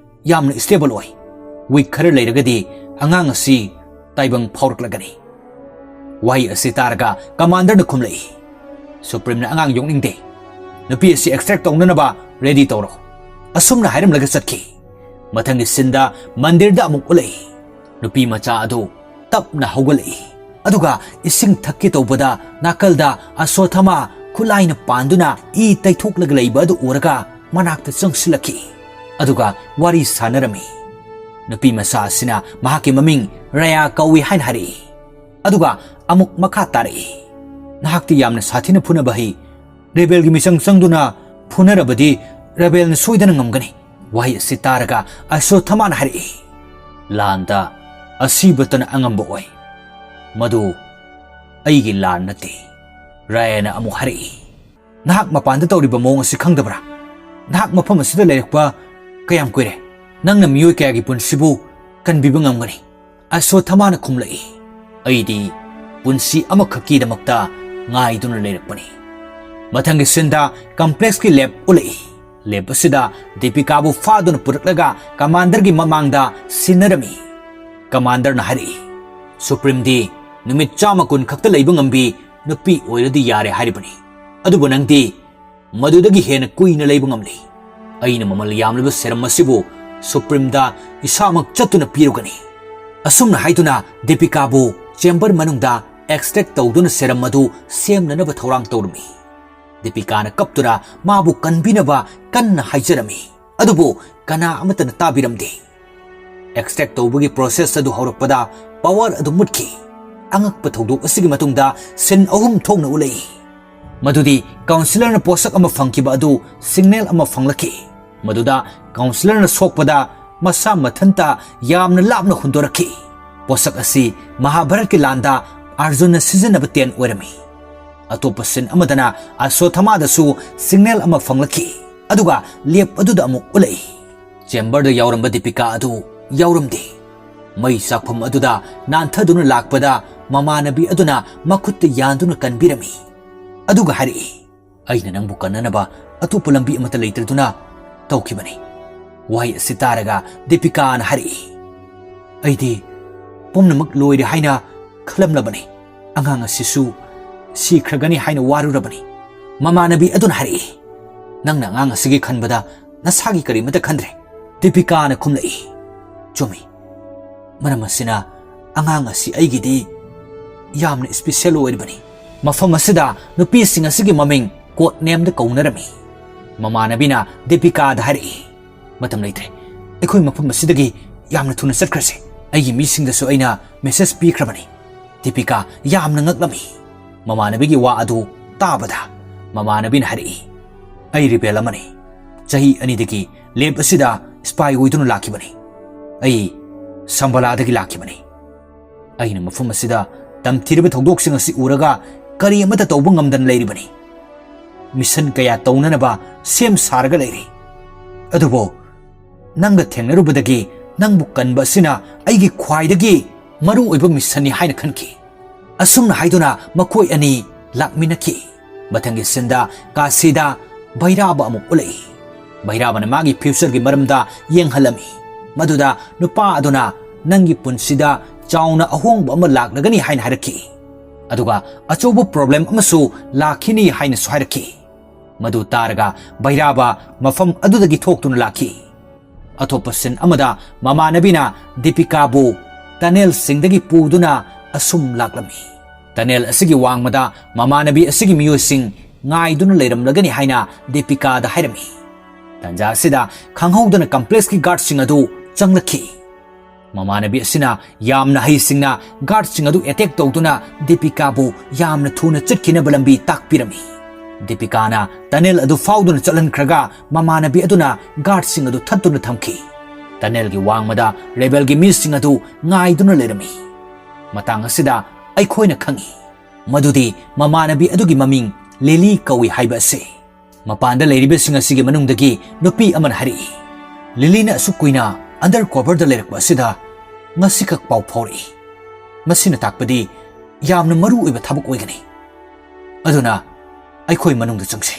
ꯌꯥꯝꯅ stable ꯑꯣꯏ꯫ Week ꯈꯔ ꯂꯩꯔꯒꯗꯤ ꯑꯉꯥꯡ ꯑꯁꯤ ꯇꯥꯏꯕꯪ ꯐꯥꯎꯔꯛꯂꯒꯅꯤ꯫ ꯋꯥꯍꯩ ꯑꯁꯤ ꯇꯥꯔꯒ commanderꯅ ꯈꯨꯝꯂꯛꯏ, "Supremeꯅ ꯑꯉꯥꯡ ꯌꯣꯛꯅꯤꯡꯗꯦ꯫ ꯅꯨꯄꯤ ꯑꯁꯤ extract ꯇꯧꯅꯅꯕ ready ꯇꯧꯔꯣ꯫ ꯑꯁꯨꯝꯅ ꯍꯥꯏꯔꯝꯂꯒ ꯆꯠꯈꯤ꯫ ꯃꯊꯪꯒꯤ sceneꯗ ꯃꯟꯗꯤꯔꯗ ꯑꯃꯨꯛ ꯎꯠꯂꯛꯏ꯫ ꯅꯨꯄꯤ ꯃꯆꯥ ꯑꯗꯨ ꯇꯞꯅ ꯍꯧꯒꯠꯂꯛꯏ꯫ ꯑꯗꯨꯒ ꯏꯁꯤꯡ ꯊꯛꯀꯦ ꯇꯧꯕꯗ ꯅꯥꯀꯜꯗ ꯑꯁꯣꯊꯃ ꯈꯨꯠꯂꯥꯏꯅ ꯄꯥꯟꯗꯨꯅ ꯏ ꯇꯩꯊꯣꯛꯂꯒ ꯂꯩꯕ ꯑꯗꯨ ꯎꯔꯒ ꯃꯅꯥꯛꯇ ꯆꯪꯁꯤꯜꯂꯛꯈꯤ꯫ ꯑꯗꯨꯒ ꯋꯥꯔꯤ ꯁꯥꯟꯅꯔꯝꯃꯤ꯫ ꯅꯨꯄꯤ ꯃꯆꯥ ꯑꯁꯤꯅ ꯃꯍꯥꯛꯀꯤ ꯃꯃꯤꯡ ꯔꯌꯥ ꯀꯧꯏ ꯍꯥꯏꯅ ꯍꯥꯏꯔꯛꯏ꯫ ꯑꯗꯨꯒ ꯑꯃꯨꯛ ꯃꯈꯥ ꯇꯥꯔꯛꯏ, "ꯅꯍꯥꯛꯇꯤ ꯌꯥꯝꯅ ꯁꯥꯊꯤꯅ ꯐꯨꯅꯕ ꯍꯩ꯫ Rebelꯒꯤ ꯃꯤꯆꯪ ꯆꯪꯗꯨꯅ ꯐꯨꯅꯔꯕꯗꯤ Rebelꯅ ꯁꯣꯏꯗꯅ ꯉꯝꯒꯅꯤ꯫" ꯋꯥꯍꯩ ꯑꯁꯤ ꯇꯥꯔꯒ ꯑꯁꯣꯊꯃꯥꯅ ꯍꯥꯏꯔꯛꯏ, "ꯂꯥꯟꯗ ꯑꯁꯤꯕꯇꯅ ꯑꯉꯝꯕ ꯑꯣꯏ꯫ ꯃꯗꯨ ꯑꯩꯒꯤ ꯂꯥꯟ ꯅꯠꯇꯦ꯫" ꯔꯌꯥꯅ ꯑꯃꯨꯛ ꯍꯥꯏꯔꯛꯏ, "ꯅꯍꯥꯛ ꯃꯄꯥꯟꯗ ꯇꯧꯔꯤꯕ ꯃꯑꯣꯡ ꯑꯁꯤ ꯈꯪꯗꯕ꯭ꯔꯥ? ꯅꯍꯥꯛ ꯃꯐꯝ ꯑꯁꯤꯗ ꯂꯩꯔꯛꯄ ꯀꯌꯥꯝ ꯀꯨꯏꯔꯦ? ꯅꯪꯅ ꯃꯤꯑꯣꯏ ꯀꯌꯥꯒꯤ ꯄꯨꯟꯁꯤꯕꯨ ꯀꯟꯕꯤꯕ ꯉꯝꯒꯅꯤ?" ꯑꯁꯣꯊꯃꯥꯅ ꯈꯨꯝꯂꯛꯏ, "ꯑꯩꯗꯤ ꯄꯨꯟꯁꯤ ꯑꯃꯈꯛꯀꯤꯗꯃꯛꯇ ꯉꯥꯏꯗꯨꯅ ꯂꯩꯔꯛꯄꯅꯤ꯫" ꯃꯊꯪꯒꯤ sceneꯗ complexꯀꯤ lab ꯎꯠꯂꯛꯏ꯫ Lab ꯑꯁꯤꯗ ꯗꯤꯄꯤꯀꯥꯕꯨ ꯐꯥꯗꯨꯅ ꯄꯨꯔꯛꯂꯒ commanderꯒꯤ ꯃꯃꯥꯡꯗ ꯁꯤꯟꯅꯔꯝꯃꯤ꯫ Commanderꯅ ꯍꯥꯏꯔꯛꯏ, "Supremeꯗꯤ ꯅꯨꯃꯤꯠ ꯆꯥꯝꯃ ꯀꯨꯟ ꯈꯛꯇ ꯂꯩꯕ ꯉꯝꯕꯤ ꯅꯨꯄꯤ ꯑꯣꯏꯔꯗꯤ ꯌꯥꯔꯦ ꯍꯥꯏꯔꯤꯕꯅꯤ꯫ ꯑꯗꯨꯕꯨ ꯅꯪꯗꯤ ꯃꯗꯨꯗꯒꯤ ꯍꯦꯟꯅ ꯀꯨꯏꯅ ꯂꯩꯕ ꯉꯝꯂꯤ꯫ ꯑꯩꯅ ꯃꯃꯜ ꯌꯥꯝꯂꯕ serum ꯑꯁꯤꯕꯨ Supremeꯗ ꯏꯁꯥꯃꯛ ꯆꯠꯇꯨꯅ ꯄꯤꯔꯨꯒꯅꯤ꯫" ꯑꯁꯨꯝꯅ ꯍꯥꯏꯗꯨꯅ ꯗꯤꯄꯤꯀꯥꯕꯨ chamber ꯃꯅꯨꯡꯗ extract ꯇꯧꯗꯨꯅ serum ꯑꯗꯨ ꯁꯦꯝꯅꯅꯕ ꯊꯧꯔꯥꯡ ꯇꯧꯔꯝꯃꯤ꯫ ꯗꯤꯄꯤꯀꯥꯅ ꯀꯞꯇꯨꯅ ꯃꯥꯕꯨ ꯀꯟꯕꯤꯅꯕ ꯀꯟꯅ ꯍꯥꯏꯖꯔꯝꯃꯤ, ꯑꯗꯨꯕꯨ ꯀꯅꯥ ꯑꯃꯠꯇꯅ ꯇꯥꯕꯤꯔꯝꯗꯦ꯫ Extract ꯇꯧꯕꯒꯤ process ꯑꯗꯨ ꯍꯧꯔꯛꯄꯗ power ꯑꯗꯨ ꯃꯨꯠꯈꯤ꯫ ꯑꯉꯛꯄ ꯊꯧꯗꯣꯛ ꯑꯁꯤꯒꯤ ꯃꯇꯨꯡꯗ scene ꯑꯍꯨꯝ ꯊꯣꯛꯅ ꯎꯠꯂꯛꯏ꯫ ꯃꯗꯨꯗꯤ councillorꯅ ꯄꯣꯠꯁꯛ ꯑꯃ ꯐꯪꯈꯤꯕ ꯑꯗꯨ signal ꯑꯃ ꯐꯪꯂꯛꯈꯤ꯫ ꯃꯗꯨꯗ councillorꯅ ꯁꯣꯛꯄꯗ ꯃꯁꯥ ꯃꯊꯟꯇ ꯌꯥꯝꯅ ꯂꯥꯞꯅ ꯍꯨꯟꯗꯣꯔꯛꯈꯤ꯫ ꯄꯣꯠꯁꯛ ꯑꯁꯤ ꯃꯍꯥꯚꯥꯔꯠꯀꯤ ꯂꯥꯟꯗ ꯑꯔꯖꯨꯟꯅ ꯁꯤꯖꯤꯟꯅꯕ ꯇꯦꯟ ꯑꯣꯏꯔꯝꯃꯤ꯫ ꯑꯇꯣꯞꯄ scene ꯑꯃꯗꯅ ꯑꯁꯣꯊꯃꯥꯗꯁꯨ signal ꯑꯃ ꯐꯪꯂꯛꯈꯤ, ꯑꯗꯨꯒ lab ꯑꯗꯨꯗ ꯑꯃꯨꯛ ꯎꯠꯂꯛꯏ꯫ Chamberꯗ ꯌꯥꯎꯔꯝꯕ ꯗꯤꯄꯤꯀꯥ ꯑꯗꯨ ꯌꯥꯎꯔꯝꯗꯦ꯫ ꯃꯩ ꯆꯥꯛꯐꯝ ꯑꯗꯨꯗ ꯅꯥꯟꯊꯗꯨꯅ ꯂꯥꯛꯄꯗ ꯃꯃꯥꯟꯅꯕꯤ ꯑꯗꯨꯅ ꯃꯈꯨꯠꯇ ꯌꯥꯟꯗꯨꯅ ꯀꯟꯕꯤꯔꯝꯃꯤ꯫ ꯑꯗꯨꯒ ꯍꯥꯏꯔꯛꯏ, "ꯑꯩꯅ ꯅꯪꯕꯨ ꯀꯟꯅꯅꯕ ꯑꯇꯣꯞꯄ ꯂꯝꯕꯤ ꯑꯃꯠꯇ ꯂꯩꯇ꯭ꯔꯗꯨꯅ ꯇꯧꯈꯤꯕꯅꯤ꯫" ꯋꯥꯍꯩ ꯑꯁꯤ ꯇꯥꯔꯒ ꯗꯤꯄꯤꯀꯥꯅ ꯍꯥꯏꯔꯛꯏ, "ꯑꯩꯗꯤ ꯄꯨꯝꯅꯃꯛ ꯂꯣꯏꯔꯦ ꯍꯥꯏꯅ ꯈꯜꯂꯝꯂꯕꯅꯤ꯫ ꯑꯉꯥꯡ ꯑꯁꯤꯁꯨ ꯁꯤꯈ꯭ꯔꯒꯅꯤ ꯍꯥꯏꯅ ꯋꯥꯔꯨꯔꯕꯅꯤ꯫" ꯃꯃꯥꯟꯅꯕꯤ ꯑꯗꯨꯅ ꯍꯥꯏꯔꯛꯏ, "ꯅꯪꯅ ꯑꯉꯥꯡ ꯑꯁꯤꯒꯤ ꯈꯟꯕꯗ ꯅꯁꯥꯒꯤ ꯀꯔꯤꯃꯠꯇ ꯈꯟꯗ꯭ꯔꯦ꯫" ꯗꯤꯄꯤꯀꯥꯅ ꯈꯨꯝꯂꯛꯏ, "ꯆꯨꯝꯃꯤ꯫ ꯃꯔꯝ ꯑꯁꯤꯅ ꯑꯉꯥꯡ ꯑꯁꯤ ꯑꯩꯒꯤꯗꯤ ꯌꯥꯝꯅ ꯏꯁꯄꯤꯁꯦꯜ ꯑꯣꯏꯔꯤꯕꯅꯤ꯫" ꯃꯐꯝ ꯑꯁꯤꯗ ꯅꯨꯄꯤꯁꯤꯡ ꯑꯁꯤꯒꯤ ꯃꯃꯤꯡ ꯀꯣꯗ ꯅꯦꯝꯗ ꯀꯧꯅꯔꯝꯃꯤ꯫ ꯃꯃꯥꯟꯅꯕꯤꯅ ꯗꯤꯄꯤꯀꯥꯗ ꯍꯥꯏꯔꯛꯏ, "ꯃꯇꯝ ꯂꯩꯇ꯭ꯔꯦ꯫ ꯑꯩꯈꯣꯏ ꯃꯐꯝ ꯑꯁꯤꯗꯒꯤ ꯌꯥꯝꯅ ꯊꯨꯅ ꯆꯠꯈ꯭ꯔꯁꯦ꯫ ꯑꯩꯒꯤ ꯃꯤꯁꯤꯡꯗꯁꯨ ꯑꯩꯅ ꯃꯦꯁꯦꯖ ꯄꯤꯈ꯭ꯔꯕꯅꯤ꯫" ꯗꯤꯄꯤꯀꯥ ꯌꯥꯝꯅ ꯉꯛꯂꯝꯃꯤ꯫ ꯃꯃꯥꯟꯅꯕꯤꯒꯤ ꯋꯥ ꯑꯗꯨ ꯇꯥꯕꯗ ꯃꯃꯥꯟꯅꯕꯤꯅ ꯍꯥꯏꯔꯛꯏ, "ꯑꯩ ꯔꯤꯕꯦꯜ ꯑꯃꯅꯤ꯫ ꯆꯍꯤ ꯑꯅꯤꯗꯒꯤ ꯂꯦꯞ ꯑꯁꯤꯗ ꯁ꯭ꯄꯥꯏ ꯑꯣꯏꯗꯨꯅ ꯂꯥꯛꯈꯤꯕꯅꯤ꯫ ꯑꯩ ꯁꯝꯕꯂꯥꯗꯒꯤ ꯂꯥꯛꯈꯤꯕꯅꯤ꯫ ꯑꯩꯅ ꯃꯐꯝ ꯑꯁꯤꯗ ꯇꯝꯊꯤꯔꯕ ꯊꯧꯗꯣꯛꯁꯤꯡ ꯑꯁꯤ ꯎꯔꯒ ꯀꯔꯤ ꯑꯃꯠꯇ ꯇꯧꯕ ꯉꯝꯗꯅ ꯂꯩꯔꯤꯕꯅꯤ꯫ ꯃꯤꯁꯟ ꯀꯌꯥ ꯇꯧꯅꯅꯕ ꯁꯦꯝ ꯁꯥꯔꯒ ꯂꯩꯔꯤ꯫ ꯑꯗꯨꯕꯨ ꯅꯪꯒ ꯊꯦꯡꯅꯔꯨꯕꯗꯒꯤ ꯅꯪꯕꯨ ꯀꯟꯕ ꯑꯁꯤꯅ ꯑꯩꯒꯤ ꯈ꯭ꯋꯥꯏꯗꯒꯤ ꯃꯔꯨ ꯑꯣꯏꯕ ꯃꯤꯁꯟꯅꯤ ꯍꯥꯏꯅ ꯈꯟꯈꯤ꯫" ꯑꯁꯨꯝꯅ ꯍꯥꯏꯗꯨꯅ ꯃꯈꯣꯏ ꯑꯅꯤ ꯂꯥꯛꯃꯤꯟꯅꯈꯤ꯫ ꯃꯊꯪꯒꯤ ꯁꯤꯟꯗ ꯀꯥꯁꯤꯗ ꯚꯩꯔꯥꯕ ꯑꯃꯨꯛ ꯎꯠꯂꯛꯏ꯫ ꯚꯩꯔꯥꯕꯅ ꯃꯥꯒꯤ ꯐ꯭ꯌꯨꯆꯔꯒꯤ ꯃꯔꯝꯗ ꯌꯦꯡꯍꯜꯂꯝꯃꯤ꯫ ꯃꯗꯨꯗ ꯅꯨꯄꯥ ꯑꯗꯨꯅ, "ꯅꯪꯒꯤ ꯄꯨꯟꯁꯤꯗ ꯆꯥꯎꯅ ꯑꯍꯣꯡꯕ ꯑꯃ ꯂꯥꯛꯂꯒꯅꯤ" ꯍꯥꯏꯅ ꯍꯥꯏꯔꯛꯈꯤ꯫ ꯑꯗꯨꯒ ꯑꯆꯧꯕ ꯄ꯭ꯔꯣꯕ꯭ꯂꯦꯝ ꯑꯃꯁꯨ ꯂꯥꯛꯈꯤꯅꯤ ꯍꯥꯏꯅꯁꯨ ꯍꯥꯏꯔꯛꯈꯤ꯫ ꯃꯗꯨ ꯇꯥꯔꯒ ꯚꯩꯔꯥꯕ ꯃꯐꯝ ꯑꯗꯨꯗꯒꯤ ꯊꯣꯛꯇꯨꯅ ꯂꯥꯛꯈꯤ꯫ ꯑꯇꯣꯞꯄ ꯁꯤꯟ ꯑꯃꯗ ꯃꯃꯥꯟꯅꯕꯤꯅ ꯗꯤꯄꯤꯀꯥꯕꯨ ꯇꯅꯦꯜꯁꯤꯡꯗꯒꯤ ꯄꯨꯗꯨꯅ ꯑꯁꯨꯝ ꯂꯥꯛꯂꯝꯃꯤ꯫ ꯇꯅꯦꯜ ꯑꯁꯤꯒꯤ ꯋꯥꯡꯃꯗ ꯃꯃꯥꯟꯅꯕꯤ ꯑꯁꯤꯒꯤ ꯃꯤꯑꯣꯏꯁꯤꯡ ꯉꯥꯏꯗꯨꯅ ꯂꯩꯔꯝꯂꯒꯅꯤ ꯍꯥꯏꯅ ꯗꯤꯄꯤꯀꯥꯗ ꯍꯥꯏꯔꯝꯃꯤ꯫ ꯇꯟꯖꯥ ꯑꯁꯤꯗ ꯈꯪꯍꯧꯗꯅ ꯀꯝꯄ꯭ꯂꯦꯛꯁꯀꯤ ꯒꯥꯔꯗꯁꯤꯡ ꯑꯗꯨ ꯆꯪꯂꯛꯈꯤ꯫ ꯃꯃꯥꯟꯅꯕꯤ ꯑꯁꯤꯅ ꯌꯥꯝꯅ ꯍꯩꯁꯤꯡꯅ ꯒꯥꯔꯗꯁꯤꯡ ꯑꯗꯨ ꯑꯦꯇꯦꯛ ꯇꯧꯗꯨꯅ ꯗꯤꯄꯤꯀꯥꯕꯨ ꯌꯥꯝꯅ ꯊꯨꯅ ꯆꯠꯈꯤꯅꯕ ꯂꯝꯕꯤ ꯇꯥꯛꯄꯤꯔꯝꯃꯤ꯫ ꯗꯤꯄꯤꯀꯥꯅ ꯇꯅꯦꯜ ꯑꯗꯨ ꯐꯥꯎꯗꯨꯅ ꯆꯠꯍꯟꯈ꯭ꯔꯒ ꯃꯃꯥꯟꯅꯕꯤ ꯑꯗꯨꯅ ꯒꯥꯔꯗꯁꯤꯡ ꯑꯗꯨ ꯊꯠꯇꯨꯅ ꯊꯝꯈꯤ꯫ ꯇꯅꯦꯜꯒꯤ ꯋꯥꯡꯃꯗ ꯔꯦꯕꯦꯜꯒꯤ ꯃꯤꯁꯤꯡ ꯑꯗꯨ ꯉꯥꯏꯗꯨꯅ ꯂꯩꯔꯝꯃꯤ꯫ ꯃꯇꯥꯡ ꯑꯁꯤꯗ ꯑꯩꯈꯣꯏꯅ ꯈꯪꯏ ꯃꯗꯨꯗꯤ ꯃꯃꯥꯟꯅꯕꯤ ꯑꯗꯨꯒꯤ ꯃꯃꯤꯡ ꯂꯤꯂꯤ ꯀꯧꯏ ꯍꯥꯏꯕ ꯑꯁꯤ꯫ ꯃꯄꯥꯟꯗ ꯂꯩꯔꯤꯕꯁꯤꯡ ꯑꯁꯤꯒꯤ ꯃꯅꯨꯡꯗꯒꯤ ꯅꯨꯄꯤ ꯑꯃꯅ ꯍꯥꯏꯔꯛꯏ, "ꯂꯤꯂꯤꯅ ꯑꯁꯨꯛ ꯀꯨꯏꯅ ꯑꯟꯗꯔ ꯀꯣꯚꯔꯗ ꯂꯩꯔꯛꯄ ꯑꯁꯤꯗ ꯉꯁꯤꯈꯛ ꯄꯥꯎ ꯐꯥꯎꯔꯛꯏ꯫ ꯃꯁꯤꯅ ꯇꯥꯛꯄꯗꯤ ꯌꯥꯝꯅ ꯃꯔꯨ ꯑꯣꯏꯕ ꯊꯕꯛ ꯑꯣꯏꯒꯅꯤ꯫ ꯑꯗꯨꯅ "ꯑꯩꯈꯣꯏ ꯃꯅꯨꯡꯗ ꯆꯪꯁꯤ"꯫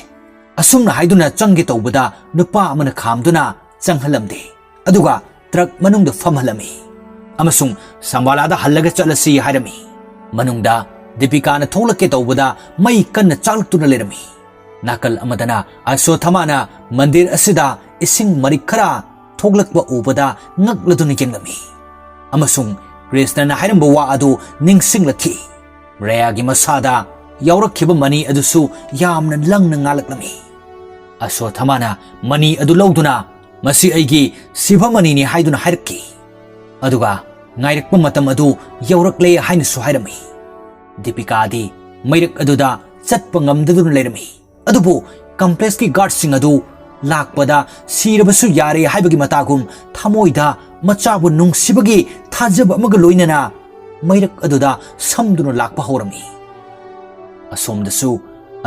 ꯑꯁꯨꯝꯅ ꯍꯥꯏꯗꯨꯅ ꯆꯪꯒꯦ ꯇꯧꯕꯗ ꯅꯨꯄꯥ ꯑꯃꯅ ꯈꯥꯝꯗꯨꯅ ꯆꯪꯍꯜꯂꯝꯗꯦ꯫ ꯑꯗꯨꯒ ꯇ꯭ꯔꯛ ꯃꯅꯨꯡꯗ ꯐꯝꯍꯜꯂꯝꯃꯤ꯫ ꯑꯃꯁꯨꯡ ꯁꯝꯕꯥꯂꯥꯗ ꯍꯜꯂꯒ ꯆꯠꯂꯁꯤ ꯍꯥꯏꯔꯝꯃꯤ꯫ ꯃꯅꯨꯡꯗ ꯗꯤꯄꯤꯀꯥꯅ ꯊꯣꯛꯂꯛꯀꯦ ꯇꯧꯕꯗ ꯃꯩ ꯀꯟꯅ ꯆꯥꯛꯂꯛꯇꯨꯅ ꯂꯩꯔꯝꯃꯤ꯫ ꯅꯥꯀꯜ ꯑꯃꯗꯅ ꯑꯁꯣꯊꯃꯥꯅ ꯃꯟꯗꯤꯔ ꯑꯁꯤꯗ ꯏꯁꯤꯡ ꯃꯔꯤꯛ ꯈꯔ ꯊꯣꯛꯂꯛꯄ ꯎꯕꯗ ꯉꯛꯂꯗꯨꯅ ꯌꯦꯡꯂꯝꯃꯤ꯫ ꯑꯃꯁꯨꯡ ꯀ꯭ꯔꯤꯁꯅꯅ ꯍꯥꯏꯔꯝꯕ ꯋꯥ ꯑꯗꯨ ꯅꯤꯡꯁꯤꯡꯂꯛꯈꯤ꯫ ꯔꯌꯥꯒꯤ ꯃꯁꯥꯗ ꯌꯥꯎꯔꯛꯈꯤꯕ ꯃꯅꯤ ꯑꯗꯨꯁꯨ ꯌꯥꯝꯅ ꯂꯪꯅ ꯉꯥꯜꯂꯛꯂꯝꯃꯤ꯫ ꯑꯁꯣꯊꯃꯥꯅ ꯃꯅꯤ ꯑꯗꯨ ꯂꯧꯗꯨꯅ, "ꯃꯁꯤ ꯑꯩꯒꯤ ꯁꯤꯚ ꯃꯅꯤꯅꯤ" ꯍꯥꯏꯗꯨꯅ ꯍꯥꯏꯔꯛꯈꯤ꯫ ꯑꯗꯨꯒ ꯉꯥꯏꯔꯛꯄ ꯃꯇꯝ ꯑꯗꯨ ꯌꯧꯔꯛꯂꯦ ꯍꯥꯏꯅꯁꯨ ꯍꯥꯏꯔꯝꯃꯤ꯫ ꯗꯤꯄꯤꯀꯥꯗꯤ ꯃꯩꯔꯛ ꯑꯗꯨꯗ ꯆꯠꯄ ꯉꯝꯗꯗꯨꯅ ꯂꯩꯔꯝꯃꯤ꯫ ꯑꯗꯨꯕꯨ ꯀꯝꯄ꯭ꯂꯦꯛꯁꯀꯤ ꯒꯥꯔꯗꯁꯤꯡ ꯑꯗꯨ ꯂꯥꯛꯄꯗ ꯁꯤꯔꯕꯁꯨ ꯌꯥꯔꯦ ꯍꯥꯏꯕꯒꯤ ꯃꯇꯥꯒꯨꯝ ꯊꯃꯣꯏꯗ ꯃꯆꯥꯕꯨ ꯅꯨꯡꯁꯤꯕꯒꯤ ꯊꯥꯖꯕ ꯑꯃꯒ ꯂꯣꯏꯅꯅ ꯃꯩꯔꯛ ꯑꯗꯨꯗ ꯁꯝꯗꯨꯅ ꯂꯥꯛꯄ ꯍꯧꯔꯝꯃꯤ꯫ ꯑꯁꯣꯝꯗꯁꯨ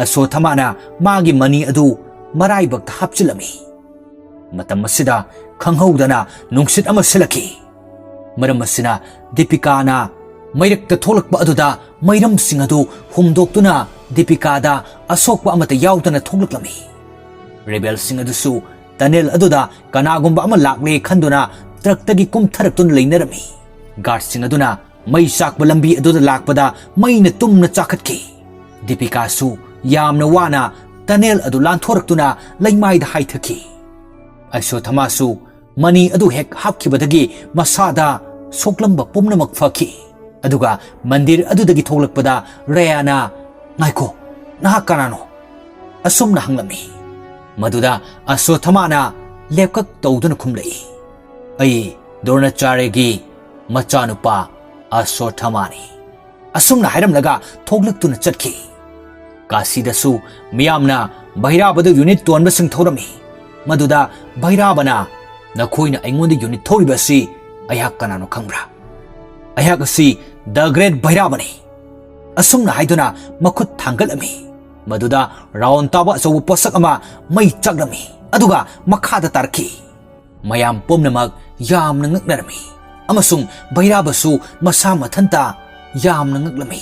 ꯑꯁꯣꯊꯃꯥꯅ ꯃꯥꯒꯤ ꯃꯅꯤ ꯑꯗꯨ ꯃꯔꯥꯏꯕꯛꯇ ꯍꯥꯞꯆꯤꯜꯂꯝꯃꯤ꯫ ꯃꯇꯝ ꯑꯁꯤꯗ ꯈꯪꯍꯧꯗꯅ ꯅꯨꯡꯁꯤꯠ ꯑꯃ ꯁꯤꯜꯂꯛꯈꯤ꯫ ꯃꯔꯝ ꯑꯁꯤꯅ ꯗꯤꯄꯤꯀꯥꯅ ꯃꯩꯔꯛꯇ ꯊꯣꯛꯂꯛꯄ ꯑꯗꯨꯗ ꯃꯩꯔꯝꯁꯤꯡ ꯑꯗꯨ ꯍꯨꯝꯗꯣꯛꯇꯨꯅ ꯗꯤꯄꯤꯀꯥꯗ ꯑꯁꯣꯛꯄ ꯑꯃꯠꯇ ꯌꯥꯎꯗꯅ ꯊꯣꯛꯂꯛꯂꯝꯃꯤ꯫ ꯔꯦꯕꯦꯜꯁꯤꯡ ꯑꯗꯨꯁꯨ ꯇꯅꯦꯜ ꯑꯗꯨꯗ ꯀꯅꯥꯒꯨꯝꯕ ꯑꯃ ꯂꯥꯛꯂꯦ ꯈꯟꯗꯨꯅ ꯇ꯭ꯔꯛꯇꯒꯤ ꯀꯨꯝꯊꯔꯛꯇꯨꯅ ꯂꯩꯅꯔꯝꯃꯤ꯫ ꯒꯥꯔꯗꯁꯤꯡ ꯑꯗꯨꯅ ꯃꯩ ꯆꯥꯛꯄ ꯂꯝꯕꯤ ꯑꯗꯨꯗ ꯂꯥꯛꯄꯗ ꯃꯩꯅ ꯇꯨꯝꯅ ꯆꯥꯛꯈꯠꯈꯤ꯫ ꯗꯤꯄꯤꯀꯥꯁꯨ ꯌꯥꯝꯅ ꯋꯥꯅ ꯇꯅꯦꯜ ꯑꯗꯨ ꯂꯥꯟꯊꯣꯔꯛꯇꯨꯅ ꯂꯩꯃꯥꯏꯗ ꯍꯥꯏꯊꯈꯤ꯫ ꯑꯁꯣꯊꯃꯥꯁꯨ ꯃꯅꯤ ꯑꯗꯨ ꯍꯦꯛ ꯍꯥꯞꯈꯤꯕꯗꯒꯤ ꯃꯁꯥꯗ ꯁꯣꯛꯂꯝꯕ ꯄꯨꯝꯅꯃꯛ ꯐꯈꯤ꯫ ꯑꯗꯨꯒ ꯃꯟꯗꯤꯔ ꯑꯗꯨꯗꯒꯤ ꯊꯣꯛꯂꯛꯄꯗ ꯔꯌꯥꯅ, "ꯉꯥꯏꯈꯣ, ꯅꯍꯥꯛ ꯀꯅꯥꯅꯣ?" ꯑꯁꯨꯝꯅ ꯍꯪꯂꯝꯃꯤ꯫ ꯃꯗꯨꯗ ꯑꯁꯣꯊꯃꯥꯅ ꯂꯦꯞꯀꯛ ꯇꯧꯗꯨꯅ ꯈꯨꯝꯂꯛꯏ, "ꯑꯩ ꯗ꯭ꯔꯣꯅꯥꯆꯥꯔꯌꯒꯤ ꯃꯆꯥꯅꯨꯄꯥ ꯑꯁꯣꯊꯃꯥꯅꯤ"꯫ ꯑꯁꯨꯝꯅ ꯍꯥꯏꯔꯝꯂꯒ ꯊꯣꯛꯂꯛꯇꯨꯅ ꯆꯠꯈꯤ꯫ ꯀꯥꯁꯤꯗꯁꯨ ꯃꯤꯌꯥꯝꯅ ꯚꯩꯔꯥꯕꯗ ꯌꯨꯅꯤꯠ ꯇꯣꯟꯕꯁꯤꯡ ꯊꯧꯔꯝꯃꯤ꯫ ꯃꯗꯨꯗ ꯚꯩꯔꯥꯕꯅ, "ꯅꯈꯣꯏꯅ ꯑꯩꯉꯣꯟꯗ ꯌꯨꯅꯤꯠ ꯊꯧꯔꯤꯕ ꯑꯁꯤ ꯑꯩꯍꯥꯛ ꯀꯅꯥꯅꯣ ꯈꯪꯕ꯭ꯔꯥ? ꯑꯩꯍꯥꯛ ꯑꯁꯤ ꯗ ꯒ꯭ꯔꯦꯠ ꯚꯩꯔꯥꯕꯅꯤ"꯫ ꯑꯁꯨꯝꯅ ꯍꯥꯏꯗꯨꯅ ꯃꯈꯨꯠ ꯊꯥꯡꯒꯠꯂꯝꯃꯤ꯫ ꯃꯗꯨꯗ ꯔꯥꯎꯟ ꯇꯥꯕ ꯑꯆꯧꯕ ꯄꯣꯠꯁꯛ ꯑꯃ ꯃꯩ ꯆꯥꯛꯂꯝꯃꯤ꯫ ꯑꯗꯨꯒ ꯃꯈꯥꯗ ꯇꯥꯔꯛꯈꯤ꯫ ꯃꯌꯥꯝ ꯄꯨꯝꯅꯃꯛ ꯌꯥꯝꯅ ꯉꯛꯅꯔꯝꯃꯤ꯫ ꯑꯃꯁꯨꯡ ꯚꯩꯔꯥꯕꯁꯨ ꯃꯁꯥ ꯃꯊꯟꯇ ꯌꯥꯝꯅ ꯉꯛꯂꯝꯃꯤ꯫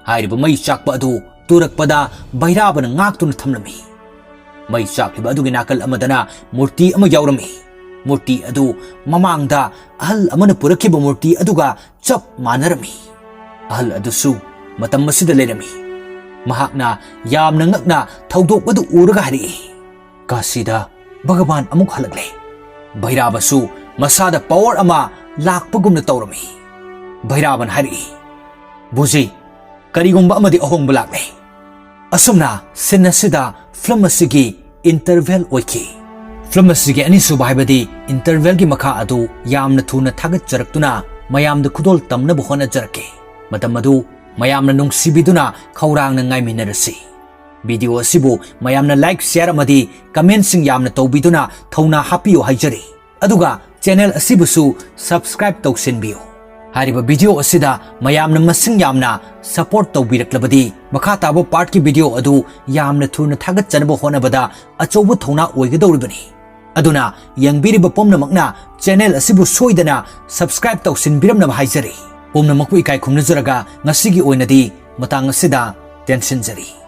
ꯍꯥꯏꯔꯤꯕ ꯃꯩ ꯆꯥꯛꯄ ꯑꯗꯨ ꯇꯨꯔꯛꯄꯗ ꯚꯩꯔꯥꯕꯅ ꯉꯥꯛꯇꯨꯅ ꯊꯝꯂꯝꯃꯤ꯫ ꯃꯩ ꯆꯥꯛꯂꯤꯕ ꯑꯗꯨꯒꯤ ꯅꯥꯀꯜ ꯑꯃꯗꯅ ꯃꯨꯔꯇꯤ ꯑꯃ ꯌꯥꯎꯔꯝꯃꯤ꯫ ꯃꯨꯔꯇꯤ ꯑꯗꯨ ꯃꯃꯥꯡꯗ ꯑꯍꯜ ꯑꯃꯅ ꯄꯨꯔꯛꯈꯤꯕ ꯃꯨꯔꯇꯤ ꯑꯗꯨꯒ ꯆꯞ ꯃꯥꯟꯅꯔꯝꯃꯤ꯫ ꯑꯍꯜ ꯑꯗꯨꯁꯨ ꯃꯇꯝ ꯑꯁꯤꯗ ꯂꯩꯔꯝꯃꯤ꯫ ꯃꯍꯥꯛꯅ ꯌꯥꯝꯅ ꯉꯛꯅ ꯊꯧꯗꯣꯛ ꯑꯗꯨ ꯎꯔꯒ ꯍꯥꯏꯔꯛꯏ, "ꯀꯥꯁꯤꯗ ꯚꯒꯕꯥꯟ ꯑꯃꯨꯛ ꯍꯜꯂꯛꯂꯦ꯫" ꯚꯩꯔꯥꯕꯁꯨ ꯃꯁꯥꯗ ꯄꯋꯔ ꯑꯃ ꯂꯥꯛꯄꯒꯨꯝꯅ ꯇꯧꯔꯝꯃꯤ꯫ ꯚꯩꯔꯥꯕꯅ ꯍꯥꯏꯔꯛꯏ, "ꯕꯨꯖꯤ, ꯀꯔꯤꯒꯨꯝꯕ ꯑꯃꯗꯤ ꯑꯍꯣꯡꯕ ꯂꯥꯛꯂꯦ꯫" ꯑꯁꯨꯝꯅ ꯁꯤꯟ ꯑꯁꯤꯗ ꯐꯤꯂꯝ ꯑꯁꯤꯒꯤ ꯏꯟꯇꯔꯚꯦꯜ ꯑꯣꯏꯈꯤ꯫ ꯐꯤꯂꯝ ꯑꯁꯤꯒꯤ ꯑꯅꯤꯁꯨꯕ, ꯍꯥꯏꯕꯗꯤ ꯏꯟꯇꯔꯚꯦꯜꯒꯤ ꯃꯈꯥ ꯑꯗꯨ ꯌꯥꯝꯅ ꯊꯨꯅ ꯊꯥꯒꯠꯆꯔꯛꯇꯨꯅ ꯃꯌꯥꯝꯗ ꯈꯨꯗꯣꯜ ꯇꯝꯅꯕ ꯍꯣꯠꯅꯖꯔꯛꯀꯦ꯫ ꯃꯇꯝ ꯑꯗꯨ ꯃꯌꯥꯝꯅ ꯅꯨꯡꯁꯤꯕꯤꯗꯨꯅ ꯈꯧꯔꯥꯡꯅ ꯉꯥꯏꯃꯤꯟꯅꯔꯁꯤ꯫ ꯚꯤꯗꯤꯑꯣ ꯑꯁꯤꯕꯨ ꯃꯌꯥꯝꯅ ꯂꯥꯏꯛ, ꯁꯤꯌꯥꯔ ꯑꯃꯗꯤ ꯀꯃꯦꯟꯁꯤꯡ ꯌꯥꯝꯅ ꯇꯧꯕꯤꯗꯨꯅ ꯊꯧꯅꯥ ꯍꯥꯞꯄꯤꯌꯨ ꯍꯥꯏꯖꯔꯤ꯫ ꯑꯗꯨꯒ ꯆꯦꯅꯦꯜ ꯑꯁꯤꯕꯨꯁꯨ ꯁꯕꯁꯀ꯭ꯔꯥꯏꯕ ꯇꯧꯁꯤꯟꯕꯤꯌꯨ꯫ ꯍꯥꯏꯔꯤꯕ ꯚꯤꯗꯤꯑꯣ ꯑꯁꯤꯗ ꯃꯌꯥꯝꯅ ꯃꯁꯤꯡ ꯌꯥꯝꯅ ꯁꯄꯣꯔꯠ ꯇꯧꯕꯤꯔꯛꯂꯕꯗꯤ ꯃꯈꯥ ꯇꯥꯕ ꯄꯥꯔꯠꯀꯤ ꯚꯤꯗꯤꯑꯣ ꯑꯗꯨ ꯌꯥꯝꯅ ꯊꯨꯅ ꯊꯥꯒꯠꯆꯅꯕ ꯍꯣꯠꯅꯕꯗ ꯑꯆꯧꯕ ꯊꯧꯅꯥ ꯑꯣꯏꯒꯗꯧꯔꯤꯕꯅꯤ꯫ ꯑꯗꯨꯅ ꯌꯦꯡꯕꯤꯔꯤꯕ ꯄꯨꯝꯅꯃꯛꯅ ꯆꯦꯅꯦꯜ ꯑꯁꯤꯕꯨ ꯁꯣꯏꯗꯅ ꯁꯕꯁꯀ꯭ꯔꯥꯏꯕ ꯇꯧꯁꯤꯟꯕꯤꯔꯝꯅꯕ ꯍꯥꯏꯖꯔꯤ꯫ ꯄꯨꯝꯅꯃꯛꯄꯨ ꯏꯀꯥꯏ ꯈꯨꯝꯅꯖꯔꯒ ꯉꯁꯤꯒꯤ ꯑꯣꯏꯅꯗꯤ ꯃꯇꯥꯡ ꯑꯁꯤꯗ ꯇꯦꯟꯁꯤꯟꯖꯔꯤ꯫